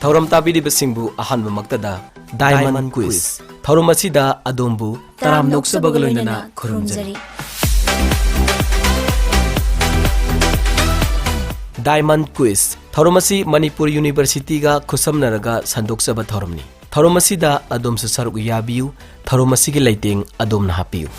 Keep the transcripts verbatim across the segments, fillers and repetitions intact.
ꯊꯧꯔꯝ ꯇꯥꯕꯤꯔꯤꯕꯁꯤꯡꯕꯨ ꯑꯍꯥꯟꯕꯃꯛꯇꯗ Diamond Quiz ꯊꯧꯔꯝ ꯑꯁꯤꯗ ꯑꯗꯣꯝꯕꯨ ꯇꯔꯥꯝꯅ ꯑꯣꯛꯆꯕꯒ ꯂꯣꯏꯅꯅ ꯈꯨꯔꯨꯝꯖꯔꯤ꯫ Diamond Quiz ꯊꯧꯔꯝ ꯑꯁꯤ ꯃꯅꯤꯄꯨꯔ ꯌꯨꯅꯤꯚꯔꯁꯤꯇꯤꯒ ꯈꯨꯠꯁꯝꯅꯔꯒ ꯁꯟꯗꯣꯛꯆꯕ ꯊꯧꯔꯝꯅꯤ꯫ ꯊꯧꯔꯝ ꯑꯁꯤꯗ ꯑꯗꯣꯝꯁꯨ ꯁꯔꯨꯛ ꯌꯥꯕꯤꯌꯨ꯫ ꯊꯧꯔꯝ ꯑꯁꯤꯒꯤ ꯂꯩꯇꯦꯡ ꯑꯗꯣꯝꯅ ꯍꯥꯞꯄꯤꯌꯨ꯫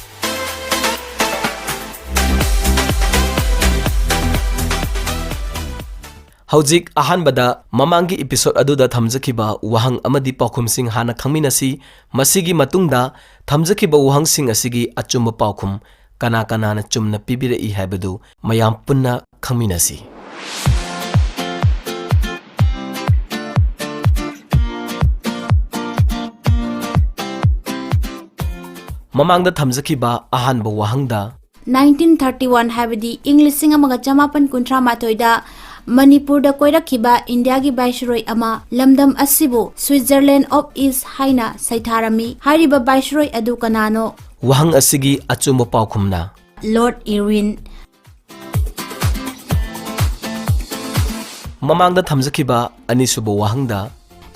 ꯍꯧꯖꯤꯛ ꯑꯍꯥꯟꯕꯗ ꯃꯃꯥꯡꯒꯤ episode ꯑꯗꯨꯗ ꯊꯝꯖꯈꯤꯕ ꯋꯥꯍꯪ ꯑꯃꯗꯤ ꯄꯥꯎꯈꯨꯝꯁꯤꯡ ꯍꯥꯟꯅ ꯈꯪꯃꯤꯟꯅꯁꯤ꯫ ꯃꯁꯤꯒꯤ ꯃꯇꯨꯡꯗ ꯊꯝꯖꯈꯤꯕ ꯋꯥꯍꯪꯁꯤꯡ ꯑꯁꯤꯒꯤ ꯑꯆꯨꯝꯕ ꯄꯥꯎꯈꯨꯝ ꯀꯅꯥ ꯀꯅꯥꯅ ꯆꯨꯝꯅ ꯄꯤꯕꯤꯔꯛꯏ ꯍꯥꯏꯕꯗꯨ ꯃꯌꯥꯝ ꯄꯨꯟꯅ ꯈꯪꯃꯤꯟꯅꯁꯤ꯫ ꯃꯃꯥꯡꯗ ꯊꯝꯖꯈꯤꯕ ꯑꯍꯥꯟꯕ ꯋꯥꯍꯪꯗ nineteen thirty one, ꯍꯥꯏꯕꯗꯤ ꯏꯪ ꯂꯤꯁꯤꯡ ꯑꯃꯒ ꯆꯃꯥꯄꯟ ꯀꯨꯟꯊ꯭ꯔꯥ ꯃꯥꯊꯣꯏꯗ ꯃꯅꯤꯄꯨꯔꯗ ꯀꯣꯏꯔꯛꯈꯤꯕ ꯏꯟꯗꯤꯌꯥꯒꯤ viceroy ꯑꯃ ꯂꯝꯗꯝ ꯑꯁꯤꯕꯨ Switzerland of East ꯍꯥꯏꯅ ꯁꯩꯊꯥꯔꯝꯃꯤ꯫ ꯍꯥꯏꯔꯤꯕ viceroy ꯑꯗꯨ ꯀꯅꯥꯅꯣ? ꯋꯥꯍꯪ ꯑꯁꯤꯒꯤ ꯑꯆꯨꯝꯕ ꯄꯥꯎꯈꯨꯝꯅ Lord Irwin꯫ ꯃꯃꯥꯡꯗ ꯊꯝꯖꯈꯤꯕ ꯑꯅꯤꯁꯨꯕ ꯋꯥꯍꯪꯗ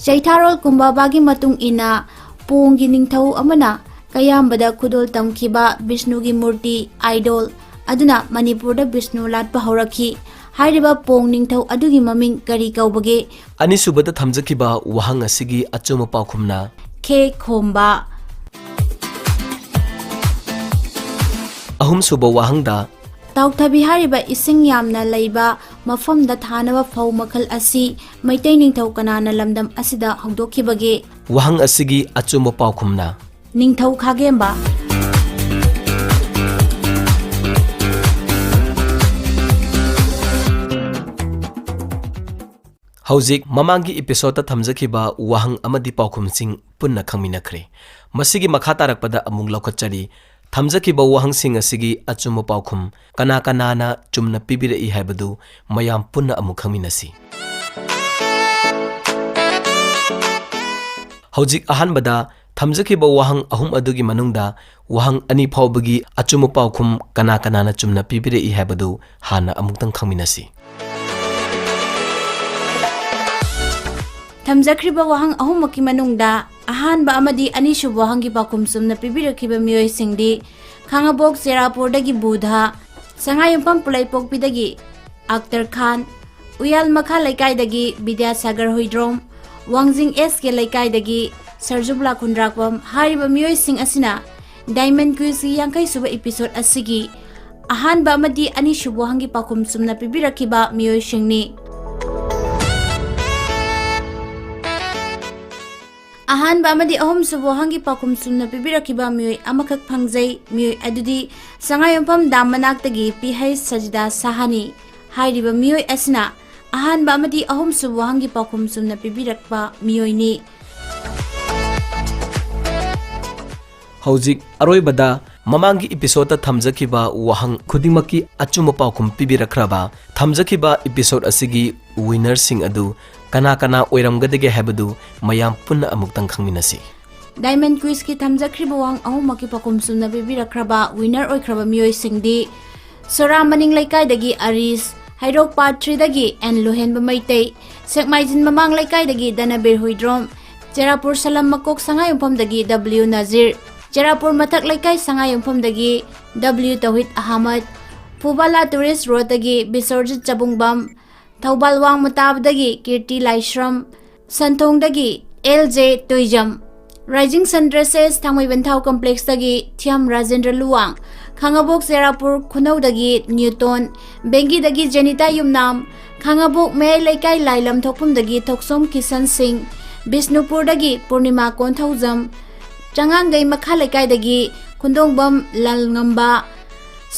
ꯆꯩꯊꯥꯔꯣꯜ ꯀꯨꯝꯕꯥꯕꯥꯒꯤ ꯃꯇꯨꯡ ꯏꯟꯅ ꯄꯣꯡꯒꯤ ꯅꯤꯡꯊꯧ ꯑꯃꯅ ꯀꯌꯥꯝꯕꯗ ꯈꯨꯗꯣꯜ ꯇꯝꯈꯤꯕ ꯕꯤꯁꯅꯨꯒꯤ ꯃꯨꯔꯇꯤ, idol, ꯑꯗꯨꯅ ꯃꯅꯤꯄꯨꯔꯗ ꯕꯤꯁꯅꯨ ꯂꯥꯠꯄ ꯍꯧꯔꯛꯈꯤ꯫ ꯍꯥꯏꯔꯤꯕ ꯄꯣꯡ ꯅꯤꯡꯊꯧ ꯑꯗꯨꯒꯤ ꯃꯃꯤꯡ ꯀꯔꯤ ꯀꯧꯕꯒꯦ? ꯑꯅꯤꯁꯨꯕꯗ ꯊꯝꯖꯈꯤꯕ ꯋꯥꯍꯪ ꯑꯁꯤꯒꯤ ꯑꯆꯨꯝꯕ ꯄꯥꯎꯈꯨꯝꯅ ꯈꯦ ꯈꯣꯝꯕ꯫ ꯑꯍꯨꯝꯁꯨꯕ ꯋꯥꯍꯪꯗ ꯇꯥꯎꯊꯕꯤ ꯍꯥꯏꯔꯤꯕ ꯏꯁꯤꯡ ꯌꯥꯝꯅ ꯂꯩꯕ ꯃꯐꯝꯗ ꯊꯥꯅꯕ ꯐꯧ ꯃꯈꯜ ꯑꯁꯤ ꯃꯩꯇꯩ ꯅꯤꯡꯊꯧ ꯀꯅꯥꯅ ꯂꯝꯗꯝ ꯑꯁꯤꯗ ꯍꯧꯗꯣꯛꯈꯤꯕꯒꯦ? ꯋꯥꯍꯪ ꯑꯁꯤꯒꯤ ꯑꯆꯨꯝꯕ ꯄꯥꯎꯈꯨꯝꯅ ꯅꯤꯡꯊꯧ ꯈꯥꯒꯦꯝꯕ꯫ ꯍꯧꯖꯤꯛ ꯃꯃꯥꯡꯒꯤ episode ꯊꯝꯖꯈꯤꯕ ꯋꯥꯍꯪ ꯑꯃꯗꯤ ꯄꯥꯎꯈꯨꯝꯁꯤꯡ ꯄꯨꯟꯅ ꯈꯪꯃꯤꯟꯅꯈ꯭ꯔꯦ꯫ ꯃꯁꯤꯒꯤ ꯃꯈꯥ ꯇꯥꯔꯛꯄꯗ ꯑꯃꯨꯛ ꯂꯧꯈꯠꯆꯔꯤ꯫ ꯊꯝꯖꯈꯤꯕ ꯋꯥꯍꯪꯁꯤꯡ ꯑꯁꯤꯒꯤ ꯑꯆꯨꯝꯕ ꯄꯥꯎꯈꯨꯝ ꯀꯅꯥ ꯀꯅꯥꯅ ꯆꯨꯝꯅ ꯄꯤꯕꯤꯔꯛꯏ ꯍꯥꯏꯕꯗꯨ ꯃꯌꯥꯝ ꯄꯨꯟꯅ ꯑꯃꯨꯛ ꯈꯪꯃꯤꯟꯅꯁꯤ꯫ ꯍꯧꯖꯤꯛ ꯑꯍꯥꯟꯕꯗ ꯊꯝꯖꯈꯤꯕ ꯋꯥꯍꯪ ꯑꯍꯨꯝ ꯑꯗꯨꯒꯤ ꯃꯅꯨꯡꯗ ꯋꯥꯍꯪ ꯑꯅꯤ ꯐꯥꯎꯕꯒꯤ ꯑꯆꯨꯝꯕ ꯄꯥꯎꯈꯨꯝ ꯀꯅꯥ ꯀꯅꯥꯅ ꯆꯨꯝꯅ ꯄꯤꯕꯤꯔꯛꯏ ꯍꯥꯏꯕꯗꯨ ꯍꯥꯟꯅ ꯑꯃꯨꯛꯇꯪ ꯈꯪꯃꯤꯟꯅꯁꯤ꯫ ꯊꯝꯖꯈ꯭ꯔꯤꯕ ꯋꯥꯍꯪ ꯑꯍꯨꯝꯃꯛꯀꯤ ꯃꯅꯨꯡꯗ ꯑꯍꯥꯟꯕ ꯑꯃꯗꯤ ꯑꯅꯤꯁꯨꯕ ꯋꯥꯍꯪꯒꯤ ꯄꯥꯎꯈꯨꯝ ꯆꯨꯝꯅ ꯄꯤꯕꯤꯔꯛꯈꯤꯕ ꯃꯤꯑꯣꯏꯁꯤꯡꯗꯤ ꯈꯥꯉꯕꯣꯛ ꯆꯦꯔꯥꯄꯨꯔꯗꯒꯤ ꯕꯨꯙ, ꯁꯉꯥꯏꯌꯨꯝꯐꯝ ꯄꯨꯂꯩꯄꯣꯛꯄꯤꯗꯒꯤ ꯑꯛꯇꯔ ꯈꯥꯟ, ꯎꯌꯥꯜ ꯃꯈꯥ ꯂꯩꯀꯥꯏꯗꯒꯤ ꯕꯤꯗ꯭ꯌꯥꯁꯥꯒꯔ ꯍꯨꯏꯗ꯭ꯔꯣꯝ, ꯋꯥꯡꯖꯤꯡ ꯑꯦꯁ ꯀꯦ ꯂꯩꯀꯥꯏꯗꯒꯤ ꯁꯔꯖꯨꯕꯂꯥ ꯈꯨꯟꯗ꯭ꯔꯥꯛꯄꯝ ꯍꯥꯏꯔꯤꯕ ꯃꯤꯑꯣꯏꯁꯤꯡ ꯑꯁꯤꯅ ꯗꯥꯏꯃꯟ ꯀ꯭ꯋꯤꯖꯀꯤ ꯌꯥꯡꯈꯩ ꯁꯨꯕ ꯏꯄꯤꯁꯣꯗ ꯑꯁꯤꯒꯤ ꯑꯍꯥꯟꯕ ꯑꯃꯗꯤ ꯑꯅꯤꯁꯨꯕ ꯋꯥꯍꯪꯒꯤ ꯄꯥꯎꯈꯨꯝ ꯆꯨꯝꯅ ꯄꯤꯕꯤꯔꯛꯈꯤꯕ ꯃꯤꯑꯣꯏꯁꯤꯡꯅꯤ꯫ ꯑꯍꯥꯟꯕ ꯑꯃꯗꯤ ꯑꯍꯨꯝꯁꯨꯕ ꯋꯥꯍꯪꯒꯤ ꯄꯥꯎꯈꯨꯝ ꯆꯨꯝꯅ ꯄꯤꯕꯤꯔꯛꯈꯤꯕ ꯃꯤꯑꯣꯏ ꯑꯃꯈꯛ ꯐꯪꯖꯩ꯫ ꯃꯤꯑꯣꯏ ꯑꯗꯨꯗꯤ ꯁꯉꯥꯏꯌꯨꯝꯐꯝ ꯗꯥꯝ ꯃꯅꯥꯛꯇꯒꯤ ꯄꯤ ꯍꯩꯆ ꯁꯖꯤꯗꯥ ꯁꯍꯥꯅꯤ꯫ ꯍꯥꯏꯔꯤꯕ ꯃꯤꯑꯣꯏ ꯑꯁꯤꯅ ꯑꯍꯥꯟꯕ ꯑꯃꯗꯤ ꯑꯍꯨꯝꯁꯨꯕ ꯋꯥꯍꯪꯒꯤ ꯄꯥꯎꯈꯨꯝ ꯆꯨꯝꯅ ꯄꯤꯕꯤꯔꯛꯄ ꯃꯤꯑꯣꯏꯅꯤ꯫ ꯍꯧꯖꯤꯛ ꯑꯔꯣꯏꯕꯗ ꯃꯃꯥꯡꯒꯤ ꯏꯄꯤꯁꯣꯗꯇ ꯊꯝꯖꯈꯤꯕ ꯋꯥꯍꯪ ꯈꯨꯗꯤꯡꯃꯛꯀꯤ ꯑꯆꯨꯝꯕ ꯄꯥꯎꯈꯨꯝ ꯄꯤꯕꯤꯔꯛꯈ꯭ꯔꯕ ꯊꯝꯖꯈꯤꯕ ꯏꯄꯤꯁꯣꯗ ꯑꯁꯤꯒꯤ ꯋꯤꯅꯔꯁꯤꯡ ꯑꯗꯨ ꯀꯅꯥ ꯀꯅꯥ ꯑꯣꯏꯔꯝꯒꯗꯒꯦ ꯍꯥꯏꯕꯗꯨ ꯃꯌꯥꯝ ꯄꯨꯟꯅ ꯑꯃꯨꯛꯇꯪ ꯈꯪꯃꯤꯟꯅꯁꯤ꯫ ꯗꯥꯏꯃꯟ ꯀ꯭ꯋꯤꯖꯀꯤ ꯊꯝꯖꯈ꯭ꯔꯤꯕ ꯋꯥꯍꯪ ꯑꯍꯨꯝꯃꯛꯀꯤ ꯄꯥꯎꯈꯨꯝ ꯆꯨꯝꯅ ꯄꯤꯕꯤꯔꯛꯈ꯭ꯔꯕ ꯋꯤꯅꯔ ꯑꯣꯏꯈ꯭ꯔꯕ ꯃꯤꯑꯣꯏꯁꯤꯡꯗꯤ ꯁꯣꯔꯥ ꯃꯅꯤꯡ ꯂꯩꯀꯥꯏꯗꯒꯤ ꯑꯔꯤꯁ, ꯍꯩꯔꯣꯛ ꯄꯥꯔꯠ ꯊ꯭ꯔꯤꯗꯒꯤ ꯑꯦꯟ ꯂꯨꯍꯦꯟꯕ ꯃꯩꯇꯩ, ꯁꯦꯛꯃꯥꯏꯖꯤꯟ ꯃꯃꯥꯡ ꯂꯩꯀꯥꯏꯗꯒꯤ ꯗꯅꯕꯤꯔ ꯍꯨꯏꯗ꯭ꯔꯣꯝ, ꯆꯦꯔꯥꯄꯨꯔ ꯁꯂꯝ ꯃꯀꯣꯛ ꯁꯉꯥꯏꯌꯨꯝꯐꯝꯗꯒꯤ ꯗꯕ꯭ꯂꯤꯎ ꯅꯖꯤꯔ, ꯆꯦꯔꯥꯄꯨꯔ ꯃꯊꯛ ꯂꯩꯀꯥꯏ ꯁꯉꯥꯏꯌꯨꯝꯐꯝꯗꯒꯤ ꯗꯕ꯭ꯂꯤꯎ ꯇꯧꯍꯤꯗ ꯑꯍꯃꯗ, ꯐꯨꯕꯥꯂꯥ ꯇꯨꯔꯤꯁ ꯔꯣꯗꯇꯒꯤ ꯕꯤꯁꯣꯔꯖꯤꯠ ꯆꯕꯨꯡꯕꯝ, ꯊꯧꯕꯥꯜ ꯋꯥꯡꯃ ꯇꯥꯕꯗꯒꯤ ꯀꯤꯔꯇꯤ ꯂꯥꯏꯁ꯭ꯔꯝ, ꯁꯟꯊꯣꯡꯗꯒꯤ ꯑꯦꯜ ꯖꯦ ꯇꯣꯏꯖꯝ, ꯔꯥꯏꯖꯤꯡ ꯁꯟ ꯗ꯭ꯔꯦꯁꯦꯁ ꯊꯥꯡꯃꯩꯕꯟ ꯊꯥꯎ ꯀꯝꯄ꯭ꯂꯦꯛꯁꯇꯒꯤ ꯊꯤꯌꯝ ꯔꯥꯖꯦꯟꯗ꯭ꯔ ꯂꯨꯋꯥꯡ, ꯈꯥꯉꯕꯣꯛ ꯆꯦꯔꯥꯄꯨꯔ ꯈꯨꯅꯧꯗꯒꯤ ꯅ꯭ꯌꯨꯇꯣꯟ, ꯕꯦꯡꯒꯤꯗꯒꯤ ꯖꯦꯅꯤꯇꯥ ꯌꯨꯝꯅꯥꯝ, ꯈꯥꯉꯕꯣꯛ ꯃꯌꯥꯏ ꯂꯩꯀꯥꯏ ꯂꯥꯏꯂꯝ ꯊꯣꯛꯐꯝꯗꯒꯤ ꯊꯣꯛꯆꯣꯝ ꯀꯤꯁꯟ ꯁꯤꯡ, ꯕꯤꯁꯅꯨꯄꯨꯔꯗꯒꯤ ꯄꯨꯔꯅꯤꯃꯥ ꯀꯣꯟꯊꯧꯖꯝ, ꯆꯉꯥꯡꯒꯩ ꯃꯈꯥ ꯂꯩꯀꯥꯏꯗꯒꯤ ꯈꯨꯟꯗꯣꯡꯕꯝ ꯂꯥꯜꯉꯝꯕ,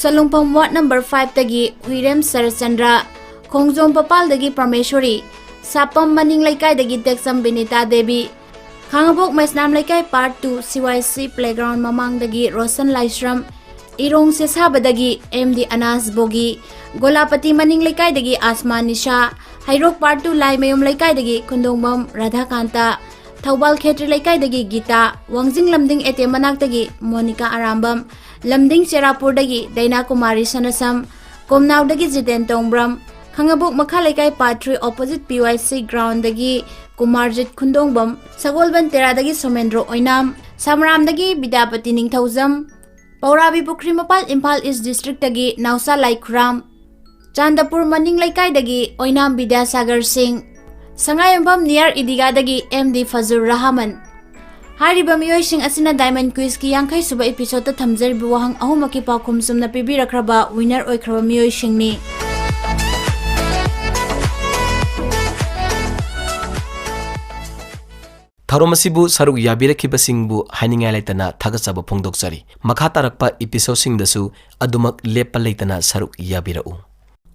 ꯁꯂꯨꯡꯐꯝ ꯋꯥꯔꯗ ꯅꯝꯕꯔ ꯐꯥꯏꯚꯇꯒꯤ ꯍꯨꯏꯔꯦꯝ ꯁꯔꯠꯆꯟꯗ꯭ꯔ, ꯈꯣꯡꯖꯣꯝ ꯄꯄꯥꯜꯗꯒꯤ ꯄ꯭ꯔꯃꯦꯁꯣꯔꯤ, ꯁꯥꯄꯝ ꯃꯅꯤꯡ ꯂꯩꯀꯥꯏꯗꯒꯤ ꯇꯦꯛꯆꯝ ꯕꯤꯅꯤꯇꯥ ꯗꯦꯕꯤ, ꯈꯥꯉꯕꯣꯛ ꯃꯩꯁꯅꯥꯝ ꯂꯩꯀꯥꯏ ꯄꯥꯔꯠ ꯇꯨ ꯁꯤ ꯋꯥꯏ ꯁꯤ ꯄ꯭ꯂꯦꯒ꯭ꯔꯥꯎꯟ ꯃꯃꯥꯡꯗꯒꯤ ꯔꯣꯁꯟ ꯂꯥꯏꯁ꯭ꯔꯝ, ꯏꯔꯣꯡ ꯁꯦꯁꯥꯕꯗꯒꯤ ꯑꯦꯝ ꯗꯤ ꯑꯅꯥꯁ ꯕꯣꯒꯤ, ꯒꯣꯂꯥꯄꯇꯤ ꯃꯅꯤꯡ ꯂꯩꯀꯥꯏꯗꯒꯤ ꯑꯁꯃꯥ ꯅꯤꯁꯥ, ꯍꯩꯔꯣꯛ ꯄꯥꯔꯠ ꯇꯨ ꯂꯥꯏꯃꯌꯨꯝ ꯂꯩꯀꯥꯏꯗꯒꯤ ꯈꯨꯟꯗꯣꯡꯕꯝ ꯔꯥꯙꯥꯀꯥꯟꯇ, ꯊꯧꯕꯥꯜ ꯈꯦꯇ꯭ꯔꯤ ꯂꯩꯀꯥꯏꯗꯒꯤ Gita, Wangjing Lamding A T M ꯃꯅꯥꯛꯇꯒꯤ ꯃꯣꯅꯤꯀꯥ ꯑꯔꯥꯝꯕꯝ, ꯂꯝꯗꯤꯡ ꯆꯦꯔꯥꯄꯨꯔꯗꯒꯤ ꯗꯩꯅꯥ ꯀꯨꯃꯥꯔꯤ ꯁꯅꯁꯝ, ꯀꯣꯝꯅꯥꯎꯗꯒꯤ ꯖꯤꯇꯦꯟ ꯇꯣꯡꯕ꯭ꯔꯝ, ꯈꯥꯉꯕꯣꯛ ꯃꯈꯥ ꯂꯩꯀꯥꯏ part three opposite P Y C ꯒ꯭ꯔꯥꯎꯟꯗꯒꯤ ꯀꯨꯃꯥꯔꯖꯤꯠ ꯈꯨꯟꯗꯣꯡꯕꯝ, ꯁꯒꯣꯜꯕꯟ ꯇꯦꯔꯥꯗꯒꯤ ꯁꯣꯃꯦꯟꯗ꯭ꯔꯣ ꯑꯣꯏꯅꯥꯝ, ꯁꯥꯃꯔꯥꯝꯗꯒꯤ ꯕꯤꯗ꯭ꯌꯥꯄꯇꯤ ꯅꯤꯡꯊꯧꯖꯝ, ꯄꯧꯔꯥꯕꯤ ꯄꯨꯈ꯭ꯔꯤ ꯃꯄꯥꯜ ꯏꯝꯐꯥꯜ ꯏꯁ ꯗꯤꯁꯇ꯭ꯔꯤꯛꯇꯒꯤ ꯅꯥꯎꯆꯥ ꯂꯥꯏꯈꯨꯔꯥꯝ, ꯆꯥꯟꯗꯄꯨꯔ ꯃꯅꯤꯡ ꯂꯩꯀꯥꯏꯗꯒꯤ ꯑꯣꯏꯅꯥꯝ ꯕꯤꯗ꯭ꯌꯥꯁꯥꯒꯔ ꯁꯤꯡ, ꯁꯉꯥꯏꯌꯨꯝꯐꯝ ꯅꯤꯌꯔ ꯏꯗꯤꯒꯥꯗꯒꯤ ꯑꯦꯝ ꯗꯤ ꯐꯖꯨꯔ ꯔꯍꯃꯟ꯫ ꯍꯥꯏꯔꯤꯕ ꯃꯤꯑꯣꯏꯁꯤꯡ ꯑꯁꯤꯅ ꯗꯥꯏꯃꯟ ꯀ꯭ꯋꯤꯖꯀꯤ ꯌꯥꯡꯈꯩ ꯁꯨꯕ ꯏꯄꯤꯁꯣꯗꯇ ꯊꯝꯖꯔꯤꯕ ꯋꯥꯍꯪ ꯑꯍꯨꯝꯃꯛꯀꯤ ꯄꯥꯎꯈꯨꯝ ꯆꯨꯝꯅ ꯄꯤꯕꯤꯔꯛꯈ꯭ꯔꯕ ꯋꯤꯅꯔ ꯑꯣꯏꯈ꯭ꯔꯕ ꯃꯤꯑꯣꯏꯁꯤꯡꯅꯤ꯫ ꯊꯧꯔꯝ ꯑꯁꯤꯕꯨ ꯁꯔꯨꯛ ꯌꯥꯕꯤꯔꯛꯈꯤꯕꯁꯤꯡꯕꯨ ꯍꯥꯏꯅꯤꯡꯉꯥꯏ ꯂꯩꯇꯅ ꯊꯥꯒꯠꯆꯕ ꯐꯣꯡꯗꯣꯛꯆꯔꯤ꯫ ꯃꯈꯥ ꯇꯥꯔꯛꯄ ꯏꯄꯤꯁꯣꯗꯁꯤꯡꯗꯁꯨ ꯑꯗꯨꯃꯛ ꯂꯦꯞꯄ ꯂꯩꯇꯅ ꯁꯔꯨꯛ ꯌꯥꯕꯤꯔꯛꯎ꯫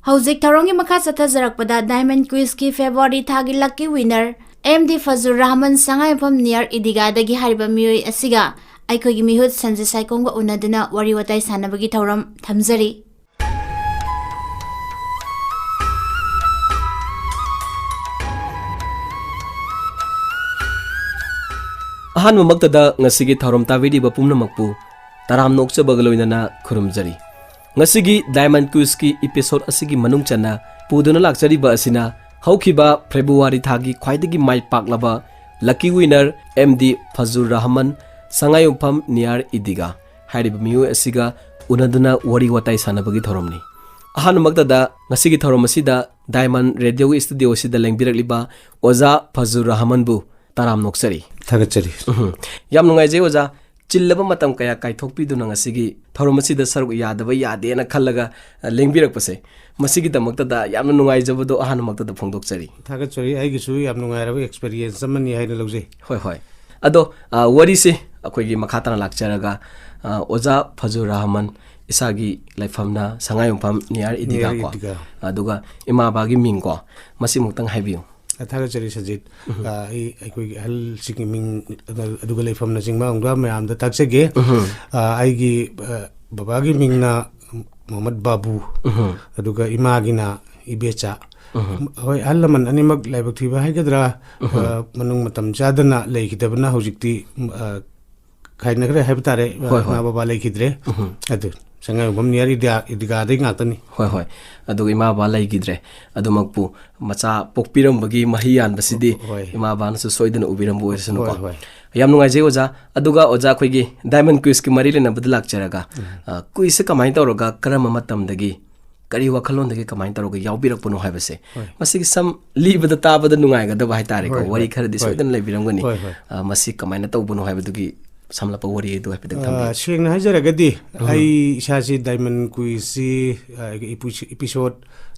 ꯍꯧꯖꯤꯛ ꯊꯧꯔꯝꯒꯤ ꯃꯈꯥ ꯆꯠꯊꯖꯔꯛꯄꯗ ꯗꯥꯏꯃꯟ ꯀ꯭ꯋꯤꯖꯀꯤ ꯐꯦꯕ꯭ꯔꯨꯋꯥꯔꯤ ꯊꯥꯒꯤ ꯂꯛꯀꯤ ꯋꯤꯅꯔ ꯑꯦꯝ ꯗꯤ ꯐꯖꯨꯔ ꯔꯍꯃꯟ, ꯁꯉꯥꯏꯌꯨꯝꯐꯝ ꯅꯤꯌꯔ ꯏꯗꯤꯒꯥꯗꯒꯤ ꯍꯥꯏꯔꯤꯕ ꯃꯤꯑꯣꯏ ꯑꯁꯤꯒ ꯑꯩꯈꯣꯏꯒꯤ ꯃꯤꯍꯨꯠ ꯁꯟꯖꯤꯠ ꯁꯥꯏꯈꯣꯝꯒ ꯎꯅꯗꯨꯅ ꯋꯥꯔꯤ ꯋꯥꯇꯥꯏ ꯁꯥꯟꯅꯕꯒꯤ ꯊꯧꯔꯝ ꯊꯝꯖꯔꯤ꯫ ꯑꯍꯥꯟꯕꯃꯛꯇꯗ ꯉꯁꯤꯒꯤ ꯊꯧꯔꯝ ꯇꯥꯕꯤꯔꯤꯕ ꯄꯨꯝꯅꯃꯛꯄꯨ ꯇꯔꯥꯝꯅ ꯑꯣꯛꯆꯕꯒ ꯂꯣꯏꯅꯅ ꯈꯨꯔꯨꯝꯖꯔꯤ꯫ ꯉꯁꯤꯒꯤ ꯗꯥꯏꯃꯟ ꯀ꯭ꯋꯤꯖꯀꯤ ꯏꯄꯤꯁꯣꯗ ꯑꯁꯤꯒꯤ ꯃꯅꯨꯡ ꯆꯟꯅ ꯄꯨꯗꯨꯅ ꯂꯥꯛꯆꯔꯤꯕ ꯑꯁꯤꯅ ꯍꯧꯈꯤꯕ ꯐꯦꯕ꯭ꯔꯨꯋꯥꯔꯤ ꯊꯥꯒꯤ ꯈ꯭ꯋꯥꯏꯗꯒꯤ ꯃꯥꯏ ꯄꯥꯛꯂꯕ ꯂꯛꯀꯤ ꯋꯤꯅꯔ ꯑꯦꯝ ꯗꯤ ꯐꯖꯨꯔ ꯔꯍꯃꯟ, ꯁꯉꯥꯏꯌꯨꯝꯐꯝ ꯅꯤꯌꯥꯔ ꯏꯗꯤꯒꯥ ꯍꯥꯏꯔꯤꯕ ꯃꯤꯑꯣꯏ ꯑꯁꯤꯒ ꯎꯅꯗꯨꯅ ꯋꯥꯔꯤ ꯋꯥꯇꯥꯏ ꯁꯥꯟꯅꯕꯒꯤ ꯊꯧꯔꯝꯅꯤ꯫ ꯑꯍꯥꯟꯕꯃꯛꯇꯗ ꯉꯁꯤꯒꯤ ꯊꯧꯔꯝ ꯑꯁꯤꯗ ꯗꯥꯏꯃꯟ ꯔꯦꯗꯤꯑꯣꯒꯤ ꯁ꯭ꯇꯨꯗꯤꯑꯣ ꯑꯁꯤꯗ ꯂꯦꯡꯕꯤꯔꯛꯂꯤꯕ ꯑꯣꯖꯥ ꯐꯖꯨꯔ ꯔꯍꯃꯟꯕꯨ ꯇꯔꯥꯝ ꯅꯣꯛꯆꯔꯤ꯫ ꯊꯥꯒꯠꯆꯔꯤ꯫ ꯎꯝꯍꯨꯝ꯫ ꯌꯥꯝ ꯅꯨꯡꯉꯥꯏꯖꯩ ꯑꯣꯖꯥ꯫ ꯆꯤꯜꯂꯕ ꯃꯇꯝ ꯀꯌꯥ ꯀꯥꯏꯊꯣꯛꯄꯤꯗꯨꯅ ꯉꯁꯤꯒꯤ ꯊꯧꯔꯝ ꯑꯁꯤꯗ ꯁꯔꯨꯛ ꯌꯥꯗꯕ ꯌꯥꯗꯦꯅ ꯈꯜꯂꯒ, ꯑ, ꯂꯦꯡꯕꯤꯔꯛꯄꯁꯦ, ꯃꯁꯤꯒꯤꯗꯃꯛꯇꯗ ꯌꯥꯝꯅ ꯅꯨꯡꯉꯥꯏꯖꯕꯗꯣ ꯑꯍꯥꯟꯕꯃꯛꯇꯗ ꯐꯣꯡꯗꯣꯛꯆꯔꯤ꯫ ꯊꯥꯒꯠꯆꯔꯤ꯫ ꯑꯩꯒꯤꯁꯨ ꯌꯥꯝ ꯅꯨꯡꯉꯥꯏꯔꯕ ꯑꯦꯛꯁꯄꯤꯔꯤꯌꯦꯟꯁ ꯑꯃꯅꯤ ꯍꯥꯏꯅ ꯂꯧꯖꯩ꯫ ꯍꯣꯏ, ꯍꯣꯏ꯫ ꯑꯗꯣ, ꯑ, ꯋꯥꯔꯤꯁꯦ ꯑꯩꯈꯣꯏꯒꯤ ꯃꯈꯥ ꯇꯥꯅ ꯂꯥꯛꯆꯔꯒ, ꯑ, ꯑꯣꯖꯥ ꯐꯖꯨꯔ ꯔꯍꯃꯟ, ꯏꯁꯥꯒꯤ ꯂꯩꯐꯝꯅ ꯁꯉꯥꯏꯌꯨꯝꯐꯝ ꯅꯤꯌꯥꯔ ꯏꯗꯤꯒꯥ ꯅꯤꯌꯥꯔ ꯀꯣ꯫ ꯏꯗꯤꯒꯥ꯫ ꯑꯗꯨꯒ ꯏꯃꯥ ꯕꯕꯥꯒꯤ ꯃꯤꯡ ꯀꯣ, ꯃꯁꯤꯃꯨꯛꯇꯪ ꯍꯥꯏꯕꯤꯌꯨ꯫ ꯊꯥꯒꯠꯆꯔꯤ ꯁꯖꯤꯠ꯫ ꯎꯝꯍꯨꯝ꯫ ꯑ, ꯑꯩ, ꯑꯩꯈꯣꯏꯒꯤ ꯑꯍꯜꯁꯤꯡꯒꯤ ꯃꯤꯡ, ꯑꯗꯨꯒ ꯂꯩꯐꯝꯅꯆꯤꯡꯕ ꯑꯃꯒ ꯃꯌꯥꯝꯗ ꯇꯥꯛꯆꯒꯦ꯫ ꯎꯝꯍꯨꯝ꯫ ꯑ, ꯑꯩꯒꯤ, ꯑ, ꯕꯕꯥꯒꯤ ꯃꯤꯡꯅ ꯃꯣꯍꯃꯗ ꯕꯥꯕꯨ, ꯎꯝꯍꯨꯝ꯫ ꯑꯗꯨꯒ ꯏꯃꯥꯒꯤꯅ ꯏꯕꯦꯆꯥ꯫ ꯎꯝꯍꯨꯝ꯫ ꯍꯣꯏ, ꯑꯍꯜ ꯂꯃꯟ ꯑꯅꯤꯃꯛ ꯂꯥꯏꯕꯛ ꯊꯤꯕ ꯍꯥꯏꯒꯗ꯭ꯔꯥ, ꯎꯝꯍꯨꯝ꯫ ꯑ, ꯃꯅꯨꯡ ꯃꯇꯝ ꯆꯥꯗꯅ ꯂꯩꯈꯤꯗꯕꯅ ꯍꯧꯖꯤꯛꯇꯤ, ꯑ, ꯈꯥꯏꯅꯈ꯭ꯔꯦ ꯍꯥꯏꯕ ꯇꯥꯔꯦ꯫ ꯍꯣꯏ, ꯍꯣꯏ꯫ ꯏꯃꯥ ꯕꯕꯥ ꯂꯩꯈꯤꯗ꯭ꯔꯦ꯫ ꯎꯝꯍꯨꯝ꯫ ꯑꯗꯨ꯫ ꯁꯉꯥꯏꯌꯨꯝꯐꯝ ꯅꯤꯌꯔ ꯏꯗꯤꯒꯥꯗꯩ ꯉꯥꯛꯇꯅꯤ꯫ ꯍꯣꯏ, ꯍꯣꯏ꯫ ꯑꯗꯨꯒ ꯏꯃꯥ ꯕꯕꯥ ꯂꯩꯈꯤꯗ꯭ꯔꯦ꯫ ꯑꯗꯨꯃꯛꯄꯨ ꯃꯆꯥ ꯄꯣꯛꯄꯤꯔꯝꯕꯒꯤ ꯃꯍꯩ ꯌꯥꯟꯕꯁꯤꯗꯤ ꯍꯣꯏ꯫ ꯏꯃꯥ ꯕꯕꯥꯅꯁꯨ ꯁꯣꯏꯗꯅ ꯎꯕꯤꯔꯝꯕ ꯑꯣꯏꯔꯁꯅꯨꯀꯣ꯫ ꯍꯣꯏ, ꯍꯣꯏ꯫ ꯌꯥꯝ ꯅꯨꯡꯉꯥꯏꯖꯩ ꯑꯣꯖꯥ꯫ ꯑꯗꯨꯒ ꯑꯣꯖꯥ, ꯑꯩꯈꯣꯏꯒꯤ ꯗꯥꯏꯃꯟ ꯀ꯭ꯋꯤꯖꯀꯤ ꯃꯔꯤ ꯂꯩꯅꯕꯗ ꯂꯥꯛꯆꯔꯒ, ꯑ, ꯀ꯭ꯋꯤꯖꯁꯦ ꯀꯃꯥꯏꯅ ꯇꯧꯔꯒ, ꯀꯔꯝꯕ ꯃꯇꯝꯗꯒꯤ, ꯀꯔꯤ ꯋꯥꯈꯜꯂꯣꯟꯗꯒꯤ ꯀꯃꯥꯏꯅ ꯇꯧꯔꯒ ꯌꯥꯎꯕꯤꯔꯛꯄꯅꯣ ꯍꯥꯏꯕꯁꯦ? ꯍꯣꯏ꯫ ꯃꯁꯤꯒꯤ ꯁꯝ ꯂꯤꯕꯗ ꯇꯥꯕꯗ ꯅꯨꯡꯉꯥꯏꯒꯗꯕ ꯍꯥꯏꯇꯥꯔꯦꯀꯣ꯫ ꯍꯣꯏ, ꯍꯣꯏ꯫ ꯋꯥꯔꯤ ꯈꯔꯗꯤ ꯍꯣꯏ꯫ ꯁꯣꯏꯗꯅ ꯂꯩꯕꯤꯔꯝꯒꯅꯤ꯫ ꯍꯣꯏ, ꯍꯣꯏ꯫ ꯑ, ꯃꯁꯤ ꯀꯃꯥꯏꯅ ꯇꯧꯕꯅꯣ ꯍꯥꯏꯕꯗꯨꯒꯤ ꯁꯝꯂꯞꯄ ꯋꯥꯔꯤ ꯑꯗꯨ ꯍꯥꯏꯐꯦꯠꯇꯪ ꯑ, ꯊꯝꯕꯤꯌꯨ꯫ ꯁꯦꯡꯅ ꯍꯥꯏꯖꯔꯒꯗꯤ, ꯑꯩ ꯏꯁꯥꯁꯤ ꯗꯥꯏꯃꯟ ꯀ꯭ꯋꯤꯖꯁꯤ, ꯑ, ꯏꯄꯤꯁꯣ-, ꯏꯄꯤꯁꯣꯠ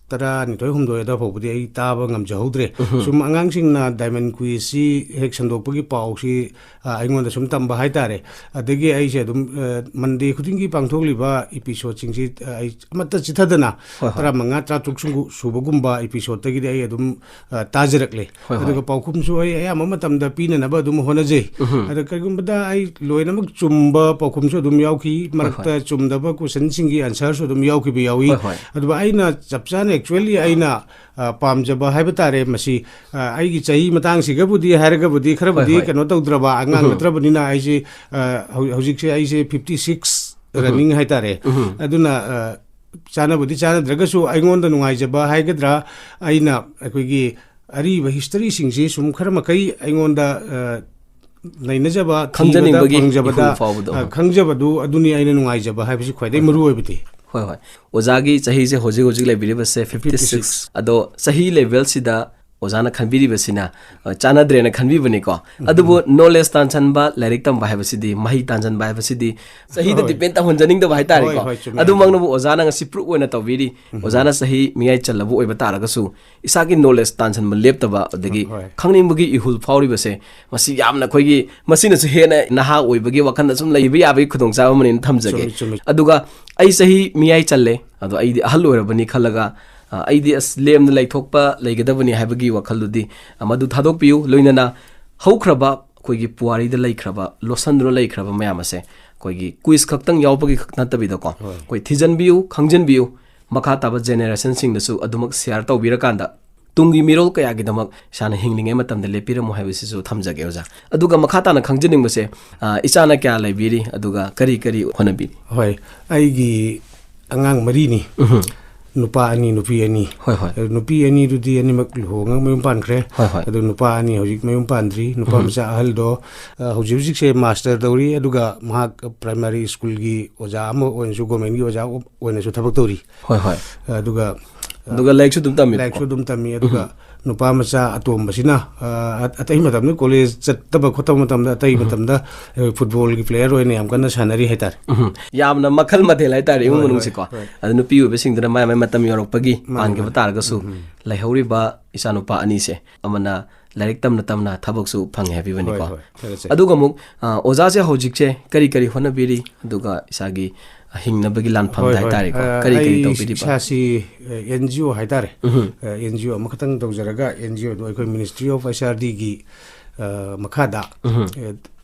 ꯇꯔꯥꯅꯤꯊꯣꯏ ꯍꯨꯝꯗꯣꯏ ꯑꯗꯨꯋꯥꯏ ꯐꯥꯎꯕꯗꯤ ꯑꯩ ꯇꯥꯕ ꯉꯝꯖꯍꯧꯗ꯭ꯔꯦ꯫ ꯁꯨꯝ ꯑꯉꯥꯡꯁꯤꯡꯅ ꯗꯥꯏꯃꯟ ꯀ꯭ꯋꯤꯖꯁꯤ ꯍꯦꯛ ꯁꯟꯗꯣꯛꯄꯒꯤ ꯄꯥꯎꯁꯤ, ꯑ, ꯑꯩꯉꯣꯟꯗ ꯁꯨꯝ ꯇꯝꯕ ꯍꯥꯏꯇꯥꯔꯦ꯫ ꯑꯗꯒꯤ ꯑꯩꯁꯦ ꯑꯗꯨꯝ, ꯑ, ꯃꯟꯗꯦ ꯈꯨꯗꯤꯡꯒꯤ ꯄꯥꯡꯊꯣꯛꯂꯤꯕ ꯏꯄꯤꯁꯣꯠꯁꯤꯡꯁꯤ, ꯑ, ꯑꯩ ꯑꯃꯠꯇ ꯆꯤꯊꯗꯅ ꯍꯣꯏ, ꯍꯣꯏ꯫ ꯇꯔꯥꯃꯉꯥ, ꯇꯔꯥꯇꯔꯨꯛ ꯁꯨꯕꯒꯨꯝꯕ ꯏꯄꯤꯁꯣꯠꯇꯒꯤꯗꯤ ꯑꯩ ꯑꯗꯨꯝ, ꯑ, ꯇꯥꯖꯔꯛꯂꯦ꯫ ꯍꯣꯏ, ꯍꯣꯏ꯫ ꯑꯗꯨꯒ ꯄꯥꯎꯈꯨꯝꯁꯨ ꯑꯩ ꯑꯌꯥꯝꯕ ꯃꯇꯝꯗ ꯄꯤꯅꯅꯕ ꯑꯗꯨꯝ ꯍꯣꯠꯅꯖꯩ꯫ ꯑꯗ ꯀꯔꯤꯒꯨꯝꯕꯗ ꯑꯩ ꯂꯣꯏꯅꯃꯛ ꯆꯨꯝꯕ ꯄꯥꯎꯈꯨꯝꯁꯨ ꯑꯗꯨꯝ ꯌꯥꯎꯈꯤ, ꯃꯔꯛꯇ ꯆꯨꯝꯗꯕ ꯀꯣꯏꯁꯟꯁꯤꯡꯒꯤ ꯑꯟꯁꯔꯁꯨ ꯑꯗꯨꯝ ꯌꯥꯎꯈꯤꯕ ꯌꯥꯎꯏ꯫ ꯍꯣꯏ, ꯍꯣꯏ꯫ ꯑꯗꯨꯒ ꯑꯩꯅ ꯆꯞ ꯆꯥꯅ, actually, ꯑꯩꯅ, ꯑ, ꯄꯥꯝꯖꯕ ꯍꯥꯏꯕ ꯇꯥꯔꯦ, ꯃꯁꯤ, ꯑ, ꯑꯩꯒꯤ ꯆꯍꯤ ꯃꯇꯥꯡꯁꯤꯒꯕꯨꯗꯤ ꯍꯥꯏꯔꯒꯕꯨꯗꯤ ꯈꯔꯕꯨꯗꯤ ꯍꯣꯏ, ꯍꯣꯏ꯫ ꯀꯩꯅꯣ ꯇꯧꯗ꯭ꯔꯕ, ꯑꯉꯥꯡ ꯅꯠꯇ꯭ꯔꯕꯅꯤꯅ ꯑꯩꯁꯦ, ꯑ, ꯍꯧ-, ꯍꯧꯖꯤꯛꯁꯦ ꯑꯩꯁꯦ fifty six running ꯍꯥꯏꯇꯥꯔꯦ꯫ ꯑꯗꯨꯅ, ꯑ, ꯆꯥꯅꯕꯨꯗꯤ ꯆꯥꯅꯗ꯭ꯔꯒꯁꯨ ꯑꯩꯉꯣꯟꯗ ꯅꯨꯡꯉꯥꯏꯖꯕ ꯍꯥꯏꯒꯗ꯭ꯔꯥ, ꯑꯩꯅ ꯑꯩꯈꯣꯏꯒꯤ ꯑꯔꯤꯕ ꯍꯤꯁꯇꯔꯤꯁꯤꯡꯁꯤ ꯁꯨꯝ ꯈꯔ ꯃꯈꯩ ꯑꯩꯉꯣꯟꯗ, ꯑ, ꯅꯩꯅꯖꯕ, ꯊꯤꯕꯗ, ꯈꯪꯖꯅꯤꯡꯕꯒꯤ ꯐꯪꯖꯕꯗ, ꯏꯍꯨꯜ ꯐꯥꯎꯕꯗꯣ꯫ ꯑ, ꯈꯪꯖꯕꯗꯨ ꯑꯗꯨꯅꯤ ꯑꯩꯅ ꯅꯨꯡꯉꯥꯏꯖꯕ ꯍꯥꯏꯕꯁꯤ ꯈ꯭ꯋꯥꯏꯗꯒꯤ ꯃꯔꯨ ꯑꯣꯏꯕꯗꯤ꯫ ꯍꯣꯏ, ꯍꯣꯏ꯫ ꯑꯣꯖꯥꯒꯤ ꯆꯍꯤꯁꯦ ꯍꯧꯖꯤꯛ ꯍꯧꯖꯤꯛ ꯂꯩꯕꯤꯔꯤꯕꯁꯦ fifty six꯫ ꯑꯗꯣ ꯆꯍꯤ ꯂꯦꯚꯦꯜꯁꯤꯗ ꯑꯣꯖꯥꯅ ꯈꯟꯕꯤꯔꯤꯕꯁꯤꯅ, ꯑ, ꯆꯥꯟꯅꯗ꯭ꯔꯦꯅ ꯈꯟꯕꯤꯕꯅꯤꯀꯣ꯫ ꯑꯗꯨꯕꯨ ꯅꯣꯂꯦꯖ ꯇꯥꯟꯁꯤꯟꯕ, ꯂꯥꯏꯔꯤꯛ ꯇꯝꯕ ꯍꯥꯏꯕꯁꯤꯗꯤ, ꯃꯍꯩ ꯇꯥꯟꯁꯤꯟꯕ ꯍꯥꯏꯕꯁꯤꯗꯤ ꯆꯍꯤꯗ ꯍꯣꯏ꯫ ꯗꯤꯄꯦꯟ ꯇꯧꯍꯟꯖꯅꯤꯡꯗꯕ ꯍꯥꯏꯇꯥꯔꯦꯀꯣ꯫ ꯍꯣꯏ, ꯍꯣꯏ, ꯆꯨꯝꯃꯦ, ꯑꯗꯨꯃꯛꯅꯕꯨ ꯑꯣꯖꯥꯅ ꯉꯁꯤ ꯄ꯭ꯔꯨꯞ ꯑꯣꯏꯅ ꯇꯧꯕꯤꯔꯤ꯫ ꯑꯣꯖꯥꯅ ꯆꯍꯤ ꯃꯤꯌꯥꯏ ꯆꯜꯂꯕ ꯑꯣꯏꯕ ꯇꯥꯔꯒꯁꯨ, ꯏꯁꯥꯒꯤ ꯅꯣꯂꯦꯖ ꯇꯥꯟꯁꯤꯟꯕ ꯂꯦꯞꯇꯕ, ꯑꯗꯒꯤ ꯍꯣꯏ꯫ ꯈꯪꯅꯤꯡꯕꯒꯤ ꯏꯍꯨꯜ ꯐꯥꯎꯔꯤꯕꯁꯦ, ꯃꯁꯤ ꯌꯥꯝꯅ ꯑꯩꯈꯣꯏꯒꯤ, ꯃꯁꯤꯅꯁꯨ ꯍꯦꯟꯅ ꯅꯍꯥ ꯑꯣꯏꯕꯒꯤ ꯋꯥꯈꯜꯗ ꯁꯨꯝ ꯂꯩꯕ ꯌꯥꯕꯒꯤ ꯈꯨꯗꯣꯡꯆꯥꯕ ꯑꯃꯅꯦꯅ ꯊꯝꯖꯒꯦ꯫ ꯆꯨꯝꯃꯤ, ꯆꯨꯝꯃꯤ꯫ ꯑꯗꯨꯒ ꯑꯩ ꯆꯍꯤ ꯃꯤꯌꯥꯏ ꯆꯜꯂꯦ, ꯑꯗꯣ ꯑꯩꯗꯤ ꯑꯍꯜ ꯑꯣꯏꯔꯕꯅꯤ ꯈꯜꯂꯒ, ꯑ, ꯑꯩꯗꯤ ꯑꯁ ꯂꯦꯝꯅ ꯂꯩꯊꯣꯛꯄ ꯂꯩꯒꯗꯕꯅꯤ ꯍꯥꯏꯕꯒꯤ ꯋꯥꯈꯜꯗꯨꯗꯤ, ꯑ, ꯃꯗꯨ ꯊꯥꯗꯣꯛꯄꯤꯌꯨ꯫ ꯂꯣꯏꯅꯅ ꯍꯧꯈ꯭ꯔꯕ ꯑꯩꯈꯣꯏꯒꯤ ꯄꯨꯋꯥꯔꯤꯗ ꯂꯩꯈ꯭ꯔꯕ, ꯂꯣꯠꯁꯟꯗꯨꯅ ꯂꯩꯈ꯭ꯔꯕ ꯃꯌꯥꯝ ꯑꯁꯦ ꯑꯩꯈꯣꯏꯒꯤ ꯀ꯭ꯋꯤꯖ ꯈꯛꯇꯪ ꯌꯥꯎꯕꯒꯤ ꯈꯛ ꯅꯠꯇꯕꯤꯗꯀꯣ, ꯍꯣꯏ꯫ ꯑꯩꯈꯣꯏ ꯊꯤꯖꯤꯟꯕꯤꯌꯨ, ꯈꯪꯖꯤꯟꯕꯤꯌꯨ, ꯃꯈꯥ ꯇꯥꯕ ꯖꯦꯅꯦꯔꯦꯁꯟꯁꯤꯡꯗꯁꯨ ꯑꯗꯨꯃꯛ ꯁꯤꯌꯥꯔ ꯇꯧꯕꯤꯔꯀꯥꯟꯗ ꯇꯨꯡꯒꯤ ꯃꯤꯔꯣꯜ ꯀꯌꯥꯒꯤꯗꯃꯛ ꯏꯁꯥꯅ ꯍꯤꯡꯂꯤꯉꯩ ꯃꯇꯝꯗ ꯂꯦꯞꯄꯤꯔꯝꯃꯨ ꯍꯥꯏꯕꯁꯤꯁꯨ ꯊꯝꯖꯒꯦ ꯑꯣꯖꯥ꯫ ꯑꯗꯨꯒ ꯃꯈꯥ ꯇꯥꯅ ꯈꯪꯖꯅꯤꯡꯕꯁꯦ, ꯑ, ꯏꯆꯥꯅ ꯀꯌꯥ ꯂꯩꯕꯤꯔꯤ, ꯑꯗꯨꯒ ꯀꯔꯤ ꯀꯔꯤ ꯍꯣꯠꯅꯕꯤꯔꯤ? ꯍꯣꯏ, ꯑꯩꯒꯤ ꯑꯉꯥꯡ ꯃꯔꯤꯅꯤ꯫ ꯎꯝꯍꯨꯝ꯫ ꯅꯨꯄꯥ ꯑꯅꯤ, ꯅꯨꯄꯤ ꯑꯅꯤ꯫ ꯍꯣꯏ, ꯍꯣꯏ꯫ ꯑꯗꯨ ꯅꯨꯄꯤ ꯑꯅꯤꯗꯨꯗꯤ ꯑꯅꯤꯃꯛ ꯂꯨꯍꯣꯡꯉꯒ ꯃꯌꯨꯝ ꯄꯥꯟꯈ꯭ꯔꯦ꯫ ꯍꯣꯏ, ꯍꯣꯏ꯫ ꯑꯗꯨ ꯅꯨꯄꯥ ꯑꯅꯤ ꯍꯧꯖꯤꯛ ꯃꯌꯨꯝ ꯄꯥꯟꯗ꯭ꯔꯤ꯫ ꯅꯨꯄꯥ ꯎꯝꯍꯨꯝ꯫ ꯃꯆꯥ ꯑꯍꯜꯗꯣ, ꯑ, ꯍꯧꯖꯤꯛ ꯍꯧꯖꯤꯛꯁꯦ ꯃꯥꯁꯇꯔ ꯇꯧꯔꯤ, ꯑꯗꯨꯒ ꯃꯍꯥꯛ ꯄ꯭ꯔꯥꯏꯃꯥꯔꯤ ꯁ꯭ꯀꯨꯜꯒꯤ ꯑꯣꯖꯥ ꯑꯃ ꯑꯣꯏꯅꯁꯨ, ꯒꯣꯔꯃꯦꯟꯒꯤ ꯑꯣꯖꯥ ꯑꯣꯏꯅꯁꯨ ꯊꯕꯛ ꯇꯧꯔꯤ꯫ ꯍꯣꯏ, ꯍꯣꯏ꯫ ꯑꯗꯨꯒ, ꯑ, ꯑꯗꯨꯒ ꯂꯥꯏꯔꯤꯛꯁꯨ ꯑꯗꯨꯝ ꯇꯝꯃꯤ꯫ ꯂꯥꯏꯔꯤꯛꯁꯨ ꯑꯗꯨꯝ ꯇꯝꯃꯤ, ꯑꯗꯨꯒ ꯎꯝ꯫ ꯅꯨꯄꯥ ꯃꯆꯥ ꯑꯇꯣꯝꯕꯁꯤꯅ, ꯑ, ꯑꯇꯩ ꯃꯇꯝꯗ ꯀꯣꯂꯦꯖ ꯆꯠꯇꯕ ꯈꯣꯠꯇꯕ ꯃꯇꯝꯗ, ꯑꯇꯩ ꯎꯝ꯫ ꯃꯇꯝꯗ, ꯑ, ꯐꯨꯠꯕꯣꯜꯒꯤ ꯄ꯭ꯂꯦꯌꯔ ꯑꯣꯏꯅ ꯌꯥꯝ ꯀꯟꯅ ꯁꯥꯟꯅꯔꯤ ꯍꯥꯏꯇꯥꯔꯦ꯫ ꯎꯝ꯫ ꯌꯥꯝꯅ ꯃꯈꯜ ꯃꯊꯦꯜ ꯍꯥꯏꯇꯥꯔꯦ ꯏꯃꯨꯡ ꯍꯣꯏ, ꯍꯣꯏ, ꯃꯅꯨꯡꯁꯤꯀꯣ꯫ ꯍꯣꯏ꯫ ꯑꯗꯨ ꯅꯨꯄꯤ ꯑꯣꯏꯕꯁꯤꯡꯗꯨꯅ ꯃꯥꯏ ꯃꯥꯏ ꯃꯇꯝ ꯌꯧꯔꯛꯄꯒꯤ ꯃꯥꯅꯤ, ꯄꯥꯟꯈꯤꯕ ꯃꯥꯅꯤ꯫ ꯇꯥꯔꯒꯁꯨ, ꯎꯝ, ꯎꯝ꯫ ꯂꯩꯍꯧꯔꯤꯕ ꯏꯆꯥꯅꯨꯄꯥ ꯑꯅꯤꯁꯦ ꯑꯃꯅ ꯂꯥꯏꯔꯤꯛ ꯇꯝꯅ ꯇꯝꯅ ꯊꯕꯛꯁꯨ ꯐꯪꯉꯦ ꯍꯥꯏꯕꯤꯕꯅꯤꯀꯣ꯫ ꯍꯣꯏ, ꯍꯣꯏ, ꯊꯥꯒꯠꯆꯔꯤ꯫ ꯑꯗꯨꯒ ꯑꯃꯨꯛ, ꯑ, ꯑꯣꯖꯥꯁꯦ ꯍꯧꯖꯤꯛꯁꯦ ꯀꯔꯤ ꯀꯔꯤ ꯍꯣꯠꯅꯕꯤꯔꯤ? ꯑꯗꯨꯒ ꯏꯁꯥꯒꯤ ꯍꯤꯡꯅꯕꯒꯤ ꯂꯥꯟꯐꯝꯗ ꯍꯣꯏ, ꯍꯣꯏ꯫ ꯍꯥꯏꯇꯥꯔꯦꯀꯣ꯫ ꯑ, ꯀꯔꯤ ꯀꯔꯤ ꯑꯩ ꯇꯧꯕꯤꯔꯤꯕ? ꯏꯁꯥꯁꯤ, ꯑ, ꯑꯦꯟ ꯖꯤ ꯑꯣ ꯍꯥꯏꯇꯥꯔꯦ꯫ ꯎꯝꯍꯨꯝ꯫ ꯑ, ꯑꯦꯟ ꯖꯤ ꯑꯣ ꯑꯃꯈꯛꯇꯪ ꯇꯧꯖꯔꯒ, ꯑꯦꯟ ꯖꯤ ꯑꯣꯗꯣ ꯑꯩꯈꯣꯏ Ministry of H R D ꯒꯤ, ꯑ, ꯃꯈꯥꯗ, ꯎꯝꯍꯨꯝ꯫ ꯑ,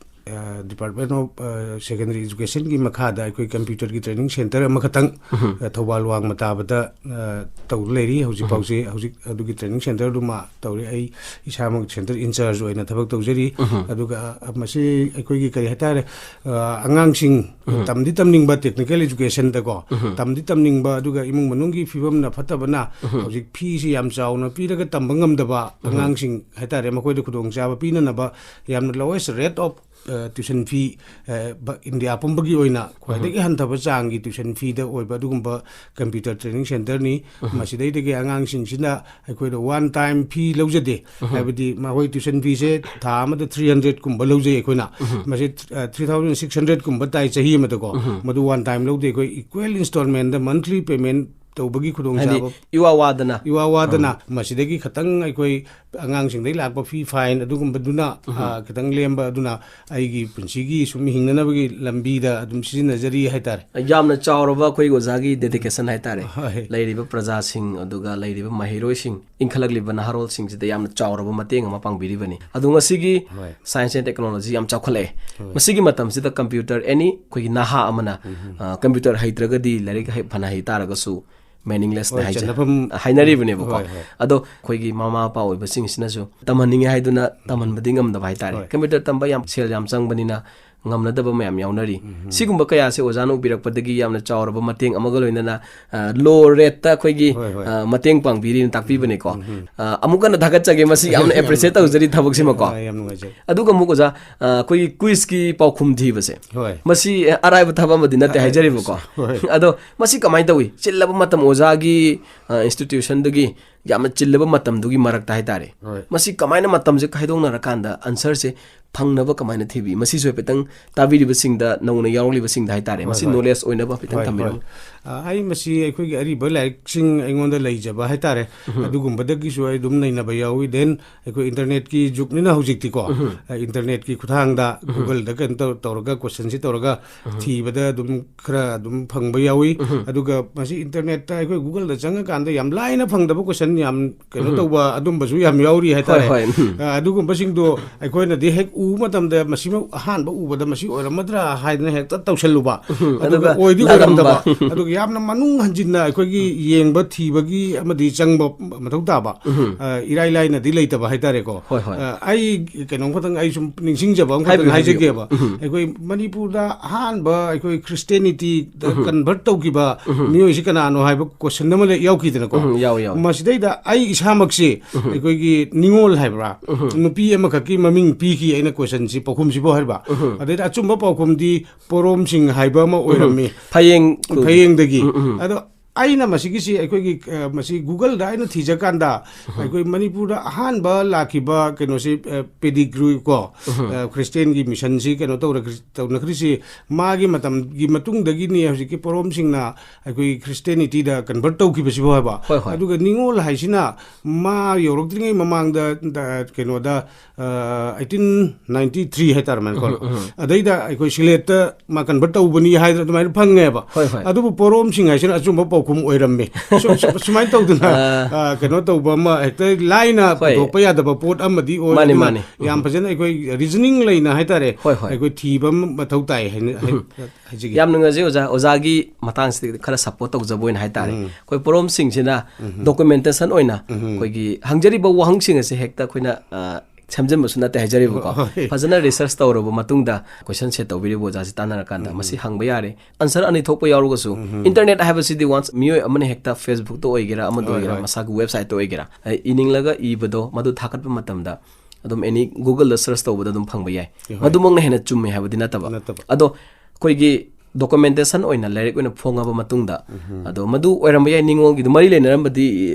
ꯑ, Department of, ꯑ, Secondary Education ꯒꯤ ꯃꯈꯥꯗ ꯑꯩꯈꯣꯏ ꯀꯝꯄ꯭ꯌꯨꯇꯔꯒꯤ training center ꯑꯃꯈꯛꯇꯪ, ꯎꯝꯍꯨꯝ꯫ ꯑ, ꯊꯧꯕꯥꯜ ꯋꯥꯡꯃ ꯇꯥꯕꯗ, ꯑ, ꯇꯧꯗꯨꯅ ꯂꯩꯔꯤ꯫ ꯍꯧꯖꯤꯛ ꯎꯝꯍꯨꯝ꯫ ꯐꯥꯎꯁꯦ, ꯍꯧꯖꯤꯛ ꯑꯗꯨꯒꯤ training centerꯗꯨꯃ ꯇꯧꯔꯤ꯫ ꯑꯩ ꯏꯁꯥꯃꯛ center in charge ꯑꯣꯏꯅ ꯊꯕꯛ ꯇꯧꯖꯔꯤ꯫ ꯎꯝꯍꯨꯝ꯫ ꯑꯗꯨꯒ, ꯑ, ꯃꯁꯤ ꯑꯩꯈꯣꯏꯒꯤ ꯀꯔꯤ ꯍꯥꯏꯇꯥꯔꯦ, ꯑ, ꯑꯉꯥꯡꯁꯤꯡ ꯎꯝꯍꯨꯝ꯫ ꯇꯝꯗꯤ ꯇꯝꯅꯤꯡꯕ technical educationꯗꯀꯣ, ꯎꯝꯍꯨꯝ꯫ ꯇꯝꯗꯤ ꯇꯝꯅꯤꯡꯕ, ꯑꯗꯨꯒ ꯏꯃꯨꯡ ꯃꯅꯨꯡꯒꯤ ꯐꯤꯕꯝꯅ ꯐꯠꯇꯕꯅ ꯎꯝꯍꯨꯝ꯫ ꯍꯧꯖꯤꯛ ꯐꯤꯁꯤ ꯌꯥꯝ ꯆꯥꯎꯅ ꯄꯤꯔꯒ ꯇꯝꯕ ꯉꯝꯗꯕ ꯎꯝꯍꯨꯝ꯫ ꯑꯉꯥꯡꯁꯤꯡ ꯍꯥꯏꯇꯥꯔꯦ, ꯃꯈꯣꯏꯗ ꯈꯨꯗꯣꯡꯆꯥꯕ ꯄꯤꯅꯅꯕ ꯌꯥꯝꯅ lowest rate of, ꯑ, tuition fee, ꯑ, ꯕ-, ꯏꯟꯗꯤꯌꯥ ꯄꯨꯝꯕꯒꯤ ꯑꯣꯏꯅ ꯈ꯭ꯋꯥꯏꯗꯒꯤ ꯎꯝꯍꯨꯝ꯫ ꯍꯟꯊꯕ ꯆꯥꯡꯒꯤ tuition feeꯗ ꯑꯣꯏꯕ ꯑꯗꯨꯒꯨꯝꯕ computer training centerꯅꯤ꯫ ꯎꯝꯍꯨꯝ꯫ ꯃꯁꯤꯗꯩꯗꯒꯤ ꯑꯉꯥꯡꯁꯤꯡꯁꯤꯅ ꯑꯩꯈꯣꯏꯅ one time fee ꯂꯧꯖꯗꯦ꯫ ꯎꯝꯍꯨꯝ꯫ ꯍꯥꯏꯕꯗꯤ ꯃꯈꯣꯏ tuition feeꯁꯦ ꯊꯥ ꯑꯃꯗ three hundredꯀꯨꯝꯕ ꯂꯧꯖꯩ ꯑꯩꯈꯣꯏꯅ꯫ ꯎꯝꯍꯨꯝ꯫ ꯃꯁꯤ, ꯑ, three thousand six hundredꯀꯨꯝꯕ ꯇꯥꯏ ꯆꯍꯤ ꯑꯃꯗꯀꯣ꯫ ꯎꯝꯍꯨꯝ꯫ ꯃꯗꯨ one time ꯂꯧꯗꯦ꯫ ꯑꯩꯈꯣꯏ equal installmentꯗ monthly payment ꯇꯧꯕꯒꯤ ꯍꯥꯏꯗꯤ ꯈꯨꯗꯣꯡꯆꯥꯕ ꯏꯋꯥ ꯋꯥꯗꯅ꯫ ꯏꯋꯥ ꯋꯥꯗꯅ꯫ ꯑꯥ꯫ ꯃꯁꯤꯗꯒꯤ ꯈꯤꯇꯪ ꯑꯩꯈꯣꯏ ꯑꯉꯥꯡꯁꯤꯡꯗꯒꯤ ꯂꯥꯛꯄ fee, fine ꯑꯗꯨꯒꯨꯝꯕꯗꯨꯅ, ꯎꯝꯍꯨꯝ꯫ ꯑ, ꯈꯤꯇꯪ ꯂꯦꯝꯕ ꯑꯗꯨꯅ ꯑꯩꯒꯤ ꯄꯨꯟꯁꯤꯒꯤ ꯁꯨꯝ ꯍꯤꯡꯅꯅꯕꯒꯤ ꯂꯝꯕꯤꯗ ꯑꯗꯨꯝ ꯁꯤꯖꯤꯟꯅꯖꯔꯤ ꯍꯥꯏꯇꯥꯔꯦ꯫ ꯌꯥꯝꯅ ꯆꯥꯎꯔꯕ ꯑꯩꯈꯣꯏꯒꯤ ꯑꯣꯖꯥꯒꯤ dedication ꯍꯥꯏꯇꯥꯔꯦ꯫ ꯍꯣꯏ꯫ ꯂꯩꯔꯤꯕ ꯄ꯭ꯔꯖꯥꯁꯤꯡ, ꯑꯗꯨꯒ ꯂꯩꯔꯤꯕ ꯃꯍꯩꯔꯣꯏꯁꯤꯡ, ꯏꯟꯈꯠꯂꯛꯂꯤꯕ ꯅꯍꯥꯔꯣꯜꯁꯤꯡꯁꯤꯗ ꯌꯥꯝꯅ ꯆꯥꯎꯔꯕ ꯃꯇꯦꯡ ꯑꯃ ꯄꯥꯡꯕꯤꯔꯤꯕꯅꯤ꯫ ꯑꯗꯣ ꯉꯁꯤꯒꯤ ꯍꯣꯏ꯫ Science and Technology ꯌꯥꯝ ꯆꯥꯎꯈꯠꯂꯛꯑꯦ꯫ ꯍꯣꯏ꯫ ꯃꯁꯤꯒꯤ ꯃꯇꯝꯁꯤꯗ computer, any ꯑꯩꯈꯣꯏꯒꯤ ꯅꯍꯥ ꯑꯃꯅ, ꯎꯝꯍꯨꯝ꯫ ꯑ, computer ꯍꯩꯇ꯭ꯔꯒꯗꯤ ꯂꯥꯏꯔꯤꯛ ꯍꯩ-, ꯐꯅ ꯍꯩ ꯇꯥꯔꯒꯁꯨ meaningless ꯅꯦ ꯍꯣꯏ, ꯍꯥꯏꯖ-, ꯆꯟꯅꯐꯝ ꯍꯥꯏꯅꯔꯤꯕꯅꯦꯕꯀꯣ꯫ ꯍꯣꯏ, ꯍꯣꯏ꯫ ꯑꯗꯣ ꯑꯩꯈꯣꯏꯒꯤ ꯃꯃꯥ ꯃꯄꯥ ꯑꯣꯏꯕꯁꯤꯡꯁꯤꯅꯁꯨ ꯇꯝꯍꯟꯅꯤꯡꯉꯦ ꯍꯥꯏꯗꯨꯅ ꯇꯝꯍꯟꯕꯗꯤ ꯉꯝꯗꯕ ꯍꯥꯏꯇꯥꯔꯦ꯫ ꯍꯣꯏ꯫ Computer ꯇꯝꯕ ꯌꯥꯝ ꯁꯦꯜ ꯌꯥꯝ ꯆꯪꯕꯅꯤꯅ ꯉꯝꯅꯗꯕ ꯃꯌꯥꯝ ꯌꯥꯎꯅꯔꯤ꯫ ꯎꯝ, ꯎꯝ꯫ ꯁꯤꯒꯨꯝꯕ ꯀꯌꯥꯁꯦ ꯑꯣꯖꯥꯅ ꯎꯕꯤꯔꯛꯄꯗꯒꯤ ꯌꯥꯝꯅ ꯆꯥꯎꯔꯕ ꯃꯇꯦꯡ ꯑꯃꯒ ꯂꯣꯏꯅꯅ, ꯑ, low rate ꯇ ꯑꯩꯈꯣꯏꯒꯤ, ꯍꯣꯏ, ꯍꯣꯏ꯫ ꯑ, ꯃꯇꯦꯡ ꯄꯥꯡꯕꯤꯔꯤꯅ ꯇꯥꯛꯄꯤꯕꯅꯦꯀꯣ꯫ ꯎꯝ, ꯎꯝ꯫ ꯑ, ꯑꯃꯨꯛ ꯍꯟꯅ ꯊꯥꯒꯠꯆꯒꯦ, ꯃꯁꯤ ꯌꯥꯝꯅ appreciate ꯇꯧꯖꯔꯤ ꯊꯕꯛꯁꯤꯃꯀꯣ꯫ ꯑ, ꯌꯥꯝ ꯅꯨꯡꯉꯥꯏꯖꯩ꯫ ꯑꯗꯨꯒ ꯑꯃꯨꯛ ꯑꯣꯖꯥ, ꯑ, ꯑꯩꯈꯣꯏꯒꯤ quiz ꯀꯤ ꯄꯥꯎꯈꯨꯝ ꯊꯤꯕꯁꯦ꯫ ꯍꯣꯏ꯫ ꯃꯁꯤ, ꯑ, ꯑꯔꯥꯏꯕ ꯊꯕꯛ ꯑꯃꯗꯤ ꯅꯠꯇꯦ ꯑ, ꯍꯥꯏꯖꯔꯤꯕꯀꯣ꯫ ꯍꯣꯏ꯫ ꯑꯗꯣ ꯃꯁꯤ ꯀꯃꯥꯏꯅ ꯇꯧꯏ? ꯆꯤꯜꯂꯕ ꯃꯇꯝ ꯑꯣꯖꯥꯒꯤ, ꯑ, institution ꯗꯨꯒꯤ ꯌꯥꯝꯅ ꯆꯤꯜꯂꯕ ꯃꯇꯝꯗꯨꯒꯤ ꯃꯔꯛꯇ ꯍꯥꯏꯇꯥꯔꯦ꯫ ꯍꯣꯏ꯫ ꯃꯁꯤ ꯀꯃꯥꯏꯅ ꯃꯇꯝꯁꯦ ꯈꯥꯏꯗꯣꯛꯅꯔꯀꯥꯟꯗ answer ꯁꯦ ꯐꯪꯅꯕ ꯀꯃꯥꯏꯅ ꯊꯤꯕꯤ? ꯃꯁꯤꯁꯨ ꯍꯥꯏꯐꯦꯠꯇꯪ ꯇꯥꯕꯤꯔꯤꯕꯁꯤꯡꯗ, ꯅꯧꯅ ꯌꯥꯎꯔꯛꯂꯤꯕꯁꯤꯡꯗ ꯍꯥꯏꯇꯥꯔꯦ, ꯍꯣꯏ, ꯃꯁꯤ ꯍꯣꯏ꯫ Knowledge ꯑꯣꯏꯅꯕ ꯍꯥꯏꯐꯦꯠꯇꯪ ꯍꯣꯏ, ꯊꯝꯕꯤꯔꯝꯃꯨ꯫ ꯍꯣꯏ꯫ ꯑ, ꯑꯩ ꯃꯁꯤ ꯑꯩꯈꯣꯏꯒꯤ ꯑꯔꯤꯕ ꯂꯥꯏꯔꯤꯛꯁꯤꯡ ꯑꯩꯉꯣꯟꯗ ꯂꯩꯖꯕ ꯍꯥꯏꯇꯥꯔꯦ, ꯎꯝ꯫ ꯑꯗꯨꯒꯨꯝꯕꯗꯒꯤꯁꯨ ꯑꯩ ꯑꯗꯨꯝ ꯅꯩꯅꯕ ꯌꯥꯎꯏ꯫ Then ꯑꯩꯈꯣꯏ internet ꯀꯤ ꯖꯨꯒꯅꯤꯅ ꯍꯧꯖꯤꯛꯇꯤꯀꯣ, ꯎꯝ꯫ ꯑ, internet ꯀꯤ ꯈꯨꯠꯊꯥꯡꯗ ꯎꯝ꯫ Google ꯗ ꯀꯩꯅꯣ ꯇꯧ-, ꯇꯧꯔꯒ question ꯁꯤ ꯇꯧꯔꯒ ꯎꯝ꯫ ꯊꯤꯕꯗ ꯑꯗꯨꯝ ꯈꯔ ꯑꯗꯨꯝ ꯐꯪꯕ ꯌꯥꯎꯏ꯫ ꯎꯝ꯫ ꯑꯗꯨꯒ ꯃꯁꯤ internet ꯇ ꯑꯩꯈꯣꯏ Google ꯗ ꯆꯪꯉꯀꯥꯟꯗ ꯌꯥꯝ ꯂꯥꯏꯅ ꯐꯪꯗꯕ question ꯌꯥꯝ ꯀꯩꯅꯣ ꯎꯝ꯫ ꯇꯧꯕ ꯑꯗꯨꯝꯕꯁꯨ ꯌꯥꯝ ꯌꯥꯎꯔꯤ ꯍꯥꯏꯇꯥꯔꯦ꯫ ꯍꯣꯏ, ꯍꯣꯏ, ꯎꯝ꯫ ꯑ, ꯑꯗꯨꯒꯨꯝꯕꯁꯤꯡꯗꯣ ꯑꯩꯈꯣꯏꯅꯗꯤ ꯍꯦꯛ ꯎꯕ ꯃꯇꯝꯗ ꯃꯁꯤꯃꯛ ꯑꯍꯥꯟꯕ ꯎꯕꯗ ꯃꯁꯤ ꯑꯣꯏꯔꯝꯃꯗ꯭ꯔꯥ ꯍꯥꯏꯗꯅ ꯍꯦꯛꯇ ꯇꯧꯁꯜꯂꯨꯕ꯫ ꯎꯝ, ꯑꯗꯨꯒ ꯑꯗꯨꯒ ꯑꯣꯏꯗꯤ ꯂꯥꯜꯂꯝꯕ꯫ ꯑꯣꯏꯔꯝꯗꯕ꯫ ꯑꯗꯨꯒ ꯌꯥꯝꯅ ꯃꯅꯨꯡ ꯍꯟꯖꯤꯟꯅ ꯑꯩꯈꯣꯏꯒꯤ ꯌꯦꯡꯕ ꯊꯤꯕꯒꯤ ꯑꯃꯗꯤ ꯆꯪꯕ ꯃꯊꯧ ꯇꯥꯕ, ꯎꯝ꯫ ꯑ, ꯏꯔꯥꯏ ꯂꯥꯏꯅꯗꯤ ꯂꯩꯇꯕ ꯍꯥꯏꯇꯥꯔꯦꯀꯣ꯫ ꯍꯣꯏ, ꯍꯣꯏ꯫ ꯑ, ꯑꯩ ꯀꯩꯅꯣꯝ ꯈꯛꯇꯪ ꯑꯩ ꯁꯨꯝ ꯅꯤꯡꯁꯤꯡꯖꯕ ꯑꯃꯈꯛꯇꯪ ꯍꯥꯏꯕꯤꯌꯨ, ꯍꯥꯏꯕꯤꯌꯨ꯫ ꯍꯥꯏꯖꯒꯦꯕ꯫ ꯎꯝ꯫ ꯑꯩꯈꯣꯏ ꯃꯅꯤꯄꯨꯔꯗ ꯑꯍꯥꯟꯕ ꯑꯩꯈꯣꯏ Christianity ꯗ ꯎꯝ꯫ Convert ꯇꯧꯈꯤꯕ ꯎꯝ꯫ ꯃꯤꯑꯣꯏꯁꯤ ꯀꯅꯥꯅꯣ ꯍꯥꯏꯕ question ꯑꯃ ꯂꯩ, ꯌꯥꯎꯈꯤꯗꯅꯀꯣ꯫ ꯎꯝ, ꯌꯥꯎꯏ, ꯌꯥꯎꯏ꯫ ꯃꯁꯤꯗꯩꯗ ꯑꯩ ꯏꯁꯥꯃꯛꯁꯤ ꯎꯝ꯫ ꯑꯩꯈꯣꯏꯒꯤ ꯅꯤꯉꯣꯜ ꯍꯥꯏꯕ꯭ꯔꯥ? ꯎꯝ꯫ ꯅꯨꯄꯤ ꯑꯃꯈꯛꯀꯤ ꯃꯃꯤꯡ ꯄꯤꯈꯤ ꯑꯩꯅ question ꯁꯤ ꯄꯥꯎꯈꯨꯝꯁꯤꯕꯨ ꯍꯥꯏꯔꯤꯕ꯫ ꯎꯝ꯫ ꯑꯗꯩꯗ ꯑꯆꯨꯝꯕ ꯄꯥꯎꯈꯨꯝꯗꯤ ꯄꯣꯔꯣꯝꯁꯤꯡ ꯍꯥꯏꯕ ꯑꯃ ꯎꯝ꯫ ꯑꯣꯏꯔꯝꯃꯤ꯫ ꯐꯌꯦꯡ꯫ ꯐꯌꯦꯡꯗꯒꯤ꯫ ꯎꯝ, ꯎꯝ꯫ ꯑꯗꯣ ꯑꯩꯅ ꯃꯁꯤꯒꯤꯁꯤ ꯑꯩꯈꯣꯏꯒꯤ, ꯑ, ꯃꯁꯤ Google ꯗ ꯑꯩꯅ ꯊꯤꯖꯀꯥꯟꯗ ꯎꯝ꯫ ꯑꯩꯈꯣꯏ ꯃꯅꯤꯄꯨꯔꯗ ꯑꯍꯥꯟꯕ ꯂꯥꯛꯈꯤꯕ ꯀꯩꯅꯣꯁꯤ, ꯑ, pedigree ꯀꯣ, ꯎꯝ꯫ ꯑ, Christian ꯒꯤ mission ꯁꯤ ꯀꯩꯅꯣ ꯇꯧꯔꯛ-, ꯇꯧꯅꯈ꯭ꯔꯤꯁꯤ ꯃꯥꯒꯤ ꯃꯇꯝꯒꯤ ꯃꯇꯨꯡꯗꯒꯤꯅꯤ ꯍꯧꯖꯤꯛꯀꯤ ꯄꯣꯔꯣꯝꯁꯤꯡꯅ ꯑꯩꯈꯣꯏ Christianity ꯗ convert ꯇꯧꯈꯤꯕꯁꯤꯕꯨ ꯍꯥꯏꯕ꯫ ꯍꯣꯏ, ꯍꯣꯏ꯫ ꯑꯗꯨꯒ ꯅꯤꯉꯣꯜ ꯍꯥꯏꯁꯤꯅ ꯃꯥ ꯌꯧꯔꯛꯇ꯭ꯔꯤꯉꯩ ꯃꯃꯥꯡꯗ, ꯗ, ꯀꯩꯅꯣꯗ, ꯑ, eighteen ninety three ꯍꯥꯏꯇꯥꯔꯦ, ꯃꯥꯏꯅꯀꯣ꯫ ꯎꯝ, ꯎꯝ꯫ ꯑꯗꯩꯗ ꯑꯩꯈꯣꯏ ꯁꯤꯂꯦꯠꯇ ꯃꯥ convert ꯇꯧꯕꯅꯤ ꯍꯥꯏꯗꯅ ꯑꯗꯨꯃꯥꯏꯅ ꯐꯪꯉꯦꯕ꯫ ꯍꯣꯏ, ꯍꯣꯏ꯫ ꯑꯗꯨꯕꯨ ꯄꯣꯔꯣꯝꯁꯤꯡ ꯍꯥꯏꯁꯤꯅ ꯑꯆꯨꯝꯕ ꯄꯥꯎ ꯄꯥꯎꯈꯨꯝ ꯑꯣꯏꯔꯝꯃꯦ꯫ ꯁꯨ- ꯁꯨ- ꯁꯨꯃꯥꯏꯅ ꯇꯧꯗꯅ, ꯑꯥ, ꯀꯩꯅꯣ ꯇꯧꯕ ꯑꯃ ꯍꯦꯛꯇ ꯂꯥꯏꯅ ꯍꯣꯏ꯫ ꯄꯨꯊꯣꯛꯄ ꯌꯥꯗꯕ ꯄꯣꯠ ꯑꯃꯗꯤ ꯑꯣꯏ꯫ ꯃꯥꯅꯤ, ꯑꯗꯨꯅ ꯃꯥꯅꯤ꯫ ꯌꯥꯝ ꯐꯖꯅ ꯑꯩꯈꯣꯏ ꯔꯤꯖꯅꯤꯡ ꯂꯩꯅ ꯍꯥꯏꯇꯥꯔꯦ, ꯍꯣꯏ, ꯍꯣꯏ꯫ ꯑꯩꯈꯣꯏ ꯊꯤꯕ ꯑꯃ ꯃꯊꯧ ꯇꯥꯏ ꯍꯥꯏꯅ ꯍꯥꯏ- ꯍꯥꯏꯖꯒꯦ꯫ ꯌꯥꯝ ꯅꯨꯡꯉꯥꯏꯖꯩ ꯑꯣꯖꯥ꯫ ꯑꯣꯖꯥꯒꯤ ꯃꯇꯥꯡꯁꯤꯗ ꯈꯔ ꯁꯞꯄꯣꯔꯠ ꯇꯧꯖꯕ ꯑꯣꯏꯅ ꯍꯥꯏꯇꯥꯔꯦ꯫ ꯎꯝ꯫ ꯑꯩꯈꯣꯏ ꯄꯣꯔꯣꯝꯁꯤꯡꯁꯤꯅ ꯎꯝ꯫ ꯗꯣꯀꯨꯃꯦꯟꯇꯦꯁꯟ ꯑꯣꯏꯅ ꯎꯝ꯫ ꯑꯩꯈꯣꯏꯒꯤ ꯍꯪꯖꯔꯤꯕ ꯋꯥꯍꯪꯁꯤꯡ ꯑꯁꯦ ꯍꯦꯛꯇ ꯑꯩꯈꯣꯏꯅ, ꯑ, ꯁꯦꯝꯖꯤꯟꯕꯁꯨ ꯅꯠꯇꯦ ꯍꯥꯏꯖꯔꯤꯕꯀꯣ꯫ ꯍꯣꯏ꯫ ꯐꯖꯅ ꯔꯤꯁꯔꯁ ꯇꯧꯔꯕ ꯃꯇꯨꯡꯗ ꯀꯣꯏꯁꯟ ꯁꯦꯠ ꯇꯧꯕꯤꯔꯤꯕ ꯑꯣꯖꯥꯁꯤ ꯇꯥꯟꯅꯔꯀꯥꯟꯗ ꯎꯝ꯫ ꯃꯁꯤ ꯍꯪꯕ ꯌꯥꯔꯦ꯫ ꯑꯟꯁꯔ ꯑꯅꯤ ꯊꯣꯛꯄ ꯌꯥꯎꯔꯒꯁꯨ ꯎꯝ꯫ ꯏꯟꯇꯔꯅꯦꯠ ꯍꯥꯏꯕꯁꯤꯗꯤ ꯋꯥꯟꯁ ꯃꯤꯑꯣꯏ ꯑꯃꯅ ꯍꯦꯛꯇ ꯐꯦꯁꯕꯨꯛꯇ ꯑꯣꯏꯒꯦꯔꯥ, ꯑꯃꯗ ꯍꯣꯏ, ꯑꯣꯏꯒꯦꯔꯥ, ꯍꯣꯏ꯫ ꯃꯁꯥꯒꯤ ꯋꯦꯕꯁꯥꯏꯠꯇ ꯑꯣꯏꯒꯦꯔꯥ, ꯑ, ꯏꯅꯤꯡꯂꯒ ꯏꯕꯗꯣ ꯃꯗꯨ ꯊꯥꯒꯠꯄ ꯃꯇꯝꯗ ꯑꯗꯨꯝ ꯑꯦꯅꯤ ꯒꯨꯒꯜꯗ ꯁꯔꯆ ꯇꯧꯕꯗ ꯑꯗꯨꯝ ꯐꯪꯕ ꯌꯥꯏ꯫ ꯍꯣꯏ꯫ ꯃꯗꯨꯃꯛꯅ ꯍꯦꯟꯅ ꯆꯨꯝꯃꯦ ꯍꯥꯏꯕꯗꯤ ꯅꯠꯇꯕ꯫ ꯅꯠꯇꯕ꯫ ꯑꯗꯣ ꯑꯩꯈꯣꯏꯒꯤ ꯗꯣꯀꯨꯃꯦꯟꯇꯦꯁꯟ ꯑꯣꯏꯅ ꯂꯥꯏꯔꯤꯛ ꯑꯣꯏꯅ ꯐꯣꯡꯉꯕ ꯃꯇꯨꯡꯗ, ꯎꯝ꯫ ꯑꯗꯣ ꯃꯗꯨ ꯑꯣꯏꯔꯝꯕ ꯌꯥꯏ, ꯅꯤꯡꯉꯣꯜꯒꯤꯗꯨ ꯃꯔꯤ ꯂꯩꯅꯔꯝꯕꯗꯤ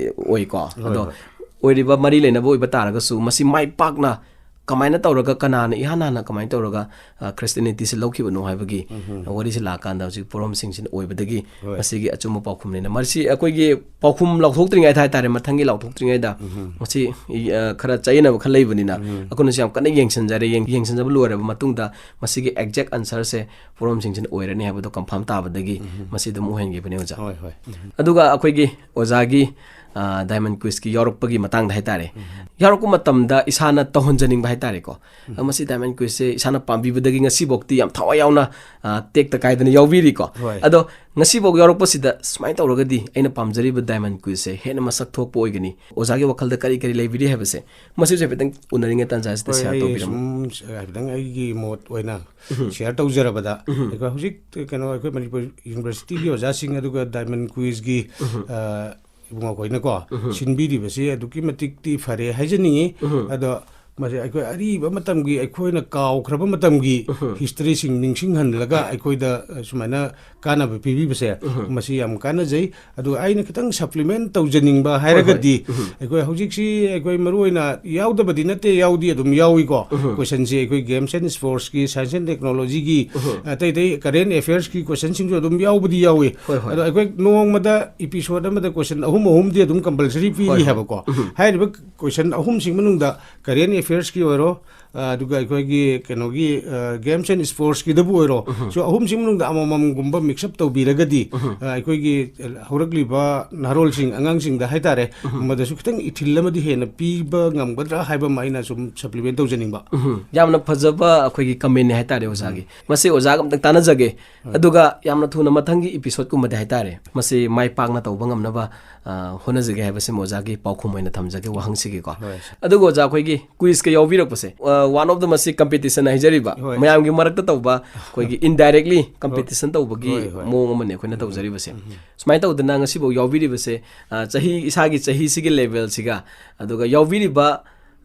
ꯑꯣꯏꯀꯣ꯫ ꯍꯣꯏ, ꯑꯗꯣ ꯍꯣꯏ꯫ ꯑꯣꯏꯔꯤꯕ ꯃꯔꯤ ꯂꯩꯅꯕ ꯑꯣꯏꯕ ꯇꯥꯔꯒꯁꯨ, ꯃꯁꯤ ꯃꯥꯏ ꯄꯥꯛꯅ ꯀꯃꯥꯏꯅ ꯇꯧꯔꯒ, ꯀꯅꯥꯅ ꯏꯍꯥꯟ ꯍꯥꯟꯅ ꯀꯃꯥꯏꯅ ꯇꯧꯔꯒ, ꯑ, ꯈ꯭ꯔꯤꯁꯇꯤꯌꯥꯅꯤꯇꯤꯁꯦ ꯂꯧꯈꯤꯕꯅꯣ ꯍꯥꯏꯕꯒꯤ, ꯎꯝ꯫ ꯋꯥꯔꯤꯁꯦ ꯂꯥꯛꯑꯀꯥꯟꯗ ꯍꯧꯖꯤꯛ ꯄꯣꯔꯣꯝꯁꯤꯡꯁꯤꯅ ꯑꯣꯏꯕꯗꯒꯤ ꯍꯣꯏ꯫ ꯃꯁꯤꯒꯤ ꯑꯆꯨꯝꯕ ꯄꯥꯎꯈꯨꯝꯅꯤꯅ꯫ ꯃꯁꯤ ꯑꯩꯈꯣꯏꯒꯤ ꯄꯥꯎꯈꯨꯝ ꯂꯥꯎꯊꯣꯛꯇ꯭ꯔꯤꯉꯩꯗ ꯍꯥꯏꯇꯥꯔꯦ, ꯃꯊꯪꯒꯤ ꯂꯥꯎꯊꯣꯛꯇ꯭ꯔꯤꯉꯩꯗ ꯎꯝ꯫ ꯃꯁꯤ, ꯑ, ꯈꯔ ꯆꯌꯦꯠꯅꯕ ꯈꯔ ꯂꯩꯕꯅꯤꯅ ꯎꯝ꯫ ꯑꯩꯈꯣꯏꯅꯁꯨ ꯌꯥꯝ ꯀꯟꯅ ꯌꯦꯡꯁꯤꯟꯖꯔꯦ꯫ ꯌꯦꯡ-, ꯌꯦꯡꯁꯤꯟꯖꯕ ꯂꯣꯏꯔꯕ ꯃꯇꯨꯡꯗ ꯃꯁꯤꯒꯤ ꯑꯦꯛꯖꯦꯛ ꯑꯟꯁꯔꯁꯦ ꯄꯣꯔꯣꯝꯁꯤꯡꯁꯤꯅ ꯑꯣꯏꯔꯅꯤ ꯍꯥꯏꯕꯗꯣ ꯀꯟꯐꯥꯔꯝ ꯇꯥꯕꯗꯒꯤ ꯎꯝ꯫ ꯃꯁꯤ ꯑꯗꯨꯝ ꯑꯣꯏꯍꯟꯈꯤꯕꯅꯦ, ꯑꯣꯖꯥ꯫ ꯍꯣꯏ, ꯍꯣꯏ꯫ ꯎꯝ꯫ ꯑꯗꯨꯒ ꯑꯩꯈꯣꯏꯒꯤ ꯑꯣꯖꯥꯒꯤ, ꯑ, ꯗꯥꯏꯃꯟ ꯀ꯭ꯋꯤꯖꯀꯤ ꯌꯥꯎꯔꯛꯄꯒꯤ ꯃꯇꯥꯡꯗ ꯍꯥꯏꯇꯥꯔꯦ꯫ ꯎꯝ꯫ ꯌꯥꯎꯔꯛꯄ ꯃꯇꯝꯗ ꯏꯁꯥꯅ ꯇꯧꯍꯟꯖꯅꯤꯡꯕ ꯍꯥꯏꯇꯥꯔꯦꯀꯣ꯫ ꯎꯝ꯫ ꯃꯁꯤ ꯗꯥꯏꯃꯟ ꯀ꯭ꯋꯤꯖꯁꯦ ꯏꯁꯥꯅ ꯄꯥꯝꯕꯤꯕꯗꯒꯤ ꯉꯁꯤꯐꯥꯎꯗꯤ ꯌꯥꯝ ꯊꯋꯥꯏ ꯌꯥꯎꯅ, ꯑ, ꯇꯦꯛꯇ ꯀꯥꯏꯗꯅ ꯌꯥꯎꯕꯤꯔꯤꯀꯣ꯫ ꯍꯣꯏ꯫ ꯑꯗꯣ ꯉꯁꯤꯐꯥꯎ ꯌꯥꯎꯔꯛꯄꯁꯤꯗ ꯁꯨꯃꯥꯏꯅ ꯇꯧꯔꯒꯗꯤ ꯑꯩꯅ ꯄꯥꯝꯖꯔꯤꯕ ꯗꯥꯏꯃꯟ ꯀ꯭ꯋꯤꯖꯁꯦ ꯍꯦꯟꯅ ꯃꯁꯛ ꯊꯣꯛꯄ ꯑꯣꯏꯒꯅꯤ꯫ ꯑꯣꯖꯥꯒꯤ ꯋꯥꯈꯜꯗ ꯀꯔꯤ ꯀꯔꯤ ꯂꯩꯕꯤꯔꯤ ꯍꯥꯏꯕꯁꯦ ꯃꯁꯤꯁꯨ ꯍꯥꯏꯐꯦꯠꯇꯪ ꯎꯅꯔꯤꯉꯩ ꯇꯥꯟꯖꯥꯁꯤꯗ ꯍꯣꯏ, ꯁꯤꯌꯥꯔ ꯑꯩ ꯇꯧꯕꯤꯔꯝꯃꯨ꯫ ꯁꯨꯝ ꯍꯥꯏꯐꯦꯠꯇꯪ ꯑꯩꯒꯤ ꯃꯣꯠ ꯑꯣꯏꯅ ꯎꯝ꯫ ꯁꯤꯌꯥꯔ ꯇꯧꯖꯔꯕꯗ, ꯎꯝ꯫ ꯑꯩꯈꯣꯏ ꯍꯧꯖꯤꯛ ꯀꯩꯅꯣ, ꯑꯩꯈꯣꯏ ꯃꯅꯤꯄꯨꯔ ꯌꯨꯅꯤꯚꯔꯁꯤꯇꯤꯒꯤ ꯑꯣꯖꯥꯁꯤꯡ ꯑꯗꯨꯒ ꯗꯥꯏꯃꯟ ꯀ꯭ꯋꯤꯖꯀꯤ, ꯎꯝ꯫ ꯑ, ꯏꯕꯨꯡꯉꯣ ꯑꯩꯈꯣꯏꯅꯀꯣ, ꯎꯝ꯫ ꯁꯤꯟꯕꯤꯔꯤꯕꯁꯤ ꯑꯗꯨꯛꯀꯤ ꯃꯇꯤꯛꯇꯤ ꯐꯔꯦ ꯍꯥꯏꯖꯅꯤꯡꯉꯤ꯫ ꯎꯝ꯫ ꯑꯗꯣ ꯃꯁꯤ ꯑꯩꯈꯣꯏ ꯑꯔꯤꯕ ꯃꯇꯝꯒꯤ, ꯑꯩꯈꯣꯏꯅ ꯀꯥꯎꯈ꯭ꯔꯕ ꯃꯇꯝꯒꯤ ꯎꯝ꯫ ꯍꯤꯁꯇ꯭ꯔꯤꯁꯤꯡ ꯅꯤꯡꯁꯤꯡꯍꯜꯂꯒ ꯑꯩꯈꯣꯏꯗ, ꯑ, ꯁꯨꯃꯥꯏꯅ ꯀꯥꯟꯅꯕ ꯄꯤꯕꯤꯕꯁꯦ, ꯎꯝ꯫ ꯃꯁꯤ ꯌꯥꯝ ꯀꯥꯟꯅꯖꯩ꯫ ꯑꯗꯨꯒ ꯑꯩꯅ ꯈꯤꯇꯪ ꯁꯄ꯭ꯂꯤꯃꯦꯟ ꯇꯧꯖꯅꯤꯡꯕ ꯍꯣꯏ, ꯍꯣꯏ꯫ ꯍꯥꯏꯔꯒꯗꯤ, ꯎꯝ꯫ ꯑꯩꯈꯣꯏ ꯍꯧꯖꯤꯛꯁꯤ ꯑꯩꯈꯣꯏ ꯃꯔꯨ ꯑꯣꯏꯅ ꯌꯥꯎꯗꯕꯗꯤ ꯅꯠꯇꯦ, ꯌꯥꯎꯗꯤ ꯑꯗꯨꯝ ꯌꯥꯎꯏꯀꯣ꯫ ꯎꯝ꯫ ꯀꯣꯏꯁꯟꯁꯤ ꯑꯩꯈꯣꯏ ꯒꯦꯝꯁ ꯑꯦꯟ ꯁ꯭ꯄꯣꯔꯠꯁꯀꯤ, ꯁꯥꯏꯟꯁ ꯑꯦꯟ ꯇꯦꯛꯅꯣꯂꯣꯖꯤꯒꯤ, ꯎꯝ꯫ ꯑꯇꯩ ꯑꯇꯩ ꯀꯔꯦꯟ ꯑꯦꯐꯤꯌꯔꯁꯀꯤ ꯀꯣꯏꯁꯟꯁꯤꯡꯁꯨ ꯑꯗꯨꯝ ꯌꯥꯎꯕꯗꯤ ꯌꯥꯎꯏ꯫ ꯍꯣꯏ, ꯍꯣꯏ꯫ ꯑꯗꯣ ꯑꯩꯈꯣꯏ ꯅꯣꯡꯃꯗ ꯏꯄꯤꯁꯣꯗ ꯑꯃꯗ ꯀꯣꯏꯁꯟ ꯑꯍꯨꯝ ꯑꯍꯨꯝꯗꯤ ꯑꯗꯨꯝ ꯀꯝꯄꯜꯁꯔꯤ ꯄꯤꯔꯤ ꯍꯣꯏ, ꯍꯣꯏ꯫ ꯍꯥꯏꯕꯀꯣ꯫ ꯎꯝ꯫ ꯍꯥꯏꯔꯤꯕ ꯀꯣꯏꯁꯟ ꯑꯍꯨꯝꯁꯤ ꯃꯅꯨꯡꯗ ꯀꯔꯦꯟ ꯑꯦꯐꯤꯌꯔꯁꯀꯤ ꯑꯣꯏꯔꯣ, ꯑ, ꯑꯗꯨꯒ ꯑꯩꯈꯣꯏꯒꯤ ꯀꯩꯅꯣꯒꯤ, ꯑ, ꯒꯦꯝꯁ ꯑꯦꯟ ꯏꯁꯄꯣꯔꯠꯁꯀꯤꯗꯕꯨ ꯑꯣꯏꯔꯣ, ꯎꯝ꯫ ꯁꯣ ꯑꯍꯨꯝꯁꯤ ꯃꯅꯨꯡꯗ ꯑꯃꯃꯝꯒꯨꯝꯕ ꯃꯤꯛꯁ ꯑꯞ ꯇꯧꯕꯤꯔꯒꯗꯤ, ꯎꯝ꯫ ꯑ, ꯑꯩꯈꯣꯏꯒꯤ ꯍꯧꯔꯛꯂꯤꯕ ꯅꯍꯥꯔꯣꯜꯁꯤꯡ, ꯑꯉꯥꯡꯁꯤꯡꯗ ꯍꯥꯏꯇꯥꯔꯦ, ꯎꯝ꯫ ꯃꯗꯁꯨ ꯈꯤꯇꯪ ꯏꯊꯤꯜ ꯑꯃꯗꯤ ꯍꯦꯟꯅ ꯄꯤꯕ ꯉꯝꯒꯗ꯭ꯔꯥ ꯍꯥꯏꯕ ꯑꯃ ꯑꯩꯅ ꯁꯨꯝ ꯁꯄ꯭ꯂꯤꯃꯦꯟ ꯇꯧꯖꯅꯤꯡꯕ꯫ ꯎꯝ꯫ ꯌꯥꯝꯅ ꯐꯖꯕ ꯑꯩꯈꯣꯏꯒꯤ ꯀꯃꯦꯟꯅꯤ ꯍꯥꯏꯇꯥꯔꯦ ꯑꯣꯖꯥꯒꯤ꯫ ꯎꯝ꯫ ꯃꯁꯤ ꯑꯣꯖꯥꯒ ꯑꯝꯇꯪ ꯇꯥꯟꯅꯖꯒꯦ꯫ ꯍꯣꯏ꯫ ꯑꯗꯨꯒ ꯌꯥꯝꯅ ꯊꯨꯅ ꯃꯊꯪꯒꯤ ꯏꯄꯤꯁꯣꯗꯀꯨꯝꯕꯗ ꯍꯥꯏꯇꯥꯔꯦ, ꯃꯁꯤ ꯃꯥꯏ ꯄꯥꯛꯅ ꯇꯧꯕ ꯉꯝꯅꯕ, ꯑ, ꯍꯣꯠꯅꯖꯒꯦ ꯍꯥꯏꯕꯁꯤꯃ ꯑꯣꯖꯥꯒꯤ ꯄꯥꯎꯈꯨꯝ ꯑꯣꯏꯅ ꯊꯝꯖꯒꯦ ꯋꯥꯍꯪꯁꯤꯒꯤꯀꯣ꯫ ꯍꯣꯏ, ꯁꯥꯔ꯫ ꯑꯗꯨꯒ ꯑꯣꯖꯥ, ꯑꯩꯈꯣꯏꯒꯤ ꯀ꯭ꯋꯤꯖꯀ ꯌꯥꯎꯕꯤꯔꯛꯄꯁꯦ, ꯑ, one of the ꯃꯁꯤ ꯀꯝꯄꯤꯇꯤꯁꯟ ꯍꯥꯏꯖꯔꯤꯕ, ꯍꯣꯏ꯫ ꯃꯌꯥꯝꯒꯤ ꯃꯔꯛꯇ ꯇꯧꯕ ꯑꯩꯈꯣꯏꯒꯤ ꯏꯟꯗꯥꯏꯔꯦꯛꯂꯤ ꯍꯣꯏ꯫ ꯀꯝꯄꯤꯇꯤꯁꯟ ꯇꯧꯕꯒꯤ ꯍꯣꯏ, ꯍꯣꯏ꯫ ꯃꯑꯣꯡ ꯑꯃꯅꯦ ꯑꯩꯈꯣꯏꯅ ꯎꯝ꯫ ꯇꯧꯖꯔꯤꯕꯁꯦ꯫ ꯎꯝ꯫ ꯁꯨꯃꯥꯏꯅ ꯇꯧꯗꯅ ꯉꯁꯤꯐꯥꯎ ꯌꯥꯎꯕꯤꯔꯤꯕꯁꯦ, ꯑ, ꯆꯍꯤ, ꯏꯁꯥꯒꯤ ꯆꯍꯤꯁꯤꯒꯤ ꯂꯦꯚꯦꯜꯁꯤꯒ, ꯑꯗꯨꯒ ꯌꯥꯎꯕꯤꯔꯤꯕ,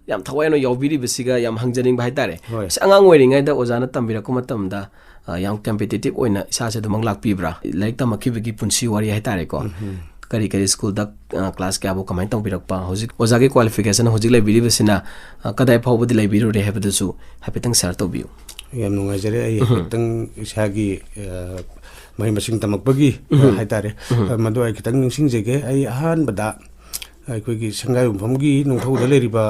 ꯌꯥꯝ ꯊꯋꯥꯏ ꯌꯥꯎꯅ ꯌꯥꯎꯕꯤꯔꯤꯕꯁꯤꯒ ꯌꯥꯝ ꯍꯪꯖꯅꯤꯡꯕ ꯍꯥꯏꯇꯥꯔꯦ꯫ ꯍꯣꯏ꯫ ꯑꯁ, ꯑꯉꯥꯡ ꯑꯣꯏꯔꯤꯉꯩꯗ ꯑꯣꯖꯥꯅ ꯇꯝꯕꯤꯔꯛꯄ ꯃꯇꯝꯗ, ꯑ, ꯌꯥꯝ ꯀꯝꯄꯤꯇꯤꯇꯤꯞ ꯑꯣꯏꯅ ꯏꯁꯥꯁꯦ ꯑꯗꯨꯃꯛ ꯂꯥꯛꯄꯤꯕ꯭ꯔꯥ? ꯂꯥꯏꯔꯤꯛ ꯇꯝꯃꯛꯈꯤꯕꯒꯤ ꯄꯨꯟꯁꯤ ꯋꯥꯔꯤ ꯍꯥꯏꯇꯥꯔꯦꯀꯣ꯫ ꯎꯝ꯫ ꯀꯔꯤ ꯀꯔꯤ ꯁ꯭ꯀꯨꯜꯗ, ꯑ, ꯀ꯭ꯂꯥꯁ ꯀꯌꯥꯐꯥꯎ ꯀꯃꯥꯏꯅ ꯇꯧꯕꯤꯔꯛꯄ? ꯍꯧꯖꯤꯛ ꯑꯣꯖꯥꯒꯤ ꯀ꯭ꯋꯥꯂꯤꯐꯤꯀꯦꯁꯟ ꯍꯧꯖꯤꯛ ꯂꯩꯕꯤꯔꯤꯕꯁꯤꯅ, ꯑ, ꯀꯗꯥꯏ ꯐꯥꯎꯕꯗꯤ ꯂꯩꯕꯤꯔꯨꯔꯦ ꯍꯥꯏꯕꯗꯨꯁꯨ ꯍꯥꯏꯐꯦꯠꯇꯪ ꯁꯤꯌꯔ ꯇꯧꯕꯤꯌꯨ꯫ ꯌꯥꯝ ꯅꯨꯡꯉꯥꯏꯖꯔꯦ꯫ ꯑꯩ ꯎꯝ꯫ ꯍꯥꯏꯐꯦꯠꯇꯪ ꯏꯁꯥꯒꯤ, ꯑ, ꯃꯍꯩ ꯃꯁꯤꯡ ꯇꯝꯃꯛꯄꯒꯤ, ꯑ, ꯎꯝ꯫ ꯍꯥꯏꯇꯥꯔꯦ꯫ ꯎꯝ꯫ ꯑ, ꯃꯗꯨ ꯑꯩ ꯈꯤꯇꯪ ꯅꯤꯡꯁꯤꯡꯖꯒꯦ꯫ ꯑꯩ ꯑꯍꯥꯟꯕꯗ ꯑꯩꯈꯣꯏꯒꯤ ꯁꯪꯒꯥꯏꯌꯨꯝꯐꯝꯒꯤ ꯅꯨꯡꯊꯧꯗ ꯂꯩꯔꯤꯕ,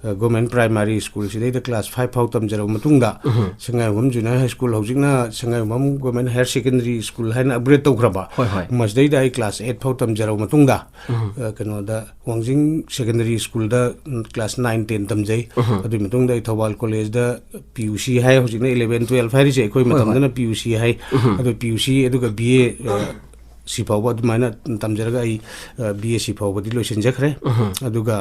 ꯑ, ꯒꯣꯔꯃꯦꯟ ꯄ꯭ꯔꯥꯏꯃꯥꯔꯤ ꯁ꯭ꯀꯨꯜꯁꯤꯗꯩꯗ ꯀ꯭ꯂꯥꯁ ꯐꯥꯏꯚ ꯐꯥꯎ ꯇꯝꯖꯔꯕ ꯃꯇꯨꯡꯗ, ꯎꯝ꯫ ꯁꯪꯒꯥꯏꯌꯨꯝꯐꯝ ꯖꯨꯅꯤꯌꯔ ꯍꯥꯏ ꯁ꯭ꯀꯨꯜ, ꯍꯧꯖꯤꯛꯅ ꯁꯪꯒꯥꯏꯌꯨꯝꯐꯝ ꯒꯣꯔꯃꯦꯟ ꯍꯥꯌꯔ ꯁꯦꯀꯦꯟꯗꯔꯤ ꯁ꯭ꯀꯨꯜ ꯍꯥꯏꯅ ꯑꯞꯒ꯭ꯔꯦꯗ ꯇꯧꯈ꯭ꯔꯕ, ꯍꯣꯏ, ꯍꯣꯏ꯫ ꯃꯁꯤꯗꯩꯗ ꯑꯩ ꯀ꯭ꯂꯥꯁ ꯑꯩꯠ ꯐꯥꯎ ꯇꯝꯖꯔꯕ ꯃꯇꯨꯡꯗ, ꯎꯝ꯫ ꯑ, ꯀꯩꯅꯣꯗ, ꯋꯥꯡꯖꯤꯡ ꯁꯦꯀꯦꯟꯗꯔꯤ ꯁ꯭ꯀꯨꯜꯗ, ꯎꯝ, ꯀ꯭ꯂꯥꯁ ꯅꯥꯏꯟ, ꯇꯦꯟ ꯇꯝꯖꯩ꯫ ꯎꯝ꯫ ꯑꯗꯨꯒꯤ ꯃꯇꯨꯡꯗ ꯑꯩ ꯊꯧꯕꯥꯜ ꯀꯣꯂꯦꯖꯇ ꯄꯤ ꯌꯨ ꯁꯤ ꯍꯥꯏ, ꯍꯧꯖꯤꯛꯅ ꯏꯂꯦꯚꯦꯟ, ꯇꯨꯌꯦꯜꯐ ꯍꯥꯏꯔꯤꯁꯦ, ꯑꯩꯈꯣꯏ ꯍꯣꯏ, ꯍꯣꯏ꯫ ꯃꯇꯝꯗꯅ ꯄꯤ ꯌꯨ ꯁꯤ ꯍꯥꯏ꯫ ꯎꯝ꯫ ꯑꯗꯣ ꯄꯤ ꯌꯨ ꯁꯤ ꯑꯗꯨꯒ ꯕꯤ ꯑꯦ, ꯑ, ꯁꯤ ꯐꯥꯎꯕ ꯑꯗꯨꯃꯥꯏꯅ ꯇꯝꯖꯔꯒ ꯑꯩ, ꯑ, ꯕꯤ ꯑꯦ ꯁꯤ ꯐꯥꯎꯕꯗꯤ ꯂꯣꯏꯁꯤꯟꯖꯈ꯭ꯔꯦ꯫ ꯎꯝ꯫ ꯑꯗꯨꯒ,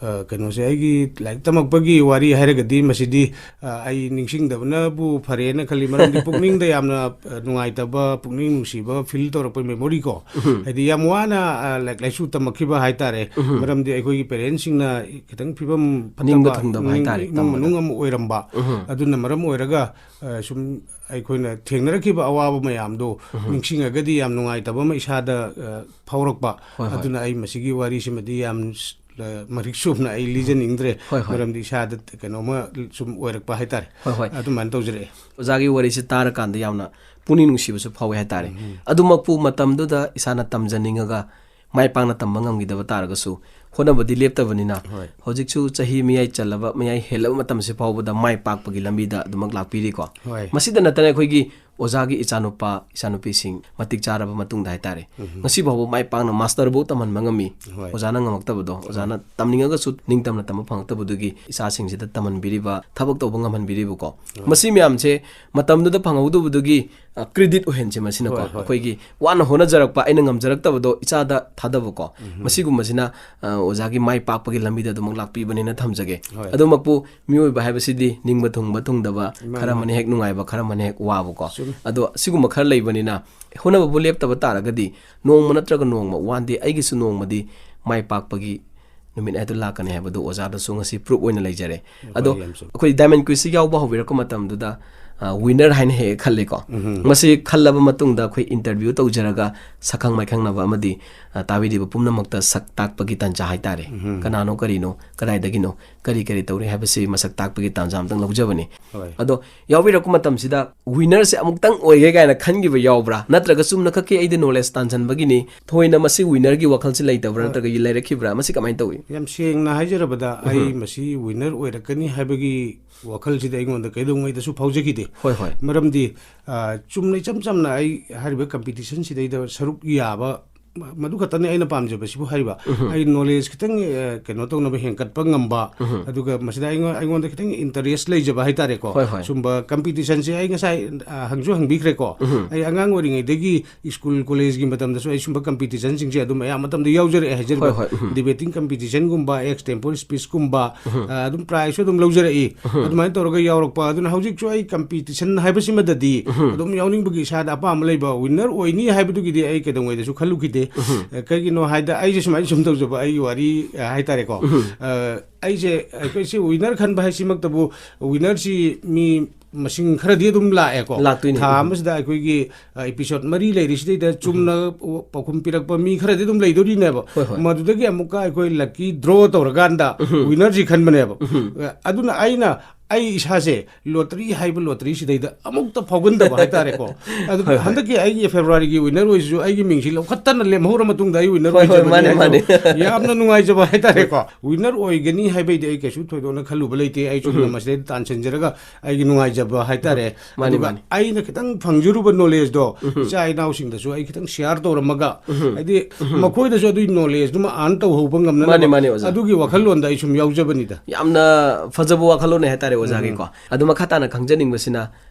ꯑ, ꯀꯩꯅꯣꯁꯦ, ꯑꯩꯒꯤ ꯂꯥꯏꯔꯤꯛ ꯇꯝꯃꯛꯄꯒꯤ ꯋꯥꯔꯤ ꯍꯥꯏꯔꯒꯗꯤ ꯃꯁꯤꯗꯤ, ꯑ, ꯑꯩ ꯅꯤꯡꯁꯤꯡꯗꯕꯅꯕꯨ ꯐꯔꯦꯅ ꯈꯜꯂꯤ꯫ ꯃꯔꯝꯗꯤ ꯄꯨꯛꯅꯤꯡꯗ ꯌꯥꯝꯅ, ꯑ, ꯅꯨꯡꯉꯥꯏꯇꯕ, ꯄꯨꯛꯅꯤꯡ ꯅꯨꯡꯁꯤꯕ ꯐꯤꯜ ꯇꯧꯔꯛꯄ ꯃꯦꯃꯣꯔꯤ ꯀꯣ꯫ ꯎꯝ꯫ ꯍꯥꯏꯗꯤ ꯌꯥꯝ ꯋꯥꯅ, ꯑ, ꯂꯥꯏꯔꯤꯛ ꯂꯥꯏꯁꯨ ꯇꯝꯃꯛꯈꯤꯕ ꯍꯥꯏꯇꯥꯔꯦ꯫ ꯎꯝ꯫ ꯃꯔꯝꯗꯤ ꯑꯩꯈꯣꯏꯒꯤ ꯄꯦꯔꯦꯟꯁꯁꯤꯡꯅ ꯈꯤꯇꯪ ꯐꯤꯕꯝ ꯅꯤꯡꯕ ꯐꯠꯇꯕ, ꯊꯨꯡꯗꯕ ꯅꯤꯡ-, ꯍꯥꯏꯇꯥꯔꯦ, ꯏꯃꯨꯡ ꯇꯝꯕꯗ꯫ ꯃꯅꯨꯡ ꯑꯃ ꯑꯣꯏꯔꯝꯕ꯫ ꯎꯝ꯫ ꯑꯗꯨꯅ ꯃꯔꯝ ꯑꯣꯏꯔꯒ, ꯑ, ꯁꯨꯝ ꯑꯩꯈꯣꯏꯅ ꯊꯦꯡꯅꯔꯛꯈꯤꯕ ꯑꯋꯥꯕ ꯃꯌꯥꯝꯗꯣ ꯎꯝ꯫ ꯅꯤꯡꯁꯤꯡꯉꯒꯗꯤ ꯌꯥꯝ ꯅꯨꯡꯉꯥꯏꯇꯕ ꯑꯃ ꯏꯁꯥꯗ, ꯑ, ꯐꯥꯎꯔꯛꯄ꯫ ꯍꯣꯏ, ꯍꯣꯏ꯫ ꯑꯗꯨꯅ ꯑꯩ ꯃꯁꯤꯒꯤ ꯋꯥꯔꯤꯁꯤꯃꯗꯤ ꯌꯥꯝ ꯁ-, ꯑ, ꯃꯔꯤꯛ ꯆꯨꯝꯅ ꯑꯩ ꯂꯤꯖꯅꯤꯡꯗ꯭ꯔꯦ꯫ ꯍꯣꯏ, ꯍꯣꯏ꯫ ꯃꯔꯝꯗꯤ ꯏꯁꯥꯗ ꯀꯩꯅꯣꯝꯃ ꯁꯨꯝ ꯑꯣꯏꯔꯛꯄ ꯍꯥꯏꯇꯥꯔꯦ꯫ ꯍꯣꯏ, ꯍꯣꯏ꯫ ꯑꯗꯨꯃꯥꯏꯅ ꯇꯧꯖꯔꯛꯑꯦ꯫ ꯑꯣꯖꯥꯒꯤ ꯋꯥꯔꯤꯁꯦ ꯇꯥꯔꯀꯥꯟꯗ ꯌꯥꯝꯅ ꯄꯨꯛꯅꯤꯡ ꯅꯨꯡꯁꯤꯕꯁꯨ ꯐꯥꯎꯋꯦ ꯍꯥꯏꯇꯥꯔꯦ꯫ ꯎꯝ꯫ ꯑꯗꯨꯃꯛꯄꯨ ꯃꯇꯝꯗꯨꯗ ꯏꯁꯥꯅ ꯇꯝꯖꯅꯤꯡꯉꯒ ꯃꯥꯏ ꯄꯥꯛꯅ ꯇꯝꯕ ꯉꯝꯈꯤꯗꯕ ꯇꯥꯔꯒꯁꯨ, ꯍꯣꯠꯅꯕꯗꯤ ꯂꯦꯞꯇꯕꯅꯤꯅ, ꯍꯣꯏ꯫ ꯍꯧꯖꯤꯛꯁꯨ ꯆꯍꯤ ꯃꯤꯌꯥꯏ ꯆꯜꯂꯕ, ꯃꯌꯥꯏ ꯍꯦꯜꯂꯕ ꯃꯇꯝꯁꯤ ꯐꯥꯎꯕꯗ ꯃꯥꯏ ꯄꯥꯛꯄꯒꯤ ꯂꯝꯕꯤꯗ ꯑꯗꯨꯃꯛ ꯂꯥꯛꯄꯤꯔꯤꯀꯣ꯫ ꯍꯣꯏ꯫ ꯃꯁꯤꯗ ꯅꯠꯇꯅ ꯑꯩꯈꯣꯏꯒꯤ ꯑꯣꯖꯥꯒꯤ ꯏꯆꯥꯅꯨꯄꯥ, ꯏꯆꯥꯅꯨꯄꯤꯁꯤꯡ ꯃꯇꯤꯛ ꯆꯥꯔꯕ ꯃꯇꯨꯡꯗ ꯍꯥꯏꯇꯥꯔꯦ, ꯉꯁꯤ ꯐꯥꯎꯕ ꯃꯥꯏ ꯄꯥꯛꯅ ꯃꯥꯁꯇꯔꯐꯧ ꯇꯝꯍꯟꯕ ꯉꯝꯃꯤ꯫ ꯍꯣꯏ꯫ ꯑꯣꯖꯥꯅ ꯉꯝꯃꯛꯇꯕꯗꯣ, ꯑꯣꯖꯥꯅ ꯇꯝꯅꯤꯡꯉꯒꯁꯨ ꯅꯤꯡꯇꯝꯅ ꯇꯝꯕ ꯐꯪꯉꯛꯇꯕꯗꯨꯒꯤ ꯏꯆꯥꯁꯤꯡꯁꯤꯗ ꯇꯝꯍꯟꯕꯤꯔꯤꯕ, ꯊꯕꯛ ꯇꯧꯕ ꯉꯝꯍꯟꯕꯤꯔꯤꯕꯀꯣ꯫ ꯃꯁꯤ ꯃꯌꯥꯝꯁꯦ ꯃꯇꯝꯗꯨꯗ ꯐꯪꯍꯧꯗꯕꯗꯨꯒꯤ, ꯑ, credit ꯑꯣꯏꯍꯟꯁꯦ ꯃꯁꯤꯅꯀꯣ꯫ ꯍꯣꯏ, ꯍꯣꯏ꯫ ꯑꯩꯈꯣꯏꯒꯤ ꯋꯥꯅ ꯍꯣꯠꯅꯖꯔꯛꯄ, ꯑꯩꯅ ꯉꯝꯖꯔꯛꯇꯕꯗꯣ ꯏꯆꯥꯗ ꯊꯥꯗꯕꯀꯣ꯫ ꯃꯁꯤꯒꯨꯝꯕꯁꯤꯅ, ꯑ, ꯑꯣꯖꯥꯒꯤ ꯃꯥꯏ ꯄꯥꯛꯄꯒꯤ ꯂꯝꯕꯤꯗ ꯑꯗꯨꯃꯛ ꯂꯥꯛꯄꯤꯕꯅꯦꯅ ꯊꯝꯖꯒꯦ꯫ ꯍꯣꯏ꯫ ꯑꯗꯨꯃꯛꯄꯨ ꯃꯤꯑꯣꯏꯕ ꯍꯥꯏꯕꯁꯤꯗꯤ ꯅꯤꯡꯕ ꯊꯨꯡꯕ ꯊꯨꯡꯗꯕ, ꯃꯥꯅꯤ, ꯈꯔ ꯑꯃꯅ ꯃꯥꯅꯤ꯫ ꯍꯦꯛ ꯅꯨꯡꯉꯥꯏꯕ, ꯈꯔ ꯑꯃꯅ ꯍꯦꯛ ꯋꯥꯕꯀꯣ꯫ ꯆꯨꯝꯃꯤ꯫ ꯑꯗꯣ ꯁꯤꯒꯨꯝꯕ ꯈꯔ ꯂꯩꯕꯅꯤꯅ, ꯍꯣꯠꯅꯕꯕꯨ ꯂꯦꯞꯇꯕ ꯇꯥꯔꯒꯗꯤ ꯅꯣꯡꯃ ꯅꯠꯇ꯭ꯔꯒ ꯅꯣꯡꯃ, one day, ꯑꯩꯒꯤꯁꯨ ꯅꯣꯡꯃꯗꯤ ꯃꯥꯏ ꯄꯥꯛꯄꯒꯤ ꯅꯨꯃꯤꯠ ꯍꯥꯏꯗꯨ ꯂꯥꯛꯀꯅꯤ ꯍꯥꯏꯕꯗꯨ ꯑꯣꯖꯥꯗꯁꯨ ꯉꯁꯤ proof ꯑꯣꯏꯅ ꯂꯩꯖꯔꯦ꯫ ꯑꯗꯣ ꯌꯥꯝ ꯆꯨꯝꯃꯤ꯫ ꯑꯩꯈꯣꯏ Diamond Quiz ꯁꯤ ꯌꯥꯎꯕ ꯍꯧꯕꯤꯔꯛꯄ ꯃꯇꯝꯗꯨꯗ, ꯑ, winner ꯍꯥꯏꯅ ꯍꯦꯛ ꯍꯦꯛ ꯈꯜꯂꯤꯀꯣ꯫ ꯃꯁꯤ ꯈꯜꯂꯕ ꯃꯇꯨꯡꯗ ꯑꯩꯈꯣꯏ interview ꯇꯧꯖꯔꯒ ꯁꯛꯈꯪ ꯃꯥꯏꯈꯪꯅꯕ ꯑꯃꯗꯤ, ꯑ, ꯇꯥꯕꯤꯔꯤꯕ ꯄꯨꯝꯅꯃꯛꯇ ꯁꯛ ꯇꯥꯛꯄꯒꯤ ꯇꯥꯟꯖꯥ ꯍꯥꯏꯇꯥꯔꯦ꯫ ꯀꯅꯥꯅꯣ, ꯀꯔꯤꯅꯣ, ꯀꯗꯥꯏꯗꯒꯤꯅꯣ, ꯀꯔꯤ ꯀꯔꯤ ꯇꯧꯔꯤ ꯍꯥꯏꯕꯁꯤ ꯃꯁꯛ ꯇꯥꯛꯄꯒꯤ ꯇꯥꯟꯖꯥ ꯑꯃꯇꯪ ꯂꯧꯖꯕꯅꯤ꯫ ꯍꯣꯏ꯫ ꯑꯗꯣ ꯌꯥꯎꯕꯤꯔꯛꯄ ꯃꯇꯝꯁꯤꯗ winner ꯁꯦ ꯑꯃꯨꯛꯇꯪ ꯑꯣꯏꯒꯦ ꯀꯥꯏꯅ ꯈꯟꯈꯤꯕ ꯌꯥꯎꯕ꯭ꯔꯥ? ꯅꯠꯇ꯭ꯔꯒ ꯆꯨꯝꯅ ꯈꯛꯀꯤ ꯑꯩꯗꯤ knowledge ꯇꯥꯟꯁꯤꯟꯕꯒꯤꯅꯤ, ꯊꯣꯏꯅ ꯃꯁꯤ winner ꯒꯤ ꯋꯥꯈꯜꯁꯤ ꯂꯩꯇꯕ꯭ꯔꯥ? ꯅꯠꯇ꯭ꯔꯒ ꯂꯩꯔꯛꯈꯤꯕ꯭ꯔꯥ? ꯃꯁꯤ ꯀꯃꯥꯏꯅ ꯇꯧꯏ? ꯌꯥꯝ ꯁꯦꯡꯅ ꯍꯥꯏꯖꯔꯕꯗ, ꯑꯩ ꯃꯁꯤ winner ꯑꯣꯏꯔꯛꯀꯅꯤ ꯍꯥꯏꯕꯒꯤ ꯋꯥꯈꯜꯁꯤꯗꯤ ꯑꯩꯉꯣꯟꯗ ꯀꯩꯗꯧꯉꯩꯗꯁꯨ ꯐꯥꯎꯖꯈꯤꯗꯦ꯫ ꯍꯣꯏ, ꯍꯣꯏ꯫ ꯃꯔꯝꯗꯤ, ꯑ, ꯆꯨꯝꯅ ꯏꯆꯝ ꯆꯝꯅ ꯑꯩ ꯍꯥꯏꯔꯤꯕ competition ꯁꯤꯗꯩꯗ ꯁꯔꯨꯛ ꯌꯥꯕ, ꯃ-, ꯃꯗꯨ ꯈꯛꯇꯅꯤ ꯑꯩꯅ ꯄꯥꯝꯖꯕꯁꯤꯕꯨ ꯍꯥꯏꯔꯤꯕ꯫ ꯑꯩ knowledge ꯈꯤꯇꯪ, ꯑ, ꯀꯩꯅꯣ ꯇꯧꯅꯕ, ꯍꯦꯟꯒꯠꯄ ꯉꯝꯕ, ꯑꯗꯨꯒ ꯃꯁꯤꯗ ꯑꯩꯉꯣꯟ-, ꯑꯩꯉꯣꯟꯗ ꯈꯤꯇꯪ interest ꯂꯩꯖꯕ ꯍꯥꯏꯇꯥꯔꯦꯀꯣ꯫ ꯍꯣꯏ, ꯍꯣꯏ꯫ ꯁꯨꯝꯕ competition ꯁꯦ ꯑꯩ ꯉꯁꯥꯏ, ꯑ, ꯍꯪꯁꯨ ꯍꯪꯕꯤꯈ꯭ꯔꯦꯀꯣ꯫ ꯑꯩ ꯑꯉꯥꯡ ꯑꯣꯏꯔꯤꯉꯩꯗꯒꯤ school college ꯒꯤ ꯃꯇꯝꯗꯁꯨ ꯑꯩ ꯁꯨꯝꯕ competition ꯁꯤꯡꯁꯦ ꯑꯗꯨꯝ ꯑꯌꯥꯝꯕ ꯃꯇꯝꯗ ꯌꯥꯎꯖꯔꯛꯑꯦ ꯍꯥꯏꯖꯔꯤꯕ꯫ ꯍꯣꯏ, ꯍꯣꯏ, ꯎꯝ꯫ Debating competition ꯒꯨꯝꯕ, extempore speech ꯀꯨꯝꯕ, ꯑ, ꯑꯗꯨꯝ prize ꯁꯨ ꯑꯗꯨꯝ ꯂꯧꯖꯔꯛꯏ꯫ ꯑꯗꯨꯃꯥꯏꯅ ꯇꯧꯔꯒ ꯌꯥꯎꯔꯛꯄ꯫ ꯑꯗꯨꯅ ꯍꯧꯖꯤꯛꯁꯨ ꯑꯩ competition ꯍꯥꯏꯕꯁꯤꯃꯗꯗꯤ ꯑꯗꯨꯝ ꯌꯥꯎꯅꯤꯡꯕꯒꯤ ꯏꯁꯥꯗ ꯑꯄꯥꯝꯕ ꯂꯩꯕ, winner ꯑꯣꯏꯅꯤ ꯍꯥꯏꯕꯗꯨꯒꯤꯗꯤ ꯑꯩ ꯀꯩꯗꯧꯉꯩꯗꯁꯨ ꯈꯜꯂꯨꯈꯤꯗꯦ꯫ ꯑ, ꯀꯩꯒꯤꯅꯣ ꯍꯥꯏꯗ ꯑꯩꯁꯦ ꯁꯨꯃꯥꯏꯅ ꯁꯨꯝ ꯇꯧꯖꯕ, ꯑꯩꯒꯤ ꯋꯥꯔꯤ, ꯑ, ꯍꯥꯏꯇꯥꯔꯦꯀꯣ꯫ ꯑ, ꯑꯩꯁꯦ, ꯑꯩꯈꯣꯏꯁꯤ winner ꯈꯟꯕ ꯍꯥꯏꯁꯤꯃꯛꯇꯕꯨ, winner ꯁꯤ ꯃꯤ ꯃꯁꯤꯡ ꯈꯔꯗꯤ ꯑꯗꯨꯝ ꯂꯥꯛꯑꯦꯀꯣ꯫ ꯂꯥꯛꯇꯣꯏꯅꯤ꯫ ꯊꯥ ꯑꯃꯁꯤꯗ ꯑꯩꯈꯣꯏꯒꯤ, ꯑ, episode ꯃꯔꯤ ꯂꯩꯔꯤꯁꯤꯗꯩꯗ ꯆꯨꯝꯅ ꯄꯥꯎꯈꯨꯝ ꯄꯤꯔꯛꯄ ꯃꯤ ꯈꯔꯗꯤ ꯑꯗꯨꯝ ꯂꯩꯗꯣꯔꯤꯅꯦꯕ꯫ ꯍꯣꯏ, ꯍꯣꯏ꯫ ꯃꯗꯨꯗꯒꯤ ꯑꯃꯨꯛꯀ ꯑꯩꯈꯣꯏ lucky draw ꯇꯧꯔꯀꯥꯟꯗ winner ꯁꯤ ꯈꯟꯕꯅꯦꯕ꯫ ꯑ, ꯑꯗꯨꯅ ꯑꯩꯅ ꯑꯩ ꯏꯁꯥꯁꯦ ꯂꯣꯇꯔꯤ ꯍꯥꯏꯕ ꯂꯣꯇꯔꯤꯁꯤꯗꯩꯗ ꯑꯃꯨꯛꯇ ꯐꯥꯎꯒꯟꯗꯕ ꯍꯥꯏꯇꯥꯔꯦꯀꯣ꯫ ꯑꯗꯨ ꯍꯣꯏ, ꯍꯣꯏ꯫ ꯍꯟꯗꯛꯀꯤ ꯑꯩꯒꯤ ꯐꯦꯕ꯭ꯔꯨꯋꯥꯔꯤꯒꯤ ꯋꯤꯟꯅꯔ ꯑꯣꯏꯁꯤꯁꯨ ꯑꯩꯒꯤ ꯃꯤꯡꯁꯤ ꯂꯧꯈꯠꯇꯅ ꯂꯦꯝꯍꯧꯔ ꯃꯇꯨꯡꯗ ꯑꯩ ꯋꯤꯟꯅꯔ ꯍꯣꯏ, ꯍꯣꯏ, ꯑꯣꯏꯖꯕꯅꯤ ꯃꯥꯅꯦ, ꯍꯥꯏꯁꯨ꯫ ꯃꯥꯅꯦ꯫ ꯌꯥꯝꯅ ꯅꯨꯡꯉꯥꯏꯖꯕ ꯍꯥꯏꯇꯥꯔꯦꯀꯣ꯫ ꯋꯤꯟꯅꯔ ꯑꯣꯏꯒꯅꯤ ꯍꯥꯏꯕꯩꯗꯤ ꯑꯩ ꯀꯩꯁꯨ ꯊꯣꯏꯗꯣꯛꯅ ꯈꯜꯂꯨꯕ ꯂꯩꯇꯦ꯫ ꯑꯩ ꯆꯨꯝꯅ ꯃꯁꯤꯗꯩꯗ ꯇꯥꯟꯁꯤꯟꯖꯔꯒ ꯑꯩꯒꯤ ꯅꯨꯡꯉꯥꯏꯖꯕ ꯍꯥꯏꯇꯥꯔꯦ꯫ ꯃꯥꯅꯦ, ꯑꯗꯨꯒ ꯃꯥꯅꯦ꯫ ꯑꯩꯅ ꯈꯤꯇꯪ ꯐꯪꯖꯔꯨꯕ ꯅꯣꯂꯦꯖꯇꯣ ꯏꯆꯥ ꯏꯅꯥꯎꯁꯤꯡꯗꯁꯨ ꯑꯩ ꯈꯤꯇꯪ ꯁꯤꯌꯥꯔ ꯇꯧꯔꯝꯃꯒ, ꯍꯥꯏꯗꯤ ꯃꯈꯣꯏꯗꯁꯨ ꯑꯗꯨꯒꯤ ꯅꯣꯂꯦꯖꯇꯨꯃ ꯑꯥꯔꯟ ꯇꯧꯍꯧꯕ ꯉꯝꯅꯅꯕ ꯃꯥꯅꯦ, ꯃꯥꯅꯦ, ꯑꯣꯖꯥ꯫ ꯑꯗꯨꯒꯤ ꯋꯥꯈꯜꯂꯣꯟꯗ ꯑꯩ ꯁꯨꯝ ꯌꯥꯎꯖꯕꯅꯤꯗ꯫ ꯌꯥꯝꯅ ꯐꯖꯕ ꯋꯥꯈꯜꯂꯣꯟꯅꯦ ꯍꯥꯏꯇꯥꯔꯦ ꯑꯣꯖꯥꯒꯤꯀꯣ꯫ ꯑꯗꯣ ꯃꯈꯥ ꯇꯥꯅ ꯈꯪꯖꯅꯤꯡꯕꯁꯤꯅ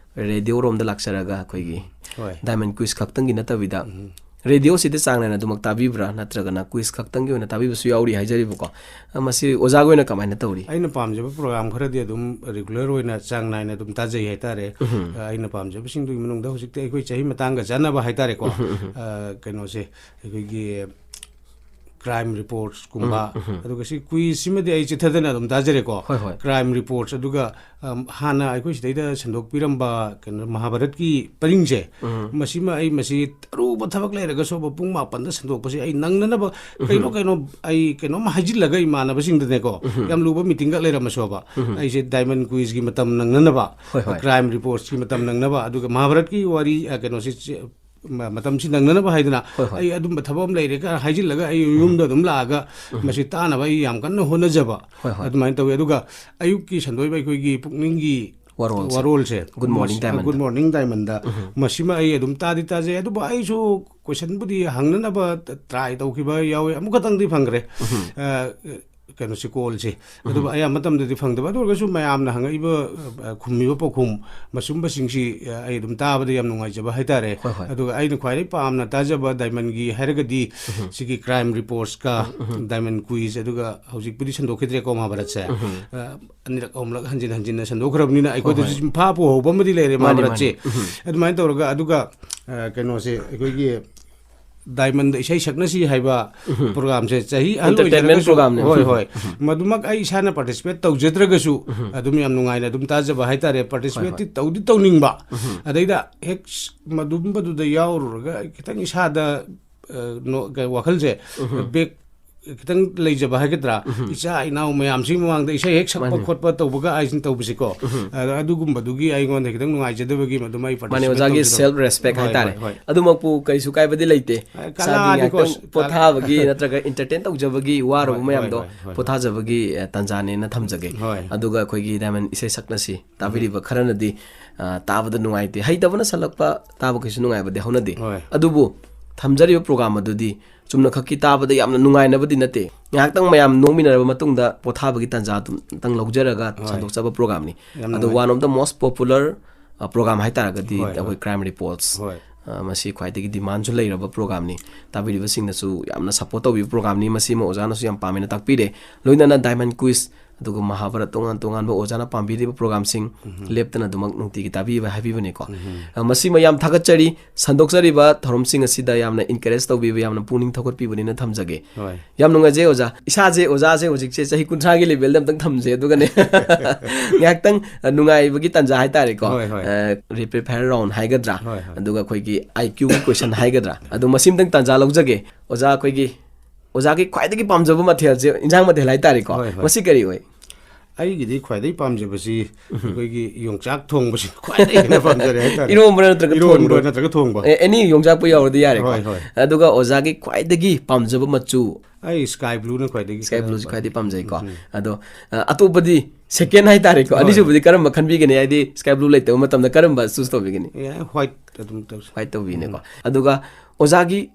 ꯔꯦꯗꯤꯑꯣ ꯔꯣꯝꯗ ꯂꯥꯛꯆꯔꯒ ꯑꯩꯈꯣꯏꯒꯤ ꯍꯣꯏ꯫ ꯗꯥꯏꯃꯟ ꯀ꯭ꯋꯤꯁ ꯈꯛꯇꯪꯒꯤ ꯅꯠꯇꯕꯤꯗ, ꯔꯦꯗꯤꯑꯣꯁꯤꯗ ꯆꯥꯡ ꯅꯥꯏꯅ ꯑꯗꯨꯃꯛ ꯇꯥꯕꯤꯕ꯭ꯔꯥ, ꯅꯠꯇ꯭ꯔꯒꯅ ꯀ꯭ꯋꯤꯁ ꯈꯛꯇꯪꯒꯤ ꯑꯣꯏꯅ ꯇꯥꯕꯤꯕꯁꯨ ꯌꯥꯎꯔꯤ ꯍꯥꯏꯖꯔꯤꯕꯀꯣ꯫ ꯃꯁꯤ ꯑꯣꯖꯥꯒꯤ ꯑꯣꯏꯅ ꯀꯃꯥꯏꯅ ꯇꯧꯔꯤ? ꯑꯩꯅ ꯄꯥꯝꯖꯕ ꯄ꯭ꯔꯣꯒ꯭ꯔꯥꯝ ꯈꯔꯗꯤ ꯑꯗꯨꯝ ꯔꯤꯒꯨꯂꯔ ꯑꯣꯏꯅ ꯆꯥꯡ ꯅꯥꯏꯅ ꯑꯗꯨꯝ ꯇꯥꯖꯩ ꯍꯥꯏꯇꯥꯔꯦ꯫ ꯑ, ꯑꯩꯅ ꯄꯥꯝꯖꯕꯁꯤꯡꯗꯨꯒꯤ ꯃꯅꯨꯡꯗ ꯍꯧꯖꯤꯛꯇꯤ ꯑꯩꯈꯣꯏ ꯆꯍꯤ ꯃꯇꯥꯡꯒ ꯆꯥꯟꯅꯕ ꯍꯥꯏꯇꯥꯔꯦꯀꯣ꯫ ꯑ, ꯀꯩꯅꯣꯁꯦ, ꯑꯩꯈꯣꯏꯒꯤ ꯀ꯭ꯔꯥꯏꯝ ꯔꯤꯄꯣꯔꯠꯁꯀꯨꯝꯕ, ꯑꯗꯨꯒ ꯁꯤ ꯀ꯭ꯋꯤꯖꯁꯤꯃꯗꯤ ꯑꯩ ꯆꯤꯊꯗꯅ ꯑꯗꯨꯝ ꯇꯥꯖꯔꯦꯀꯣ꯫ ꯍꯣꯏ, ꯍꯣꯏ꯫ ꯀ꯭ꯔꯥꯏꯝ ꯔꯤꯄꯣꯔꯠꯁ, ꯑꯗꯨꯒ, ꯑꯝ, ꯍꯥꯟꯅ ꯑꯩꯈꯣꯏ ꯁꯤꯗꯩꯗ ꯁꯟꯗꯣꯛꯄꯤꯔꯝꯕ ꯀꯩꯅꯣ ꯃꯍꯥꯚꯥꯔꯠꯀꯤ ꯄꯔꯤꯡꯁꯦ, ꯃꯁꯤꯃ ꯑꯩ ꯃꯁꯤ ꯑꯔꯨꯕ ꯊꯕꯛ ꯂꯩꯔꯒꯁꯨ ꯄꯨꯡ ꯃꯥꯄꯟꯗ ꯁꯟꯗꯣꯛꯄꯁꯦ ꯑꯩ ꯅꯪꯅꯅꯕ ꯀꯩꯅꯣ ꯀꯩꯅꯣ ꯑꯩ ꯀꯩꯅꯣꯝ ꯍꯥꯏꯖꯤꯜꯂꯒ ꯏꯃꯥꯟꯅꯕꯁꯤꯡꯗꯅꯦꯀꯣ, ꯌꯥꯝ ꯂꯨꯕ ꯃꯤꯇꯤꯡꯒ ꯂꯩꯔꯝꯃꯁꯨꯕ, ꯑꯩꯁꯦ ꯗꯥꯏꯃꯟ ꯀ꯭ꯋꯤꯖꯀꯤ ꯃꯇꯝ ꯅꯪꯅꯅꯕ, ꯍꯣꯏ, ꯍꯣꯏ꯫ ꯀ꯭ꯔꯥꯏꯝ ꯔꯤꯄꯣꯔꯠꯁꯀꯤ ꯃꯇꯝ ꯅꯪꯅꯕ, ꯑꯗꯨꯒ ꯃꯍꯥꯚꯥꯔꯠꯀꯤ ꯋꯥꯔꯤ, ꯑ, ꯀꯩꯅꯣꯁꯤ, ꯆꯦ-, ꯃ-, ꯃꯇꯝꯁꯤ ꯅꯪꯅꯅꯕ ꯍꯥꯏꯗꯅ, ꯍꯣꯏ, ꯍꯣꯏ꯫ ꯑꯩ ꯑꯗꯨꯝꯕ ꯊꯕꯛ ꯑꯃ ꯂꯩꯔꯦ ꯀ ꯍꯥꯏꯖꯤꯜꯂꯒ ꯑꯩ ꯌꯨꯝꯗ ꯑꯗꯨꯝ ꯂꯥꯛꯑꯒ ꯃꯁꯤ ꯇꯥꯅꯕ ꯑꯩ ꯌꯥꯝ ꯀꯟꯅ ꯍꯣꯠꯅꯖꯕ꯫ ꯍꯣꯏ, ꯍꯣꯏ꯫ ꯑꯗꯨꯃꯥꯏꯅ ꯇꯧꯋꯤ꯫ ꯑꯗꯨꯒ ꯑꯌꯨꯛꯀꯤ ꯁꯟꯗꯣꯛꯏꯕ ꯑꯩꯈꯣꯏꯒꯤ ꯄꯨꯛꯅꯤꯡꯒꯤ ꯋꯥꯔꯣꯜꯁꯦ꯫ ꯋꯥꯔꯣꯜꯁꯦ, Good Morning Diamond-ꯗ꯫ Good Morning Diamond-ꯗ, ꯃꯁꯤꯃ ꯑꯩ ꯑꯗꯨꯝ ꯇꯥꯗꯤ ꯇꯥꯖꯩ꯫ ꯑꯗꯨꯕꯨ ꯑꯩꯁꯨ ꯀꯣꯏꯁꯟꯕꯨꯗꯤ ꯍꯪꯅꯅꯕ ꯇ꯭ꯔꯥꯏ ꯇꯧꯈꯤꯕ ꯌꯥꯎꯋꯤ, ꯑꯃꯨꯛ ꯈꯛꯇꯪꯗꯤ ꯐꯪꯈ꯭ꯔꯦ꯫ ꯑ, ꯀꯩꯅꯣꯁꯤ, ꯀꯣꯜꯁꯦ꯫ ꯑꯗꯨꯕꯨ ꯑꯌꯥꯝꯕ ꯃꯇꯝꯗꯗꯤ ꯐꯪꯗꯕ꯫ ꯑꯗꯨ ꯑꯣꯏꯔꯒꯁꯨ ꯃꯌꯥꯝꯅ ꯍꯪꯉꯛꯏꯕ, ꯑ, ꯈꯨꯝꯃꯤꯕ ꯄꯥꯎꯈꯨꯝ, ꯃꯁꯨꯝꯕꯁꯤꯡꯁꯤ, ꯑ, ꯑꯩ ꯑꯗꯨꯝ ꯇꯥꯕꯗ ꯌꯥꯝ ꯅꯨꯡꯉꯥꯏꯖꯕ ꯍꯥꯏꯇꯥꯔꯦ꯫ ꯍꯣꯏ, ꯍꯣꯏ꯫ ꯑꯗꯨꯒ ꯑꯩꯅ ꯈ꯭ꯋꯥꯏꯗꯒꯤ ꯄꯥꯝꯅ ꯇꯥꯖꯕ ꯗꯥꯏꯃꯟꯒꯤ ꯍꯥꯏꯔꯒꯗꯤ ꯁꯤꯒꯤ ꯀ꯭ꯔꯥꯏꯝ ꯔꯤꯄꯣꯔꯠꯁꯀ ꯗꯥꯏꯃꯟ ꯀ꯭ꯋꯤꯖ, ꯑꯗꯨꯒ ꯍꯧꯖꯤꯛꯄꯨꯗꯤ ꯁꯟꯗꯣꯛꯈꯤꯗ꯭ꯔꯦꯀꯣ ꯃꯍꯥꯚꯥꯔꯠꯁꯦ꯫ ꯑ, ꯑꯅꯤꯔꯛ ꯑꯍꯨꯝꯂꯛ ꯍꯟꯖꯤꯟ ꯍꯟꯖꯤꯟꯅ ꯁꯟꯗꯣꯛꯈ꯭ꯔꯕꯅꯤꯅ ꯑꯩꯈꯣꯏꯗꯁꯨ ꯍꯣꯏ꯫ ꯁꯨꯝ ꯐꯥ ꯄꯨꯍꯧꯕ ꯑꯃꯗꯤ ꯂꯩꯔꯦ ꯃꯥꯅꯤ, ꯃꯍꯥꯚꯥꯔꯠꯁꯦ꯫ ꯃꯥꯅꯤ꯫ ꯑꯗꯨꯃꯥꯏꯅ ꯇꯧꯔꯒ, ꯑꯗꯨꯒ, ꯑ, ꯀꯩꯅꯣꯁꯦ, ꯑꯩꯈꯣꯏꯒꯤ ꯗꯥꯏꯃꯟꯗ ꯏꯁꯩ ꯁꯛꯅꯁꯤ ꯍꯥꯏꯕ ꯄ꯭ꯔꯣꯒ꯭ꯔꯥꯝꯁꯦ ꯆꯍꯤ ꯑꯍꯜ Entertainment ꯑꯣꯏꯖꯔꯒꯁꯨ, program-ꯅꯦ꯫ ꯍꯣꯏ, ꯍꯣꯏ, ꯃꯗꯨꯃꯛ ꯑꯩ ꯏꯁꯥꯅ ꯄꯥꯔꯇꯤꯁꯤꯄꯦꯠ ꯇꯧꯖꯗ꯭ꯔꯒꯁꯨ ꯑꯗꯨꯝ ꯌꯥꯝ ꯅꯨꯡꯉꯥꯏꯅ ꯑꯗꯨꯝ ꯇꯥꯖꯕ ꯍꯥꯏꯇꯥꯔꯦ꯫ ꯄꯥꯔꯇꯤꯁꯤꯄꯦꯠꯇꯤ ꯇꯧꯗꯤ ꯇꯧꯅꯤꯡꯕ, ꯑꯗꯩꯗ ꯍꯦꯛ ꯁ-, ꯃꯗꯨꯝꯕꯗꯨꯗ ꯌꯥꯎꯔꯨꯔꯒ ꯈꯤꯇꯪ ꯏꯁꯥꯗ, ꯑ, ꯅꯣ-, ꯀ-, ꯋꯥꯈꯜꯁꯦ ꯕꯦꯛ ꯈꯤꯇꯪ ꯂꯩꯖꯕ ꯍꯥꯏꯒꯗ꯭ꯔꯥ, ꯏꯆꯥ ꯏꯅꯥꯎ ꯃꯌꯥꯝꯁꯤꯒꯤ ꯃꯃꯥꯡꯗ ꯏꯁꯩ ꯍꯦꯛ ꯁꯛꯄ ꯈꯣꯠꯄ ꯇꯧꯕꯒ ꯑꯩꯁꯤꯅ ꯇꯧꯕꯁꯤꯀꯣ, ꯑꯗ ꯑꯗꯨꯒꯨꯝꯕꯗꯨꯒꯤ ꯑꯩꯉꯣꯟꯗ ꯈꯤꯇꯪ ꯅꯨꯡꯉꯥꯏꯖꯗꯕꯒꯤ ꯃꯗꯨꯃ ꯑꯩ participate ꯇꯧꯖꯗꯕ꯫ ꯃꯥꯅꯦ, ꯑꯣꯖꯥꯒꯤ self respect ꯍꯥꯏꯇꯥꯔꯦ꯫ ꯑꯗꯨꯃꯛꯄꯨ ꯀꯔꯤꯁꯨ ꯀꯥꯏꯕꯗꯤ ꯂꯩꯇꯦ꯫ ꯏꯁꯥꯗꯤ ꯉꯥꯏꯍꯥꯛꯇꯪ ꯄꯣꯊꯥꯕꯒꯤ ꯅꯠꯇ꯭ꯔꯒ entertain ꯇꯧꯖꯕꯒꯤ ꯋꯥꯔꯨꯕ ꯃꯌꯥꯝꯗꯣ ꯄꯣꯊꯥꯖꯕꯒꯤ, ꯑ, ꯇꯥꯟꯖꯥꯅꯦꯅ ꯊꯝꯖꯒꯦ꯫ ꯑꯗꯨꯒ ꯑꯩꯈꯣꯏꯒꯤ ꯗꯥꯏꯃꯟ ꯏꯁꯩ ꯁꯛꯅꯁꯤ ꯇꯥꯕꯤꯔꯤꯕ ꯈꯔꯅꯗꯤ, ꯑ, ꯇꯥꯕꯗ ꯅꯨꯡꯉꯥꯏꯇꯦ, ꯍꯩꯇꯕꯅ ꯁꯛꯂꯛꯄ ꯇꯥꯕ ꯀꯩꯁꯨ ꯅꯨꯡꯉꯥꯏꯕꯗꯤ ꯍꯧꯅꯗꯦ꯫ ꯑꯗꯨꯕꯨ ꯊꯝꯖꯔꯤꯕ program ꯑꯗꯨꯗꯤ ꯆꯨꯝꯅ ꯈꯛꯀꯤ ꯇꯥꯕꯗ ꯌꯥꯝꯅ ꯅꯨꯡꯉꯥꯏꯅꯕꯗꯤ ꯅꯠꯇꯦ꯫ ꯉꯥꯏꯍꯥꯛꯇꯪ ꯃꯌꯥꯝ ꯅꯣꯛꯃꯤꯟꯅꯔꯕ ꯃꯇꯨꯡꯗ ꯄꯣꯊꯥꯕꯒꯤ ꯇꯥꯟꯖꯥ ꯑꯗꯨꯝꯇꯪ ꯂꯧꯖꯔꯒ ꯁꯟꯗꯣꯛꯆꯕ programꯅꯤ꯫ ꯑꯗꯣ one of the most popular, ꯑ, program ꯍꯥꯏꯇꯥꯔꯒꯗꯤ ꯑꯩꯈꯣꯏ Crime Reports, ꯑ, ꯃꯁꯤ ꯈ꯭ꯋꯥꯏꯗꯒꯤ demandꯁꯨ ꯂꯩꯔꯕ programꯅꯤ꯫ ꯇꯥꯕꯤꯔꯤꯕꯁꯤꯡꯅꯁꯨ ꯌꯥꯝꯅ support ꯇꯧꯕꯤꯕ programꯅꯤ꯫ ꯃꯁꯤꯃ ꯑꯣꯖꯥꯅꯁꯨ ꯌꯥꯝ ꯄꯥꯝꯃꯦꯅ ꯇꯥꯛꯄꯤꯔꯦ꯫ ꯂꯣꯏꯅꯅ Diamond Quiz, ꯑꯗꯨꯒ ꯃꯍꯥꯚꯥꯔꯠ, ꯇꯣꯉꯥꯟ ꯇꯣꯉꯥꯟꯕ ꯑꯣꯖꯥꯅ ꯄꯥꯝꯕꯤꯔꯤꯕ programꯁꯤꯡ ꯂꯦꯞꯇꯅ ꯑꯗꯨꯃꯛ ꯅꯨꯡꯇꯤꯒꯤ ꯇꯥꯕꯤꯕ ꯍꯥꯏꯕꯤꯕꯅꯤꯀꯣ꯫ ꯑ, ꯃꯁꯤꯃ ꯌꯥꯝ ꯊꯥꯒꯠꯆꯔꯤ꯫ ꯁꯟꯗꯣꯛꯆꯔꯤꯕ ꯊꯧꯔꯝꯁꯤꯡ ꯑꯁꯤꯗ ꯌꯥꯝꯅ encourage ꯇꯧꯕꯤꯕ, ꯌꯥꯝꯅ ꯄꯨꯛꯅꯤꯡ ꯊꯧꯒꯠꯄꯤꯕꯅꯤꯅ ꯊꯝꯖꯒꯦ꯫ ꯌꯥꯝ ꯅꯨꯡꯉꯥꯏꯖꯩ ꯑꯣꯖꯥ꯫ ꯏꯁꯥꯁꯦ, ꯑꯣꯖꯥꯁꯦ ꯍꯧꯖꯤꯛꯁꯦ ꯆꯍꯤ ꯀꯨꯟꯊ꯭ꯔꯥꯒꯤ levelꯗ ꯑꯝꯇꯪ ꯊꯝꯖꯩ, ꯑꯗꯨꯒꯅꯦ ꯉꯥꯏꯍꯥꯛꯇꯪ, ꯑ, ꯅꯨꯡꯉꯥꯏꯕꯒꯤ ꯇꯥꯟꯖꯥ ꯍꯥꯏꯇꯥꯔꯦꯀꯣ꯫ Rapid fire round ꯍꯥꯏꯒꯗ꯭ꯔꯥ, ꯑꯗꯨꯒ ꯑꯩꯈꯣꯏꯒꯤ IQꯒꯤ question ꯍꯥꯏꯒꯗ꯭ꯔꯥ, ꯑꯗꯨ ꯃꯁꯤꯝꯇꯪ ꯇꯥꯟꯖꯥ ꯂꯧꯖꯒꯦ꯫ ꯑꯣꯖꯥ, ꯑꯩꯈꯣꯏꯒꯤ, ꯑꯣꯖꯥꯒꯤ ꯈ꯭ꯋꯥꯏꯗꯒꯤ ꯄꯥꯝꯖꯕ ꯃꯊꯦꯜꯁꯦ, ꯏꯟꯖꯥꯡ ꯃꯊꯦꯜ ꯍꯥꯏꯇꯥꯔꯦꯀꯣ, ꯃꯁꯤ ꯀꯔꯤ ꯑꯣꯏ? ꯑꯩꯒꯤꯗꯤ ꯈ꯭ꯋꯥꯏꯗꯒꯤ ꯄꯥꯝꯖꯕꯁꯤ ꯑꯩꯈꯣꯏꯒꯤ ꯌꯣꯡꯆꯥꯛ ꯊꯣꯡꯕꯁꯤ ꯈ꯭ꯋꯥꯏꯗꯒꯤ ꯍꯦꯟꯅ ꯄꯥꯝꯖꯔꯦ ꯍꯥꯏꯇꯥꯔꯦ꯫ ꯏꯔꯣꯝꯕ ꯅꯠꯇ꯭ꯔꯒ ꯏꯔꯣꯟꯕ ꯊꯣꯡꯕ? ꯅꯠꯇ꯭ꯔꯒ ꯊꯣꯡꯕ꯫ ꯑꯦ, any ꯌꯣꯡꯆꯥꯛꯄꯨ ꯌꯥꯎꯔꯗꯤ ꯌꯥꯔꯦꯀꯣ꯫ ꯍꯣꯏ, ꯍꯣꯏ꯫ ꯑꯗꯨꯒ ꯑꯣꯖꯥꯒꯤ ꯈ꯭ꯋꯥꯏꯗꯒꯤ ꯄꯥꯝꯖꯕ ꯃꯆꯨ? ꯑꯩ sky blueꯅ ꯈ꯭ꯋꯥꯏꯗꯒꯤ sky blueꯁꯤ ꯈ꯭ꯋꯥꯏꯗꯒꯤ ꯄꯥꯝꯖꯩꯀꯣ꯫ ꯑꯗꯣ, ꯑ, ꯑꯇꯣꯞꯄꯗꯤ second ꯍꯥꯏꯇꯥꯔꯦꯀꯣ, ꯍꯣꯏ꯫ ꯑꯅꯤꯁꯨꯕꯗꯤ ꯀꯔꯝꯕ ꯈꯟꯕꯤꯒꯅꯤ? ꯍꯥꯏꯗꯤ sky blue ꯂꯩꯇꯕ ꯃꯇꯝꯗ ꯀꯔꯝꯕ choose ꯇꯧꯕꯤꯒꯅꯤ? ꯑꯦ, white ꯑꯗꯨꯝ ꯇꯧꯁꯤ꯫ White ꯇꯧꯕꯤꯅꯦꯀꯣ꯫ ꯑꯗꯨꯒ ꯑꯣꯖꯥꯒꯤ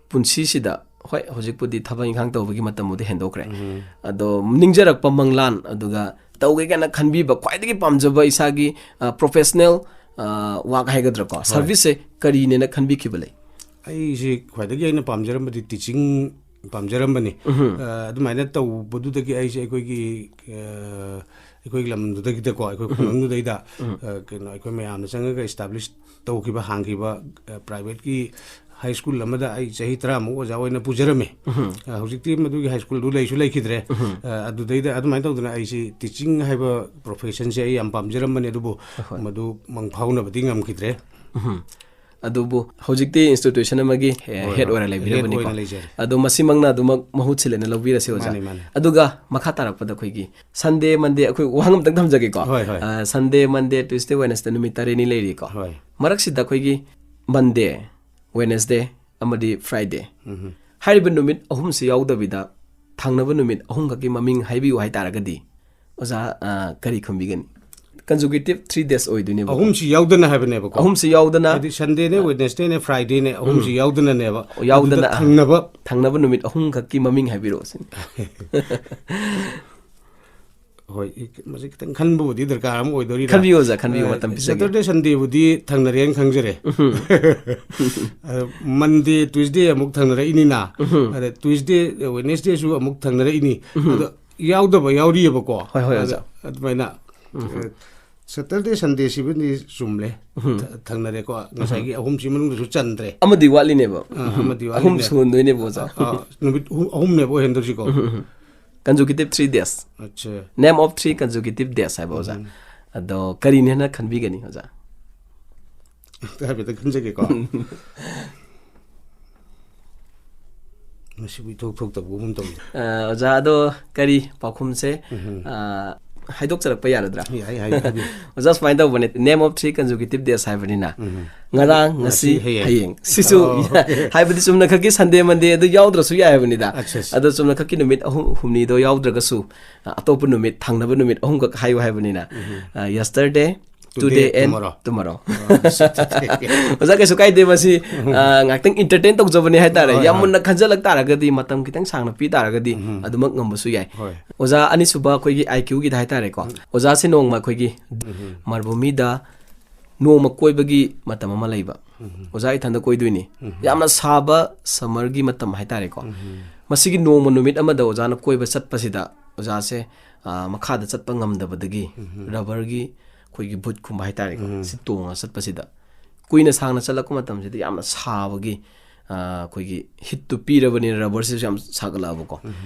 ꯄꯨꯟꯁꯤꯁꯤꯗ, ꯍꯣꯏ, ꯍꯧꯖꯤꯛꯄꯨꯗꯤ ꯊꯕꯛ ꯏꯪꯈꯥꯡ ꯇꯧꯕꯒꯤ ꯃꯇꯝꯕꯨꯗꯤ ꯍꯦꯟꯗꯣꯛꯈ꯭ꯔꯦ꯫ ꯑꯗꯣ ꯅꯤꯡꯖꯔꯛꯄ ꯃꯪꯂꯥꯟ, ꯑꯗꯨꯒ ꯇꯧꯒꯦ ꯀꯥꯏꯅ ꯈꯟꯕꯤꯕ ꯈ꯭ꯋꯥꯏꯗꯒꯤ ꯄꯥꯝꯖꯕ ꯏꯁꯥꯒꯤ, ꯑ, professional, ꯑ, work ꯍꯥꯏꯒꯗ꯭ꯔꯥꯀꯣ, serviceꯁꯦ ꯀꯔꯤꯅꯦꯅ ꯈꯟꯕꯤꯈꯤꯕ ꯂꯩ? ꯑꯩꯁꯦ ꯈ꯭ꯋꯥꯏꯗꯒꯤ ꯑꯩꯅ ꯄꯥꯝꯖꯔꯝꯕꯗꯤ teaching ꯄꯥꯝꯖꯔꯝꯕꯅꯤ꯫ ꯑ, ꯑꯗꯨꯃꯥꯏꯅ ꯇꯧꯕꯗꯨꯗꯒꯤ ꯑꯩꯁꯦ ꯑꯩꯈꯣꯏꯒꯤ, ꯑ, ꯑꯩꯈꯣꯏꯒꯤ ꯂꯝꯗꯨꯗꯒꯤꯗꯀꯣ, ꯑꯩꯈꯣꯏ ꯈꯨꯡꯒꯪꯗꯨꯗꯩꯗ, ꯑ, ꯀꯩꯅꯣ, ꯑꯩꯈꯣꯏ ꯃꯌꯥꯝꯅ ꯆꯪꯉꯒ establish ꯇꯧꯈꯤꯕ, ꯍꯥꯡꯈꯤꯕ, ꯑ, privateꯀꯤ high school ꯑꯃꯗ ꯑꯩ ꯆꯍꯤ ꯇꯔꯥꯃꯨꯛ ꯑꯣꯖꯥ ꯑꯣꯏꯅ ꯄꯨꯖꯔꯝꯃꯤ꯫ ꯑ, ꯍꯧꯖꯤꯛꯇꯤ ꯃꯗꯨꯒꯤ high schoolꯗꯨ ꯂꯩꯁꯨ ꯂꯩꯈꯤꯗ꯭ꯔꯦ꯫ ꯑ, ꯑꯗꯨꯗꯩꯗ ꯑꯗꯨꯃꯥꯏꯅ ꯇꯧꯗꯅ ꯑꯩꯁꯤ teaching ꯍꯥꯏꯕ professionꯁꯦ ꯑꯩ ꯌꯥꯝ ꯄꯥꯝꯖꯔꯝꯕꯅꯤ, ꯑꯗꯨꯕꯨ ꯃꯗꯨ ꯃꯪ ꯐꯥꯎꯅꯕꯗꯤ ꯉꯝꯈꯤꯗ꯭ꯔꯦ꯫ ꯑꯗꯨꯕꯨ ꯍꯧꯖꯤꯛꯇꯤ institution ꯑꯃꯒꯤ ꯍꯦ- ꯍꯣꯏ, head ꯍꯣꯏ꯫ ꯑꯣꯏꯔ Head ꯂꯩꯕꯤꯔꯕꯅꯤꯀꯣ꯫ ꯑꯣꯏꯅ ꯂꯩꯖꯔꯦ꯫ ꯑꯗꯣ ꯃꯁꯤꯃꯛꯅ ꯑꯗꯨꯃꯛ ꯃꯍꯨꯠ ꯁꯤꯜꯂꯦꯅ ꯂꯧꯕꯤꯔꯁꯤ, ꯑꯣꯖꯥ꯫ ꯃꯥꯅꯤ, ꯃꯥꯅꯤ꯫ ꯑꯗꯨꯒ ꯃꯈꯥ ꯇꯥꯔꯛꯄꯗ ꯑꯩꯈꯣꯏꯒꯤ Sunday, Monday, ꯑꯩꯈꯣꯏ ꯋꯥꯍꯪ ꯑꯝꯇꯪ ꯊꯝꯖꯒꯦꯀꯣ꯫ ꯍꯣꯏ, ꯍꯣꯏ꯫ ꯑ, Sunday, Monday, Tuesday, Wednesday ꯅꯨꯃꯤꯠ ꯇꯔꯦꯠꯅꯤ ꯂꯩꯔꯤꯀꯣ꯫ ꯍꯣꯏ꯫ ꯃꯔꯛꯁꯤꯗ ꯑꯩꯈꯣꯏꯒꯤ Monday, Wednesday ꯑꯃꯗꯤ Friday꯫ ꯎꯝ꯫ ꯍꯥꯏꯔꯤꯕ ꯅꯨꯃꯤꯠ ꯑꯍꯨꯝꯁꯤ ꯌꯥꯎꯗꯕꯤꯗ ꯊꯪꯅꯕ ꯅꯨꯃꯤꯠ ꯑꯍꯨꯝꯈꯛꯀꯤ ꯃꯃꯤꯡ ꯍꯥꯏꯕꯤꯌꯨ ꯍꯥꯏꯇꯥꯔꯒꯗꯤ, ꯑꯣꯖꯥ, ꯑ, ꯀꯔꯤ ꯈꯨꯝꯕꯤꯒꯅꯤ? Consecutive three days ꯑꯣꯏꯗꯣꯏꯅꯦꯕꯀꯣ꯫ ꯑꯍꯨꯝꯁꯤ ꯌꯥꯎꯗꯅ ꯍꯥꯏꯕꯅꯦꯕꯀꯣ꯫ ꯑꯍꯨꯝꯁꯤ ꯌꯥꯎꯗꯅ, ꯍꯥꯏꯗꯤ Sundayꯅꯦ, ꯑ, Wednesdayꯅꯦ, Fridayꯅꯦ, ꯑꯍꯨꯝꯁꯤ ꯎꯝ꯫ ꯌꯥꯎꯗꯅꯅꯦꯕ꯫ ꯌꯥꯎꯗꯅ, ꯑꯗꯨꯗ ꯊꯪꯅꯕ ꯊꯪꯅꯕ ꯅꯨꯃꯤꯠ ꯑꯍꯨꯝꯈꯛꯀꯤ ꯃꯃꯤꯡ ꯍꯥꯏꯕꯤꯔꯛꯑꯣ ꯁꯤꯅꯤ꯫ ꯍꯣꯏ, ꯏ-, ꯃꯁꯤ ꯈꯤꯇꯪ ꯈꯟꯕꯕꯨꯗꯤ ꯗꯔꯀꯥꯔ ꯑꯃ ꯑꯣꯏꯗꯣꯔꯤꯗ꯫ ꯈꯟꯕꯤꯌꯨ, ꯑꯣꯖꯥ, ꯈꯟꯕꯤꯌꯨ, ꯑ, ꯃꯇꯝ ꯄꯤꯖꯒꯦ꯫ Saturday, Sundayꯕꯨꯗꯤ ꯊꯪꯅꯔꯦꯅ ꯈꯪꯖꯔꯦ꯫ ꯎꯝ꯫ ꯑꯗ Monday, Tuesday ꯑꯃꯨꯛ ꯊꯪꯅꯔꯛꯏꯅꯤꯅ꯫ ꯎꯝ꯫ ꯑꯗ Tuesday, Wednesdayꯁꯨ ꯑꯃꯨꯛ ꯊꯪꯅꯔꯛꯏꯅꯤ꯫ ꯎꯝ꯫ ꯑꯗꯣ ꯌꯥꯎꯗꯕ ꯌꯥꯎꯔꯤꯑꯕꯀꯣ꯫ ꯍꯣꯏ, ꯍꯣꯏ, ꯑꯗ ꯑꯣꯖꯥ꯫ ꯑꯗꯨꯃꯥꯏꯅ, ꯎꯝ꯫ ꯑ, Saturday, Sundayꯁꯤꯕꯨꯗꯤ ꯆꯨꯝꯂꯦ꯫ ꯎꯝ꯫ ꯊ-, ꯊꯪꯅꯔꯦꯀꯣ꯫ ꯉꯁꯥꯏꯒꯤ ꯎꯝ꯫ ꯑꯍꯨꯝꯁꯤ ꯃꯅꯨꯡꯗꯁꯨ ꯆꯟꯗ꯭ꯔꯦ꯫ ꯑꯃꯗꯤ ꯋꯥꯠꯂꯤꯅꯦꯕ꯫ ꯑ, ꯑꯃꯗꯤ ꯑꯍꯨꯝ ꯋꯥꯠꯂꯤꯅꯦ꯫ ꯁꯨꯍꯟꯗꯣꯏꯅꯦꯕ, ꯑꯣꯖꯥ꯫ ꯑ, ꯑ, ꯅꯨꯃꯤꯠ ꯑꯍꯨꯝ, ꯑꯍꯨꯝꯅꯦꯕ ꯑꯣꯏꯍꯟꯗꯣꯏꯁꯤꯀꯣ꯫ ꯎꯝ, ꯎꯝ, ꯎꯝ꯫ Consecutive three days꯫ ꯑꯠꯆꯥ꯫ Name of three consecutive days ꯍꯥꯏꯕ, ꯑꯣꯖꯥ꯫ ꯎꯝ꯫ ꯑꯗꯣ ꯀꯔꯤꯅꯦꯅ ꯈꯟꯕꯤꯒꯅꯤ, ꯑꯣꯖꯥ? ꯍꯥꯏꯐꯦꯠꯇ ꯈꯟꯖꯒꯦꯀꯣ꯫ ꯃꯁꯤꯕꯨ ꯏꯊꯣꯛ ꯊꯣꯛꯇꯕꯒꯨꯝ ꯇꯧꯏ꯫ ꯑ, ꯑꯣꯖꯥ, ꯑꯗꯣ ꯀꯔꯤ ꯄꯥꯎꯈꯨꯝꯁꯦ, ꯎꯝ꯫ ꯑ, ꯍꯥꯏꯗꯣꯛꯆꯔꯛꯄ ꯌꯥꯔꯗ꯭ꯔꯥ? ꯌꯥꯏ, ꯍꯥꯏ, ꯍꯥꯏꯕꯤꯌꯨ꯫ ꯑꯣꯖꯥ, ꯁꯨꯃꯥꯏꯅ ꯇꯧꯕꯅꯦ, Name of three consecutive days ꯍꯥꯏꯕꯅꯤꯅ, ꯎꯝ꯫ ꯉꯔꯥꯡ, ꯉꯁꯤ, ꯉꯁꯤ, ꯍꯌꯦꯡ꯫ ꯍꯌꯦꯡ꯫ ꯁꯤꯁꯨ ꯑꯣ, okay꯫ ꯍꯥꯏꯕꯗꯤ ꯆꯨꯝꯅꯈꯛꯀꯤ Sunday, Monday ꯑꯗꯨ ꯌꯥꯎꯗ꯭ꯔꯁꯨ ꯌꯥꯏ ꯍꯥꯏꯕꯅꯤꯗ꯫ ꯑꯠꯆꯥ, ꯑꯠꯆꯥ꯫ ꯑꯗꯣ ꯆꯨꯝꯅꯈꯛꯀꯤ ꯅꯨꯃꯤꯠ ꯑꯍꯨꯝ, ꯍꯨꯝꯅꯤꯗꯣ ꯌꯥꯎꯗ꯭ꯔꯒꯁꯨ, ꯑ, ꯑꯇꯣꯞꯄ ꯅꯨꯃꯤꯠ, ꯊꯪꯅꯕ ꯅꯨꯃꯤꯠ ꯑꯍꯨꯝꯈꯛ ꯍꯥꯏꯌꯨ ꯍꯥꯏꯕꯅꯤꯅ, ꯎꯝ꯫ ꯑ, yesterday, Today, today and tomorrow꯫ Tomorrow꯫ ꯑꯣ, ꯑꯣꯖꯥ, ꯀꯩꯁꯨ ꯀꯥꯏꯗꯦ, ꯃꯁꯤ, ꯑ, ꯉꯥꯛꯇꯪ entertain ꯇꯧꯖꯕꯅꯦ ꯍꯥꯏꯇꯥꯔꯦ꯫ ꯍꯣꯏ, ꯌꯥꯝ ꯍꯣꯏ꯫ ꯃꯨꯟꯅ ꯈꯟꯖꯜꯂꯛ ꯇꯥꯔꯒꯗꯤ, ꯃꯇꯝ ꯈꯤꯇꯪ ꯁꯥꯡꯅ ꯄꯤ ꯇꯥꯔꯒꯗꯤ, ꯎꯝ꯫ ꯑꯗꯨꯃꯛ ꯉꯝꯕꯁꯨ ꯌꯥꯏ꯫ ꯍꯣꯏ꯫ ꯑꯣꯖꯥ, ꯑꯅꯤꯁꯨꯕ ꯑꯩꯈꯣꯏꯒꯤ IQꯒꯤꯗ ꯍꯥꯏꯇꯥꯔꯦꯀꯣ꯫ ꯎꯝ꯫ ꯑꯣꯖꯥꯁꯦ ꯅꯣꯡꯃ ꯑꯩꯈꯣꯏꯒꯤ ꯎꯝ꯫ ꯃꯔꯚꯨꯃꯤꯗ ꯅꯣꯡꯃ ꯀꯣꯏꯕꯒꯤ ꯃꯇꯝ ꯑꯃ ꯂꯩꯕ꯫ ꯎꯝ꯫ ꯑꯣꯖꯥ ꯏꯊꯟꯗ ꯀꯣꯏꯗꯣꯏꯅꯤ꯫ ꯎꯝ꯫ ꯌꯥꯝꯅ ꯁꯥꯕ summerꯒꯤ ꯃꯇꯝ ꯍꯥꯏꯇꯥꯔꯦꯀꯣ꯫ ꯎꯝ꯫ ꯃꯁꯤꯒꯤ ꯅꯣꯡꯃ ꯅꯨꯃꯤꯠ ꯑꯃꯗ ꯑꯣꯖꯥꯅ ꯀꯣꯏꯕ ꯆꯠꯄꯁꯤꯗ ꯑꯣꯖꯥꯁꯦ, ꯑ, ꯃꯈꯥꯗ ꯆꯠꯄ ꯉꯝꯗꯕꯗꯒꯤ ꯎꯝ꯫ Rubberꯒꯤ ꯑꯩꯈꯣꯏꯒꯤ bootꯀꯨꯝꯕ ꯍꯥꯏꯇꯥꯔꯦꯀꯣ, ꯎꯝ꯫ ꯁꯤ ꯇꯣꯡꯉꯒ ꯆꯠꯄꯁꯤꯗ ꯀꯨꯏꯅ ꯁꯥꯡꯅ ꯆꯠꯂꯛꯄ ꯃꯇꯝꯁꯤꯗ ꯌꯥꯝꯅ ꯁꯥꯕꯒꯤ ꯑꯩꯈꯣꯏꯒꯤ ꯍꯤꯠꯇꯨ ꯄꯤꯔꯕꯅꯤꯅ ꯔꯕꯔꯁꯤꯁꯨ ꯌꯥꯝ ꯁꯥꯒꯠꯂꯛꯑꯕꯀꯣ꯫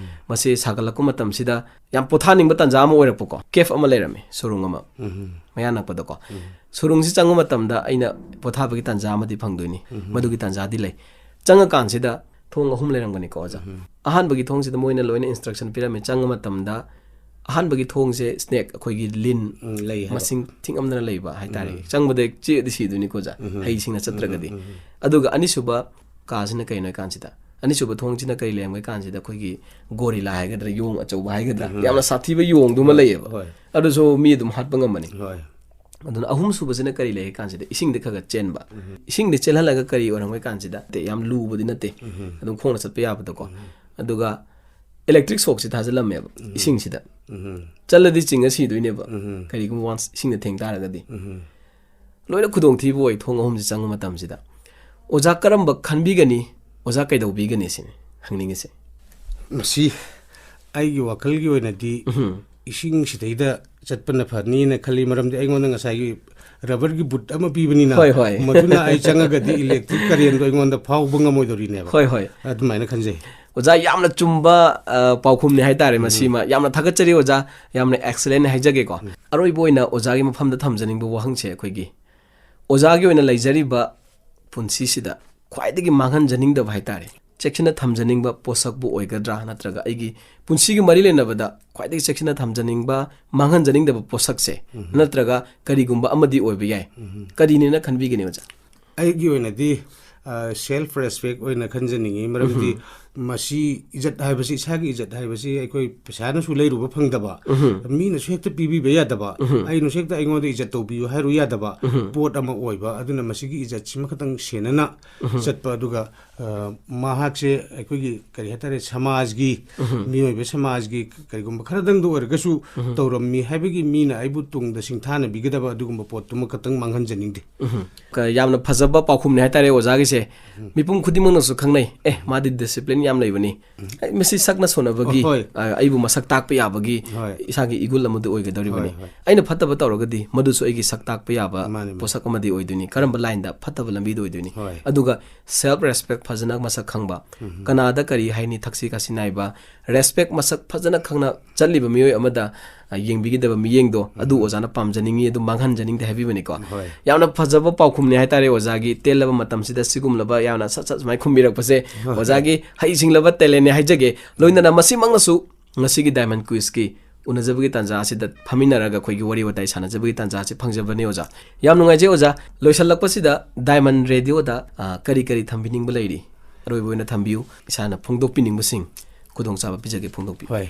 ꯃꯁꯤ ꯁꯥꯒꯠꯂꯛꯄ ꯃꯇꯝꯁꯤꯗ ꯌꯥꯝ ꯄꯣꯊꯥꯅꯤꯡꯕ ꯇꯥꯟꯖꯥ ꯑꯃ ꯑꯣꯏꯔꯛꯄꯀꯣ꯫ ꯀꯦꯐ ꯑꯃ ꯂꯩꯔꯝꯃꯤ, ꯁꯣꯔꯨꯡ ꯑꯃ, ꯃꯌꯥ ꯅꯛꯄꯗꯀꯣ꯫ ꯁꯣꯔꯨꯡꯁꯤ ꯆꯪꯕ ꯃꯇꯝꯗ ꯑꯩꯅ ꯄꯣꯊꯥꯕꯒꯤ ꯇꯥꯟꯖꯥ ꯑꯃꯗꯤ ꯐꯪꯗꯣꯏꯅꯤ꯫ ꯃꯗꯨꯒꯤ ꯇꯥꯟꯖꯥꯗꯤ ꯂꯩ꯫ ꯆꯪꯉꯀꯥꯟꯁꯤꯗ ꯊꯣꯡ ꯑꯍꯨꯝ ꯂꯩꯔꯝꯒꯅꯤꯀꯣ, ꯑꯣꯖꯥ꯫ ꯑꯍꯥꯟꯕꯒꯤ ꯊꯣꯡꯁꯤꯗ ꯃꯣꯏꯅ ꯂꯣꯏꯅ ꯏꯟꯁꯇ꯭ꯔꯛꯁꯟ ꯄꯤꯔꯝꯃꯤ꯫ ꯆꯪꯕ ꯃꯇꯝꯗ ꯑꯍꯥꯟꯕꯒꯤ ꯊꯣꯡꯁꯦ ꯁ꯭ꯅꯦꯛ, ꯑꯩꯈꯣꯏꯒꯤ ꯂꯤꯟ, ꯎꯝ, ꯂꯩ ꯍꯥꯏꯕ꯫ ꯃꯁꯤꯡ ꯊꯤꯉꯝꯗꯅ ꯂꯩꯕ ꯍꯥꯏꯇꯥꯔꯦ꯫ ꯎꯝ꯫ ꯆꯪꯕꯗ ꯆꯤꯛꯑꯗꯤ ꯁꯤꯗꯣꯏꯅꯤꯀꯣ, ꯑꯣꯖꯥ, ꯎꯝ꯫ ꯍꯩꯁꯤꯡꯅ ꯆꯠꯇ꯭ꯔꯒꯗꯤ꯫ ꯎꯝ꯫ ꯑꯗꯨꯒ ꯑꯅꯤꯁꯨꯕ ꯀꯥꯁꯤꯅ ꯀꯩꯅꯣ ꯍꯥꯏ ꯀꯥꯟꯁꯤꯗ, ꯑꯅꯤꯁꯨꯕ ꯊꯣꯡꯁꯤꯅ ꯀꯔꯤ ꯂꯩꯔꯝꯒꯦ ꯀꯥꯟꯁꯤꯗ, ꯑꯩꯈꯣꯏꯒꯤ ꯒꯣꯔꯤꯂꯥ ꯍꯥꯏꯒꯗ꯭ꯔꯥ, ꯌꯣꯡ ꯑꯆꯧꯕ ꯍꯥꯏꯒꯗ꯭ꯔꯥ, ꯎꯝ꯫ ꯌꯥꯝꯅ ꯁꯥꯊꯤꯕ ꯌꯣꯡꯗꯨꯃ ꯍꯣꯏ, ꯂꯩꯌꯦꯕ꯫ ꯍꯣꯏ꯫ ꯑꯗꯨꯁꯨ ꯃꯤ ꯑꯗꯨꯝ ꯍꯥꯠꯄ ꯉꯝꯕꯅꯤ꯫ ꯍꯣꯏ꯫ ꯑꯗꯨꯅ ꯑꯍꯨꯝꯁꯨꯕꯁꯤꯅ ꯀꯔꯤ ꯂꯩ ꯍꯥꯏ ꯀꯥꯟꯁꯤꯗ, ꯏꯁꯤꯡꯗ ꯈꯔ ꯈꯔ ꯆꯦꯟꯕ꯫ ꯎꯝ꯫ ꯏꯁꯤꯡꯗ ꯆꯦꯜꯍꯜꯂꯒ ꯀꯔꯤ ꯑꯣꯏꯔꯝꯒꯦ ꯀꯥꯟꯁꯤꯗ, ꯅꯠꯇꯦ, ꯌꯥꯝ ꯂꯨꯕꯗꯤ ꯅꯠꯇꯦ, ꯎꯝ꯫ ꯑꯗꯨꯝ ꯈꯣꯡꯅ ꯆꯠꯄ ꯌꯥꯕꯗꯀꯣ꯫ ꯎꯝ꯫ ꯑꯗꯨꯒ ꯏꯂꯦꯛꯇ꯭ꯔꯤꯛ ꯁꯣꯛꯁꯤ ꯊꯥꯖꯤꯜꯂꯝꯃꯦꯕ, ꯎꯝ꯫ ꯏꯁꯤꯡꯁꯤꯗ꯫ ꯎꯝ꯫ ꯆꯠꯂꯗꯤ ꯆꯤꯡꯉ ꯁꯤꯗꯣꯏꯅꯦꯕ, ꯎꯝ꯫ ꯀꯔꯤꯒꯨꯝꯕ ꯋꯥꯟꯁ ꯏꯁꯤꯡꯗ ꯊꯦꯡ ꯇꯥꯔꯒꯗꯤ꯫ ꯎꯝ꯫ ꯂꯣꯏꯅ ꯈꯨꯗꯣꯡꯊꯤꯕ ꯑꯣꯏ ꯊꯣꯡ ꯑꯍꯨꯝꯁꯤ ꯆꯪꯕ ꯃꯇꯝꯁꯤꯗ꯫ ꯑꯣꯖꯥ ꯀꯔꯝꯕ ꯈꯟꯕꯤꯒꯅꯤ? ꯑꯣꯖꯥ ꯀꯩꯗꯧꯕꯤꯒꯅꯤ ꯁꯤꯅꯤ ꯍꯪꯅꯤꯡꯉꯤꯁꯦ꯫ ꯃꯁꯤ ꯑꯩꯒꯤ ꯋꯥꯈꯜꯒꯤ ꯑꯣꯏꯅꯗꯤ ꯎꯝ꯫ ꯏꯁꯤꯡ ꯁꯤꯗꯩꯗ ꯆꯠꯄꯅ ꯐꯅꯤꯅ ꯈꯜꯂꯤ꯫ ꯃꯔꯝꯗꯤ ꯑꯩꯉꯣꯟꯗ ꯉꯁꯥꯏꯒꯤ ꯔꯕꯔꯒꯤ ꯕꯨꯠ ꯑꯃ ꯄꯤꯕꯅꯤꯅ, ꯍꯣꯏ, ꯍꯣꯏ꯫ ꯃꯗꯨꯅ ꯑꯩ ꯆꯪꯉꯒꯗꯤ ꯏꯂꯦꯛꯇ꯭ꯔꯤꯛ ꯀꯔꯦꯟꯗꯣ ꯑꯩꯉꯣꯟꯗ ꯐꯥꯎꯕ ꯉꯝꯃꯣꯏꯗꯧꯔꯤꯅꯦꯕ꯫ ꯍꯣꯏ, ꯍꯣꯏ꯫ ꯑꯗꯨꯃꯥꯏꯅ ꯈꯟꯖꯩ꯫ ꯑꯣꯖꯥ, ꯌꯥꯝꯅ ꯆꯨꯝꯕ, ꯑ, ꯄꯥꯎꯈꯨꯝꯅꯤ ꯍꯥꯏꯇꯥꯔꯦ ꯎꯝ꯫ ꯃꯁꯤꯃ꯫ ꯌꯥꯝꯅ ꯊꯥꯒꯠꯆꯔꯤ ꯑꯣꯖꯥ, ꯌꯥꯝꯅ excellent ꯍꯥꯏꯖꯒꯦꯀꯣ꯫ ꯎꯝ꯫ ꯑꯔꯣꯏꯕ ꯑꯣꯏꯅ ꯑꯣꯖꯥꯒꯤ ꯃꯐꯝꯗ ꯊꯝꯖꯅꯤꯡꯕ ꯋꯥꯍꯪꯁꯦ, ꯑꯩꯈꯣꯏꯒꯤ ꯑꯣꯖꯥꯒꯤ ꯑꯣꯏꯅ ꯂꯩꯖꯔꯤꯕ ꯄꯨꯟꯁꯤꯁꯤꯗ ꯈ꯭ꯋꯥꯏꯗꯒꯤ ꯃꯥꯡꯍꯟꯖꯅꯤꯡꯗꯕ ꯍꯥꯏꯇꯥꯔꯦ, ꯆꯦꯛꯁꯤꯟꯅ ꯊꯝꯖꯅꯤꯡꯕ ꯄꯣꯠꯁꯛꯄꯨ ꯑꯣꯏꯒꯗ꯭ꯔꯥ, ꯅꯠꯇ꯭ꯔꯒ ꯑꯩꯒꯤ ꯄꯨꯟꯁꯤꯒꯤ ꯃꯔꯤ ꯂꯩꯅꯕꯗ ꯈ꯭ꯋꯥꯏꯗꯒꯤ ꯆꯦꯛꯁꯤꯟꯅ ꯊꯝꯖꯅꯤꯡꯕ, ꯃꯥꯡꯍꯟꯖꯅꯤꯡꯗꯕ ꯄꯣꯠꯁꯛꯁꯦ, ꯎꯝ꯫ ꯅꯠꯇ꯭ꯔꯒ ꯀꯔꯤꯒꯨꯝꯕ ꯑꯃꯗꯤ ꯑꯣꯏꯕ ꯌꯥꯏ꯫ ꯎꯝ꯫ ꯀꯔꯤꯅꯦꯅ ꯈꯟꯕꯤꯒꯅꯤ, ꯑꯣꯖꯥ? ꯑꯩꯒꯤ ꯑꯣꯏꯅꯗꯤ, ꯑ, self respect ꯑꯣꯏꯅ ꯈꯟꯖꯅꯤꯡꯉꯤ꯫ ꯃꯔꯝꯗꯤ ꯎꯝ꯫ ꯃꯁꯤ ꯏꯖꯠ ꯍꯥꯏꯕꯁꯤ, ꯏꯁꯥꯒꯤ ꯏꯖꯠ ꯍꯥꯏꯕꯁꯤ ꯑꯩꯈꯣꯏ ꯄꯩꯁꯥꯅꯁꯨ ꯂꯩꯔꯨꯕ ꯐꯪꯗꯕ, ꯎꯝ꯫ ꯃꯤꯅꯁꯨ ꯍꯦꯛꯇ ꯄꯤꯕꯤꯕ ꯌꯥꯗꯕ, ꯎꯝ꯫ ꯑꯩꯅꯁꯨ ꯍꯦꯛꯇ ꯑꯩꯉꯣꯟꯗ ꯏꯖꯠ ꯇꯧꯕꯤꯌꯨ ꯍꯥꯏꯔꯨ ꯌꯥꯗꯕ ꯎꯝ꯫ ꯄꯣꯠ ꯑꯃ ꯑꯣꯏꯕ꯫ ꯑꯗꯨꯅ ꯃꯁꯤꯒꯤ ꯏꯖꯠꯁꯤꯃ ꯈꯛꯇꯪ ꯁꯦꯟꯅꯅ ꯎꯝ꯫ ꯆꯠꯄ꯫ ꯑꯗꯨꯒ, ꯑ, ꯃꯍꯥꯛꯁꯦ ꯑꯩꯈꯣꯏꯒꯤ, ꯀꯔꯤ ꯍꯥꯏꯇꯥꯔꯦ, ꯁꯃꯥꯖꯒꯤ, ꯎꯝ꯫ ꯃꯤꯑꯣꯏꯕ ꯁꯃꯥꯖꯒꯤ ꯀꯔꯤꯒꯨꯝꯕ ꯈꯔꯗꯪꯗ ꯑꯣꯏꯔꯒꯁꯨ ꯎꯝ꯫ ꯇꯧꯔꯝꯃꯤ ꯍꯥꯏꯕꯒꯤ ꯃꯤꯅ ꯑꯩꯕꯨ ꯇꯨꯡꯗ ꯁꯤꯡꯊꯥꯅꯕꯤꯒꯗꯕ ꯑꯗꯨꯒꯨꯝꯕ ꯄꯣꯠꯇꯨꯃ ꯈꯛꯇꯪ ꯃꯥꯡꯍꯟꯖꯅꯤꯡꯗꯦ꯫ ꯎꯝ꯫ ꯀ-, ꯌꯥꯝꯅ ꯐꯖꯕ ꯄꯥꯎꯈꯨꯝꯅꯤ ꯍꯥꯏꯇꯥꯔꯦ ꯑꯣꯖꯥꯒꯤꯁꯦ꯫ ꯁꯦ ꯃꯤꯄꯨꯝ ꯈꯨꯗꯤꯡꯃꯛꯅꯁꯨ ꯈꯪꯅꯩ꯫ ꯑꯦ, ꯃꯥꯗꯤ ꯗꯤꯁꯤꯄ꯭ꯂꯤꯟ ꯌꯥꯝ ꯂꯩꯕꯅꯤ꯫ ꯑꯩ, ꯃꯁꯤ ꯁꯛꯅ ꯁꯣꯟꯅꯕꯒꯤ, ꯍꯣꯏ꯫ ꯑ, ꯑꯩꯕꯨ ꯃꯁꯛ ꯇꯥꯛꯄ ꯌꯥꯕꯒꯤ ꯍꯣꯏ꯫ ꯏꯁꯥꯒꯤ ꯏꯒꯨꯜ ꯑꯃꯗꯤ ꯑꯣꯏꯒꯗꯧꯔꯤꯕꯅꯤ꯫ ꯍꯣꯏ, ꯍꯣꯏ꯫ ꯑꯩꯅ ꯐꯠꯇꯕ ꯇꯧꯔꯒꯗꯤ ꯃꯗꯨꯁꯨ ꯑꯩꯒꯤ ꯁꯛ ꯇꯥꯛꯄ ꯌꯥꯕ ꯃꯥꯅꯤ, ꯃꯥꯅꯤ꯫ ꯄꯣꯠꯁꯛ ꯑꯃꯗꯤ ꯑꯣꯏꯗꯣꯏꯅꯤ꯫ ꯀꯔꯝꯕ ꯂꯥꯏꯟꯗ ꯐꯠꯇꯕ ꯂꯝꯕꯤꯗ ꯑꯣꯏꯗꯣꯏꯅꯤ꯫ ꯍꯣꯏ꯫ ꯑꯗꯨꯒ ꯁꯦꯜꯐ ꯔꯦꯁꯄꯦꯛ ꯐꯖꯅ ꯃꯁꯛ ꯈꯪꯕ, ꯎꯝ꯫ ꯀꯅꯥꯗ ꯀꯔꯤ ꯍꯥꯏꯅꯤ, ꯊꯛꯁꯤ ꯈꯥꯁꯤ ꯅꯥꯏꯕ, ꯔꯦꯁꯄꯦꯛ ꯃꯁꯛ ꯐꯖꯅ ꯈꯪꯅ ꯆꯠꯂꯤꯕ ꯃꯤꯑꯣꯏ ꯑꯃꯗ, ꯑ, ꯌꯦꯡꯕꯤꯒꯗꯕ ꯃꯤꯠꯌꯦꯡꯗꯣ ꯑꯗꯨ ꯎꯝ꯫ ꯑꯣꯖꯥꯅ ꯄꯥꯝꯖꯅꯤꯡꯉꯤ, ꯑꯗꯨ ꯃꯥꯡꯍꯟꯖꯅꯤꯡꯗꯦ ꯍꯥꯏꯕꯤꯕꯅꯤꯀꯣ꯫ ꯍꯣꯏ꯫ ꯌꯥꯝꯅ ꯐꯖꯕ ꯄꯥꯎꯈꯨꯝꯅꯤ ꯍꯥꯏꯇꯥꯔꯦ ꯑꯣꯖꯥꯒꯤ꯫ ꯇꯦꯜꯂꯕ ꯃꯇꯝꯁꯤꯗ ꯁꯤꯒꯨꯝꯂꯕ ꯌꯥꯝꯅ ꯁꯠ ꯁꯠ ꯁꯨꯃꯥꯏꯅ ꯈꯨꯝꯕꯤꯔꯛꯄꯁꯦ ꯍꯣꯏ꯫ ꯑꯣꯖꯥꯒꯤ ꯍꯩꯁꯤꯡꯂꯕ ꯇꯦꯂꯦꯟꯅꯦ ꯍꯥꯏꯖꯒꯦ꯫ ꯂꯣꯏꯅꯅ ꯃꯁꯤꯃꯛꯅꯁꯨ ꯉꯁꯤꯒꯤ ꯗꯥꯏꯃꯟ ꯀ꯭ꯋꯤꯖꯀꯤ ꯎꯅꯖꯕꯒꯤ ꯇꯥꯟꯖꯥ ꯑꯁꯤꯗ ꯐꯝꯃꯤꯟꯅꯔꯒ ꯑꯩꯈꯣꯏꯒꯤ ꯋꯥꯔꯤ ꯋꯥꯇꯥꯏ ꯁꯥꯟꯅꯖꯕꯒꯤ ꯇꯥꯟꯖꯥ ꯑꯁꯤ ꯐꯪꯖꯕꯅꯤ ꯑꯣꯖꯥ꯫ ꯌꯥꯝ ꯅꯨꯡꯉꯥꯏꯖꯩ ꯑꯣꯖꯥ꯫ ꯂꯣꯏꯁꯤꯜꯂꯛꯄꯁꯤꯗ ꯗꯥꯏꯃꯟ ꯔꯦꯗꯤꯑꯣꯗ, ꯑ, ꯀꯔꯤ ꯀꯔꯤ ꯊꯝꯕꯤꯅꯤꯡꯕ ꯂꯩꯔꯤ? ꯑꯔꯣꯏꯕ ꯑꯣꯏꯅ ꯊꯝꯕꯤꯌꯨ, ꯏꯁꯥꯅ ꯐꯣꯡꯗꯣꯛꯄꯤꯅꯤꯡꯕꯁꯤꯡ ꯈꯨꯗꯣꯡꯆꯥꯕ ꯄꯤꯖꯒꯦ, ꯐꯣꯡꯗꯣꯛꯄꯤꯌꯨ꯫ ꯍꯣꯏ꯫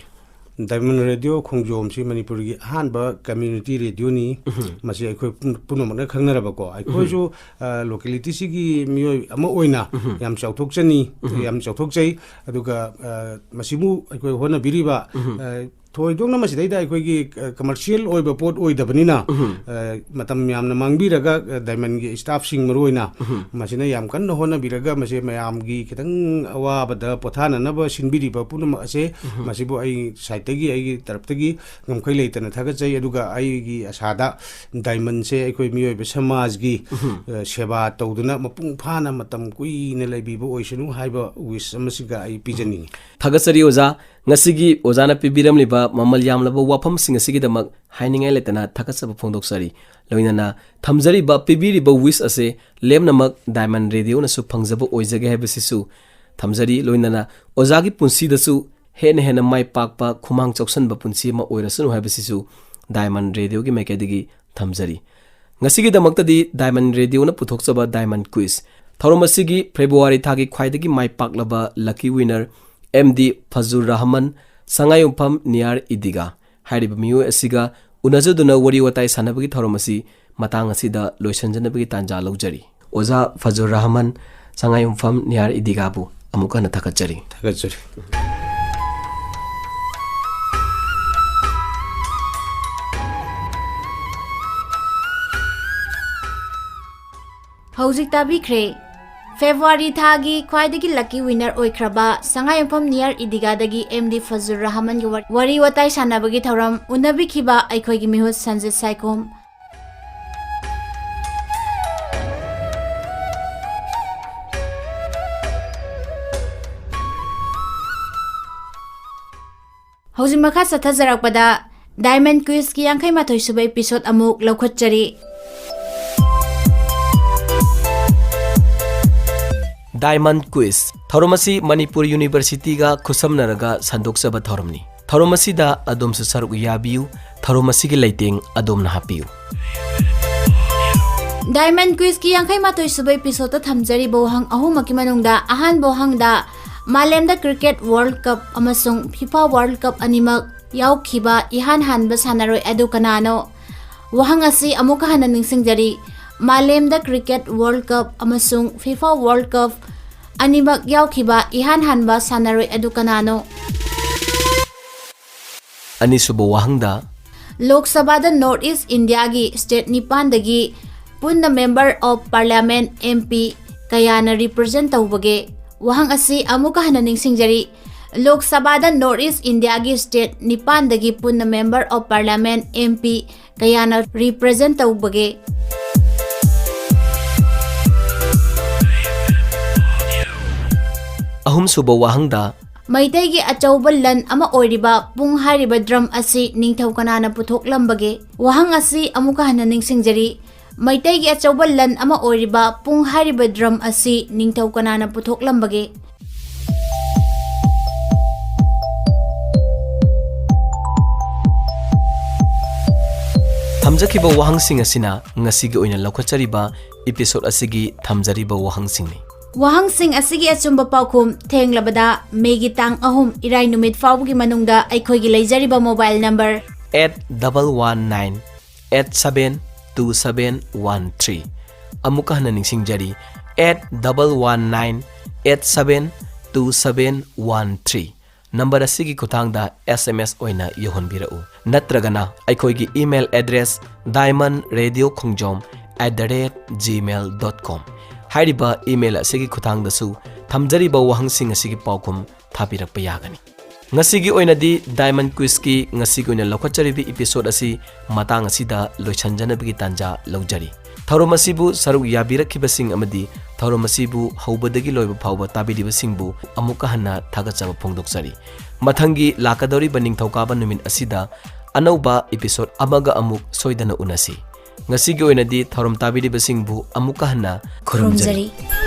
ꯗꯥꯏꯃꯟ ꯔꯦꯗꯤꯑꯣ ꯈꯣꯡꯖꯣꯝꯁꯤ ꯃꯅꯤꯄꯨꯔꯒꯤ ꯑꯍꯥꯟꯕ ꯀꯝꯃ꯭ꯌꯨꯅꯤꯇꯤ ꯔꯦꯗꯤꯑꯣꯅꯤ꯫ ꯎꯝ꯫ ꯃꯁꯤ ꯑꯩꯈꯣꯏ ꯄꯨꯝ-, ꯄꯨꯝꯅꯃꯛꯅ ꯈꯪꯅꯔꯕꯀꯣ꯫ ꯑꯩꯈꯣꯏꯁꯨ, ꯎꯝ꯫ ꯑ, ꯂꯣꯀꯦꯂꯤꯇꯤꯁꯤꯒꯤ ꯃꯤꯑꯣꯏ ꯑꯃ ꯑꯣꯏꯅ ꯎꯝ꯫ ꯌꯥꯝ ꯆꯥꯎꯊꯣꯛꯆꯅꯤ, ꯎꯝ꯫ ꯌꯥꯝ ꯆꯥꯎꯊꯣꯛꯆꯩ꯫ ꯑꯗꯨꯒ, ꯑ, ꯃꯁꯤꯕꯨ ꯑꯩꯈꯣꯏ ꯍꯣꯠꯅꯕꯤꯔꯤꯕ, ꯎꯝ꯫ ꯑ, ꯊꯣꯏꯗꯣꯛꯅ ꯃꯁꯤꯗꯩꯗ ꯑꯩꯈꯣꯏꯒꯤ, ꯑ, ꯀꯃꯔꯁꯤꯌꯦꯜ ꯑꯣꯏꯕ ꯄꯣꯠ ꯑꯣꯏꯗꯕꯅꯤꯅ, ꯎꯝ꯫ ꯑ, ꯃꯇꯝ ꯌꯥꯝꯅ ꯃꯥꯡꯕꯤꯔꯒ, ꯑ, ꯗꯥꯏꯃꯟꯒꯤ ꯁ꯭ꯇꯥꯐꯁꯤꯡ ꯃꯔꯨꯑꯣꯏꯅ ꯎꯝ꯫ ꯃꯁꯤꯅ ꯌꯥꯝ ꯀꯟꯅ ꯍꯣꯠꯅꯕꯤꯔꯒ ꯃꯁꯤ ꯃꯌꯥꯝꯒꯤ ꯈꯤꯇꯪ ꯑꯋꯥꯕꯗ ꯄꯣꯊꯥꯅꯅꯕ ꯁꯤꯟꯕꯤꯔꯤꯕ ꯄꯨꯝꯅꯃꯛ ꯑꯁꯦ ꯎꯝ꯫ ꯃꯁꯤꯕꯨ ꯑꯩ ꯁꯥꯏꯠꯇꯒꯤ, ꯑꯩꯒꯤ ꯇꯔꯞꯇꯒꯤ ꯉꯝꯈꯩ ꯂꯩꯇꯅ ꯊꯥꯒꯠꯆꯩ꯫ ꯑꯗꯨꯒ ꯑꯩꯒꯤ ꯑꯁꯥꯗ ꯗꯥꯏꯃꯟꯁꯦ ꯑꯩꯈꯣꯏ ꯃꯤꯑꯣꯏꯕ ꯁꯃꯥꯖꯒꯤ, ꯎꯝ꯫ ꯑ, ꯁꯦꯕꯥ ꯇꯧꯗꯨꯅ ꯃꯄꯨꯡ ꯐꯥꯅ ꯃꯇꯝ ꯀꯨꯏꯅ ꯂꯩꯕꯤꯕ ꯑꯣꯏꯁꯅꯨ ꯍꯥꯏꯕ ꯋꯤꯁ ꯑꯃꯁꯤꯒ ꯑꯩ ꯄꯤꯖꯅꯤꯡꯉꯤ꯫ ꯊꯥꯒꯠꯆꯔꯤ ꯑꯣꯖꯥ꯫ ꯉꯁꯤꯒꯤ ꯑꯣꯖꯥꯅ ꯄꯤꯕꯤꯔꯝꯂꯤꯕ ꯃꯃꯜ ꯌꯥꯝꯂꯕ ꯋꯥꯐꯝꯁꯤꯡ ꯑꯁꯤꯒꯤꯗꯃꯛ ꯍꯥꯏꯅꯤꯡꯉꯥꯏ ꯂꯩꯇꯅ ꯊꯥꯒꯠꯆꯕ ꯐꯣꯡꯗꯣꯛꯆꯔꯤ꯫ ꯂꯣꯏꯅꯅ ꯊꯝꯖꯔꯤꯕ, ꯄꯤꯕꯤꯔꯤꯕ ꯋꯤꯁ ꯑꯁꯦ ꯂꯦꯝꯅꯃꯛ ꯗꯥꯏꯃꯟ ꯔꯦꯗꯤꯑꯣꯅꯁꯨ ꯐꯪꯖꯕ ꯑꯣꯏꯖꯒꯦ ꯍꯥꯏꯕꯁꯤꯁꯨ ꯊꯝꯖꯔꯤ꯫ ꯂꯣꯏꯅꯅ ꯑꯣꯖꯥꯒꯤ ꯄꯨꯟꯁꯤꯗꯁꯨ ꯍꯦꯟꯅ ꯍꯦꯟꯅ ꯃꯥꯏ ꯄꯥꯛꯄ, ꯈꯨꯃꯥꯡ ꯆꯥꯎꯁꯟꯕ ꯄꯨꯟꯁꯤ ꯑꯃ ꯑꯣꯏꯔꯁꯅꯨ ꯍꯥꯏꯕꯁꯤꯁꯨ ꯗꯥꯏꯃꯟ ꯔꯦꯗꯤꯑꯣꯒꯤ ꯃꯥꯏꯀꯩꯗꯒꯤ ꯊꯝꯖꯔꯤ꯫ ꯉꯁꯤꯒꯤꯗꯃꯛꯇꯗꯤ ꯗꯥꯏꯃꯟ ꯔꯦꯗꯤꯑꯣꯅ ꯄꯨꯊꯣꯛꯆꯕ ꯗꯥꯏꯃꯟ ꯀ꯭ꯋꯤꯖ ꯊꯧꯔꯝ ꯑꯁꯤꯒꯤ ꯐꯦꯕ꯭ꯔꯨꯋꯥꯔꯤ ꯊꯥꯒꯤ ꯈ꯭ꯋꯥꯏꯗꯒꯤ ꯃꯥꯏ ꯄꯥꯛꯂꯕ ꯂꯛꯀꯤ ꯋꯤꯅꯔ ꯑꯦꯝ ꯗꯤ ꯐꯖꯨꯔ ꯔꯍꯃꯟ, ꯁꯉꯥꯏꯌꯨꯝꯐꯝ ꯅꯤꯌꯥꯔ ꯏꯗꯤꯒꯥ ꯍꯥꯏꯔꯤꯕ ꯃꯤꯑꯣꯏ ꯑꯁꯤꯒ ꯎꯅꯖꯗꯨꯅ ꯋꯥꯔꯤ ꯋꯥꯇꯥꯏ ꯁꯥꯟꯅꯕꯒꯤ ꯊꯧꯔꯝ ꯑꯁꯤ ꯃꯇꯥꯡ ꯑꯁꯤꯗ ꯂꯣꯏꯁꯤꯟꯖꯅꯕꯒꯤ ꯇꯥꯟꯖꯥ ꯂꯧꯖꯔꯤ꯫ ꯑꯣꯖꯥ ꯐꯖꯨꯔ ꯔꯍꯃꯟ, ꯁꯉꯥꯏꯌꯨꯝꯐꯝ ꯅꯤꯌꯥꯔ ꯏꯗꯤꯒꯥꯕꯨ ꯑꯃꯨꯛ ꯍꯟꯅ ꯊꯥꯒꯠꯆꯔꯤ꯫ ꯊꯥꯒꯠꯆꯔꯤ꯫ ꯍꯧꯖꯤꯛ ꯇꯥꯕꯤꯈ꯭ꯔꯦ ꯐꯦꯕ꯭ꯔꯨꯋꯥꯔꯤ ꯊꯥꯒꯤ ꯈ꯭ꯋꯥꯏꯗꯒꯤ lucky winner ꯑꯣꯏꯈ꯭ꯔꯕ ꯁꯉꯥꯏꯌꯨꯝꯐꯝ near ꯏꯗꯤꯒꯥꯗꯒꯤ ꯑꯦꯝ ꯗꯤ ꯐꯖꯨꯔ ꯔꯍꯃꯟꯒ ꯋꯥ-, ꯋꯥꯔꯤ ꯋꯥꯇꯥꯏ ꯁꯥꯟꯅꯕꯒꯤ ꯊꯧꯔꯝ ꯎꯅꯕꯤꯈꯤꯕ ꯑꯩꯈꯣꯏꯒꯤ ꯃꯤꯍꯨꯠ ꯁꯟꯖꯤꯠ ꯁꯥꯏꯈꯣꯝ꯫ ꯍꯧꯖꯤꯛ ꯃꯈꯥ ꯆꯠꯊꯖꯔꯛꯄꯗ Diamond Quizꯀꯤ ꯌꯥꯡꯈꯩ ꯃꯥꯊꯣꯏ ꯁꯨꯕ episode ꯑꯃꯨꯛ ꯂꯧꯈꯠꯆꯔꯤ꯫ Diamond Quiz꯫ ꯊꯧꯔꯝ ꯑꯁꯤ ꯃꯅꯤꯄꯨꯔ Universityꯒ ꯈꯨꯠꯁꯝꯅꯔꯒ ꯁꯟꯗꯣꯛꯆꯕ ꯊꯧꯔꯝꯅꯤ꯫ ꯊꯧꯔꯝ ꯑꯁꯤꯗ ꯑꯗꯣꯝꯁꯨ ꯁꯔꯨꯛ ꯌꯥꯕꯤꯌꯨ꯫ ꯊꯧꯔꯝ ꯑꯁꯤꯒꯤ ꯂꯩꯇꯦꯡ ꯑꯗꯣꯝꯅ ꯍꯥꯞꯄꯤꯌꯨ꯫ Diamond Quizꯀꯤ ꯌꯥꯡꯈꯩ ꯃꯥꯊꯣꯏ ꯁꯨꯕ episodeꯇ ꯊꯝꯖꯔꯤꯕ ꯋꯥꯍꯪ ꯑꯍꯨꯝꯃꯛꯀꯤ ꯃꯅꯨꯡꯗ ꯑꯍꯥꯟꯕ ꯋꯥꯍꯪꯗ ꯃꯥꯂꯦꯝꯗ cricket World Cup ꯑꯃꯁꯨꯡ FIFA World Cup ꯑꯅꯤꯃꯛ ꯌꯥꯎꯈꯤꯕ ꯏꯍꯥꯟ ꯍꯥꯟꯕ ꯁꯥꯟꯅꯔꯣꯏ ꯑꯗꯨ ꯀꯅꯥꯅꯣ? ꯋꯥꯍꯪ ꯑꯁꯤ ꯑꯃꯨꯛꯀ ꯍꯟꯅ ꯅꯤꯡꯁꯤꯡꯖꯔꯤ, ꯃꯥꯂꯦꯝꯗ cricket World Cup ꯑꯃꯁꯨꯡ FIFA World Cup ꯑꯅꯤꯃꯛ ꯌꯥꯎꯈꯤꯕ ꯏꯍꯥꯟ ꯍꯥꯟꯕ ꯁꯥꯟꯅꯔꯣꯏ ꯑꯗꯨ ꯀꯅꯥꯅꯣ? ꯑꯅꯤꯁꯨꯕ ꯋꯥꯍꯪꯗ, ꯂꯣꯛ ꯁꯚꯥꯗ North East Indiaꯒꯤ state ꯅꯤꯄꯥꯟꯗꯒꯤ ꯄꯨꯟꯅ Member of Parliament, M P, ꯀꯌꯥꯅ represent ꯇꯧꯕꯒꯦ? ꯋꯥꯍꯪ ꯑꯁꯤ ꯑꯃꯨꯛꯀ ꯍꯟꯅ ꯅꯤꯡꯁꯤꯡꯖꯔꯤ, ꯂꯣꯛ ꯁꯚꯥꯗ North East Indiaꯒꯤ state ꯅꯤꯄꯥꯟꯗꯒꯤ ꯄꯨꯟꯅ Member of Parliament, M P, ꯀꯌꯥꯅ represent ꯇꯧꯕꯒꯦ? ꯑꯍꯨꯝꯁꯨꯕ ꯋꯥꯍꯪꯗ, ꯃꯩꯇꯩꯒꯤ ꯑꯆꯧꯕ ꯂꯟ ꯑꯃ ꯑꯣꯏꯔꯤꯕ ꯄꯨꯡ ꯍꯥꯏꯔꯤꯕ drum ꯑꯁꯤ ꯅꯤꯡꯊꯧ ꯀꯅꯥꯅ ꯄꯨꯊꯣꯛꯂꯝꯕꯒꯦ? ꯋꯥꯍꯪ ꯑꯁꯤ ꯑꯃꯨꯛꯀ ꯍꯟꯅ ꯅꯤꯡꯁꯤꯡꯖꯔꯤ, ꯃꯩꯇꯩꯒꯤ ꯑꯆꯧꯕ ꯂꯟ ꯑꯃ ꯑꯣꯏꯔꯤꯕ ꯄꯨꯡ ꯍꯥꯏꯔꯤꯕ drum ꯑꯁꯤ ꯅꯤꯡꯊꯧ ꯀꯅꯥꯅ ꯄꯨꯊꯣꯛꯂꯝꯕꯒꯦ? ꯊꯝꯖꯈꯤꯕ ꯋꯥꯍꯪꯁꯤꯡ ꯑꯁꯤꯅ ꯉꯁꯤꯒꯤ ꯑꯣꯏꯅ ꯂꯧꯈꯠꯆꯔꯤꯕ episode ꯑꯁꯤꯒꯤ ꯊꯝꯖꯔꯤꯕ ꯋꯥꯍꯪꯁꯤꯡꯅꯤ꯫ ꯋꯥꯍꯪꯁꯤꯡ ꯑꯁꯤꯒꯤ ꯑꯆꯨꯝꯕ ꯄꯥꯎꯈꯨꯝ ꯊꯦꯡꯂꯕꯗ ꯃꯦꯒꯤ ꯇꯥꯡ ꯑꯍꯨꯝ ꯏꯔꯥꯏ ꯅꯨꯃꯤꯠ ꯐꯥꯎꯕꯒꯤ ꯃꯅꯨꯡꯗ ꯑꯩꯈꯣꯏꯒꯤ ꯂꯩꯖꯔꯤꯕ mobile number eight double one nine eight seven two seven one three, ꯑꯃꯨꯛꯀ ꯍꯟꯅ ꯅꯤꯡꯁꯤꯡꯖꯔꯤ, eight double one nine eight seven two seven one three꯫ Number ꯑꯁꯤꯒꯤ ꯈꯨꯠꯊꯥꯡꯗ S M S ꯑꯣꯏꯅ ꯌꯧꯍꯟꯕꯤꯔꯛꯎ, ꯅꯠꯇ꯭ꯔꯒꯅ ꯑꯩꯈꯣꯏꯒꯤ email address diamond radio khongjom at the rate gmail dot com꯫ ꯍꯥꯏꯔꯤꯕ email ꯑꯁꯤꯒꯤ ꯈꯨꯠꯊꯥꯡꯗꯁꯨ ꯊꯝꯖꯔꯤꯕ ꯋꯥꯍꯪꯁꯤꯡ ꯑꯁꯤꯒꯤ ꯄꯥꯎꯈꯨꯝ ꯊꯥꯕꯤꯔꯛꯄ ꯌꯥꯒꯅꯤ꯫ ꯉꯁꯤꯒꯤ ꯑꯣꯏꯅꯗꯤ Diamond Quizꯀꯤ ꯉꯁꯤꯒꯤ ꯑꯣꯏꯅ ꯂꯧꯈꯠꯆꯔꯤꯕ episode ꯑꯁꯤ ꯃꯇꯥꯡ ꯑꯁꯤꯗ ꯂꯣꯏꯁꯤꯟꯖꯅꯕꯒꯤ ꯇꯥꯟꯖꯥ ꯂꯧꯖꯔꯤ꯫ ꯊꯧꯔꯝ ꯑꯁꯤꯕꯨ ꯁꯔꯨꯛ ꯌꯥꯕꯤꯔꯛꯈꯤꯕꯁꯤꯡ ꯑꯃꯗꯤ ꯊꯧꯔꯝ ꯑꯁꯤꯕꯨ ꯍꯧꯕꯗꯒꯤ ꯂꯣꯏꯕ ꯐꯥꯎꯕ ꯇꯥꯕꯤꯔꯤꯕꯁꯤꯡꯕꯨ ꯑꯃꯨꯛꯀ ꯍꯟꯅ ꯊꯥꯒꯠꯆꯕ ꯐꯣꯡꯗꯣꯛꯆꯔꯤ꯫ ꯃꯊꯪꯒꯤ ꯂꯥꯛꯀꯗꯧꯔꯤꯕ ꯅꯤꯡꯊꯧꯀꯥꯕ ꯅꯨꯃꯤꯠ ꯑꯁꯤꯗ ꯑꯅꯧꯕ episode ꯑꯃꯒ ꯑꯃꯨꯛ ꯁꯣꯏꯗꯅ ꯎꯅꯁꯤ꯫ ꯉꯁꯤꯒꯤ ꯑꯣꯏꯅꯗꯤ ꯊꯧꯔꯝ ꯇꯥꯕꯤꯔꯤꯕꯁꯤꯡꯕꯨ ꯑꯃꯨꯛꯀ ꯍꯟꯅ ꯈꯨꯔꯨꯝꯖꯔꯤ꯫ ꯈꯨꯔꯨꯝꯖꯔꯤ꯫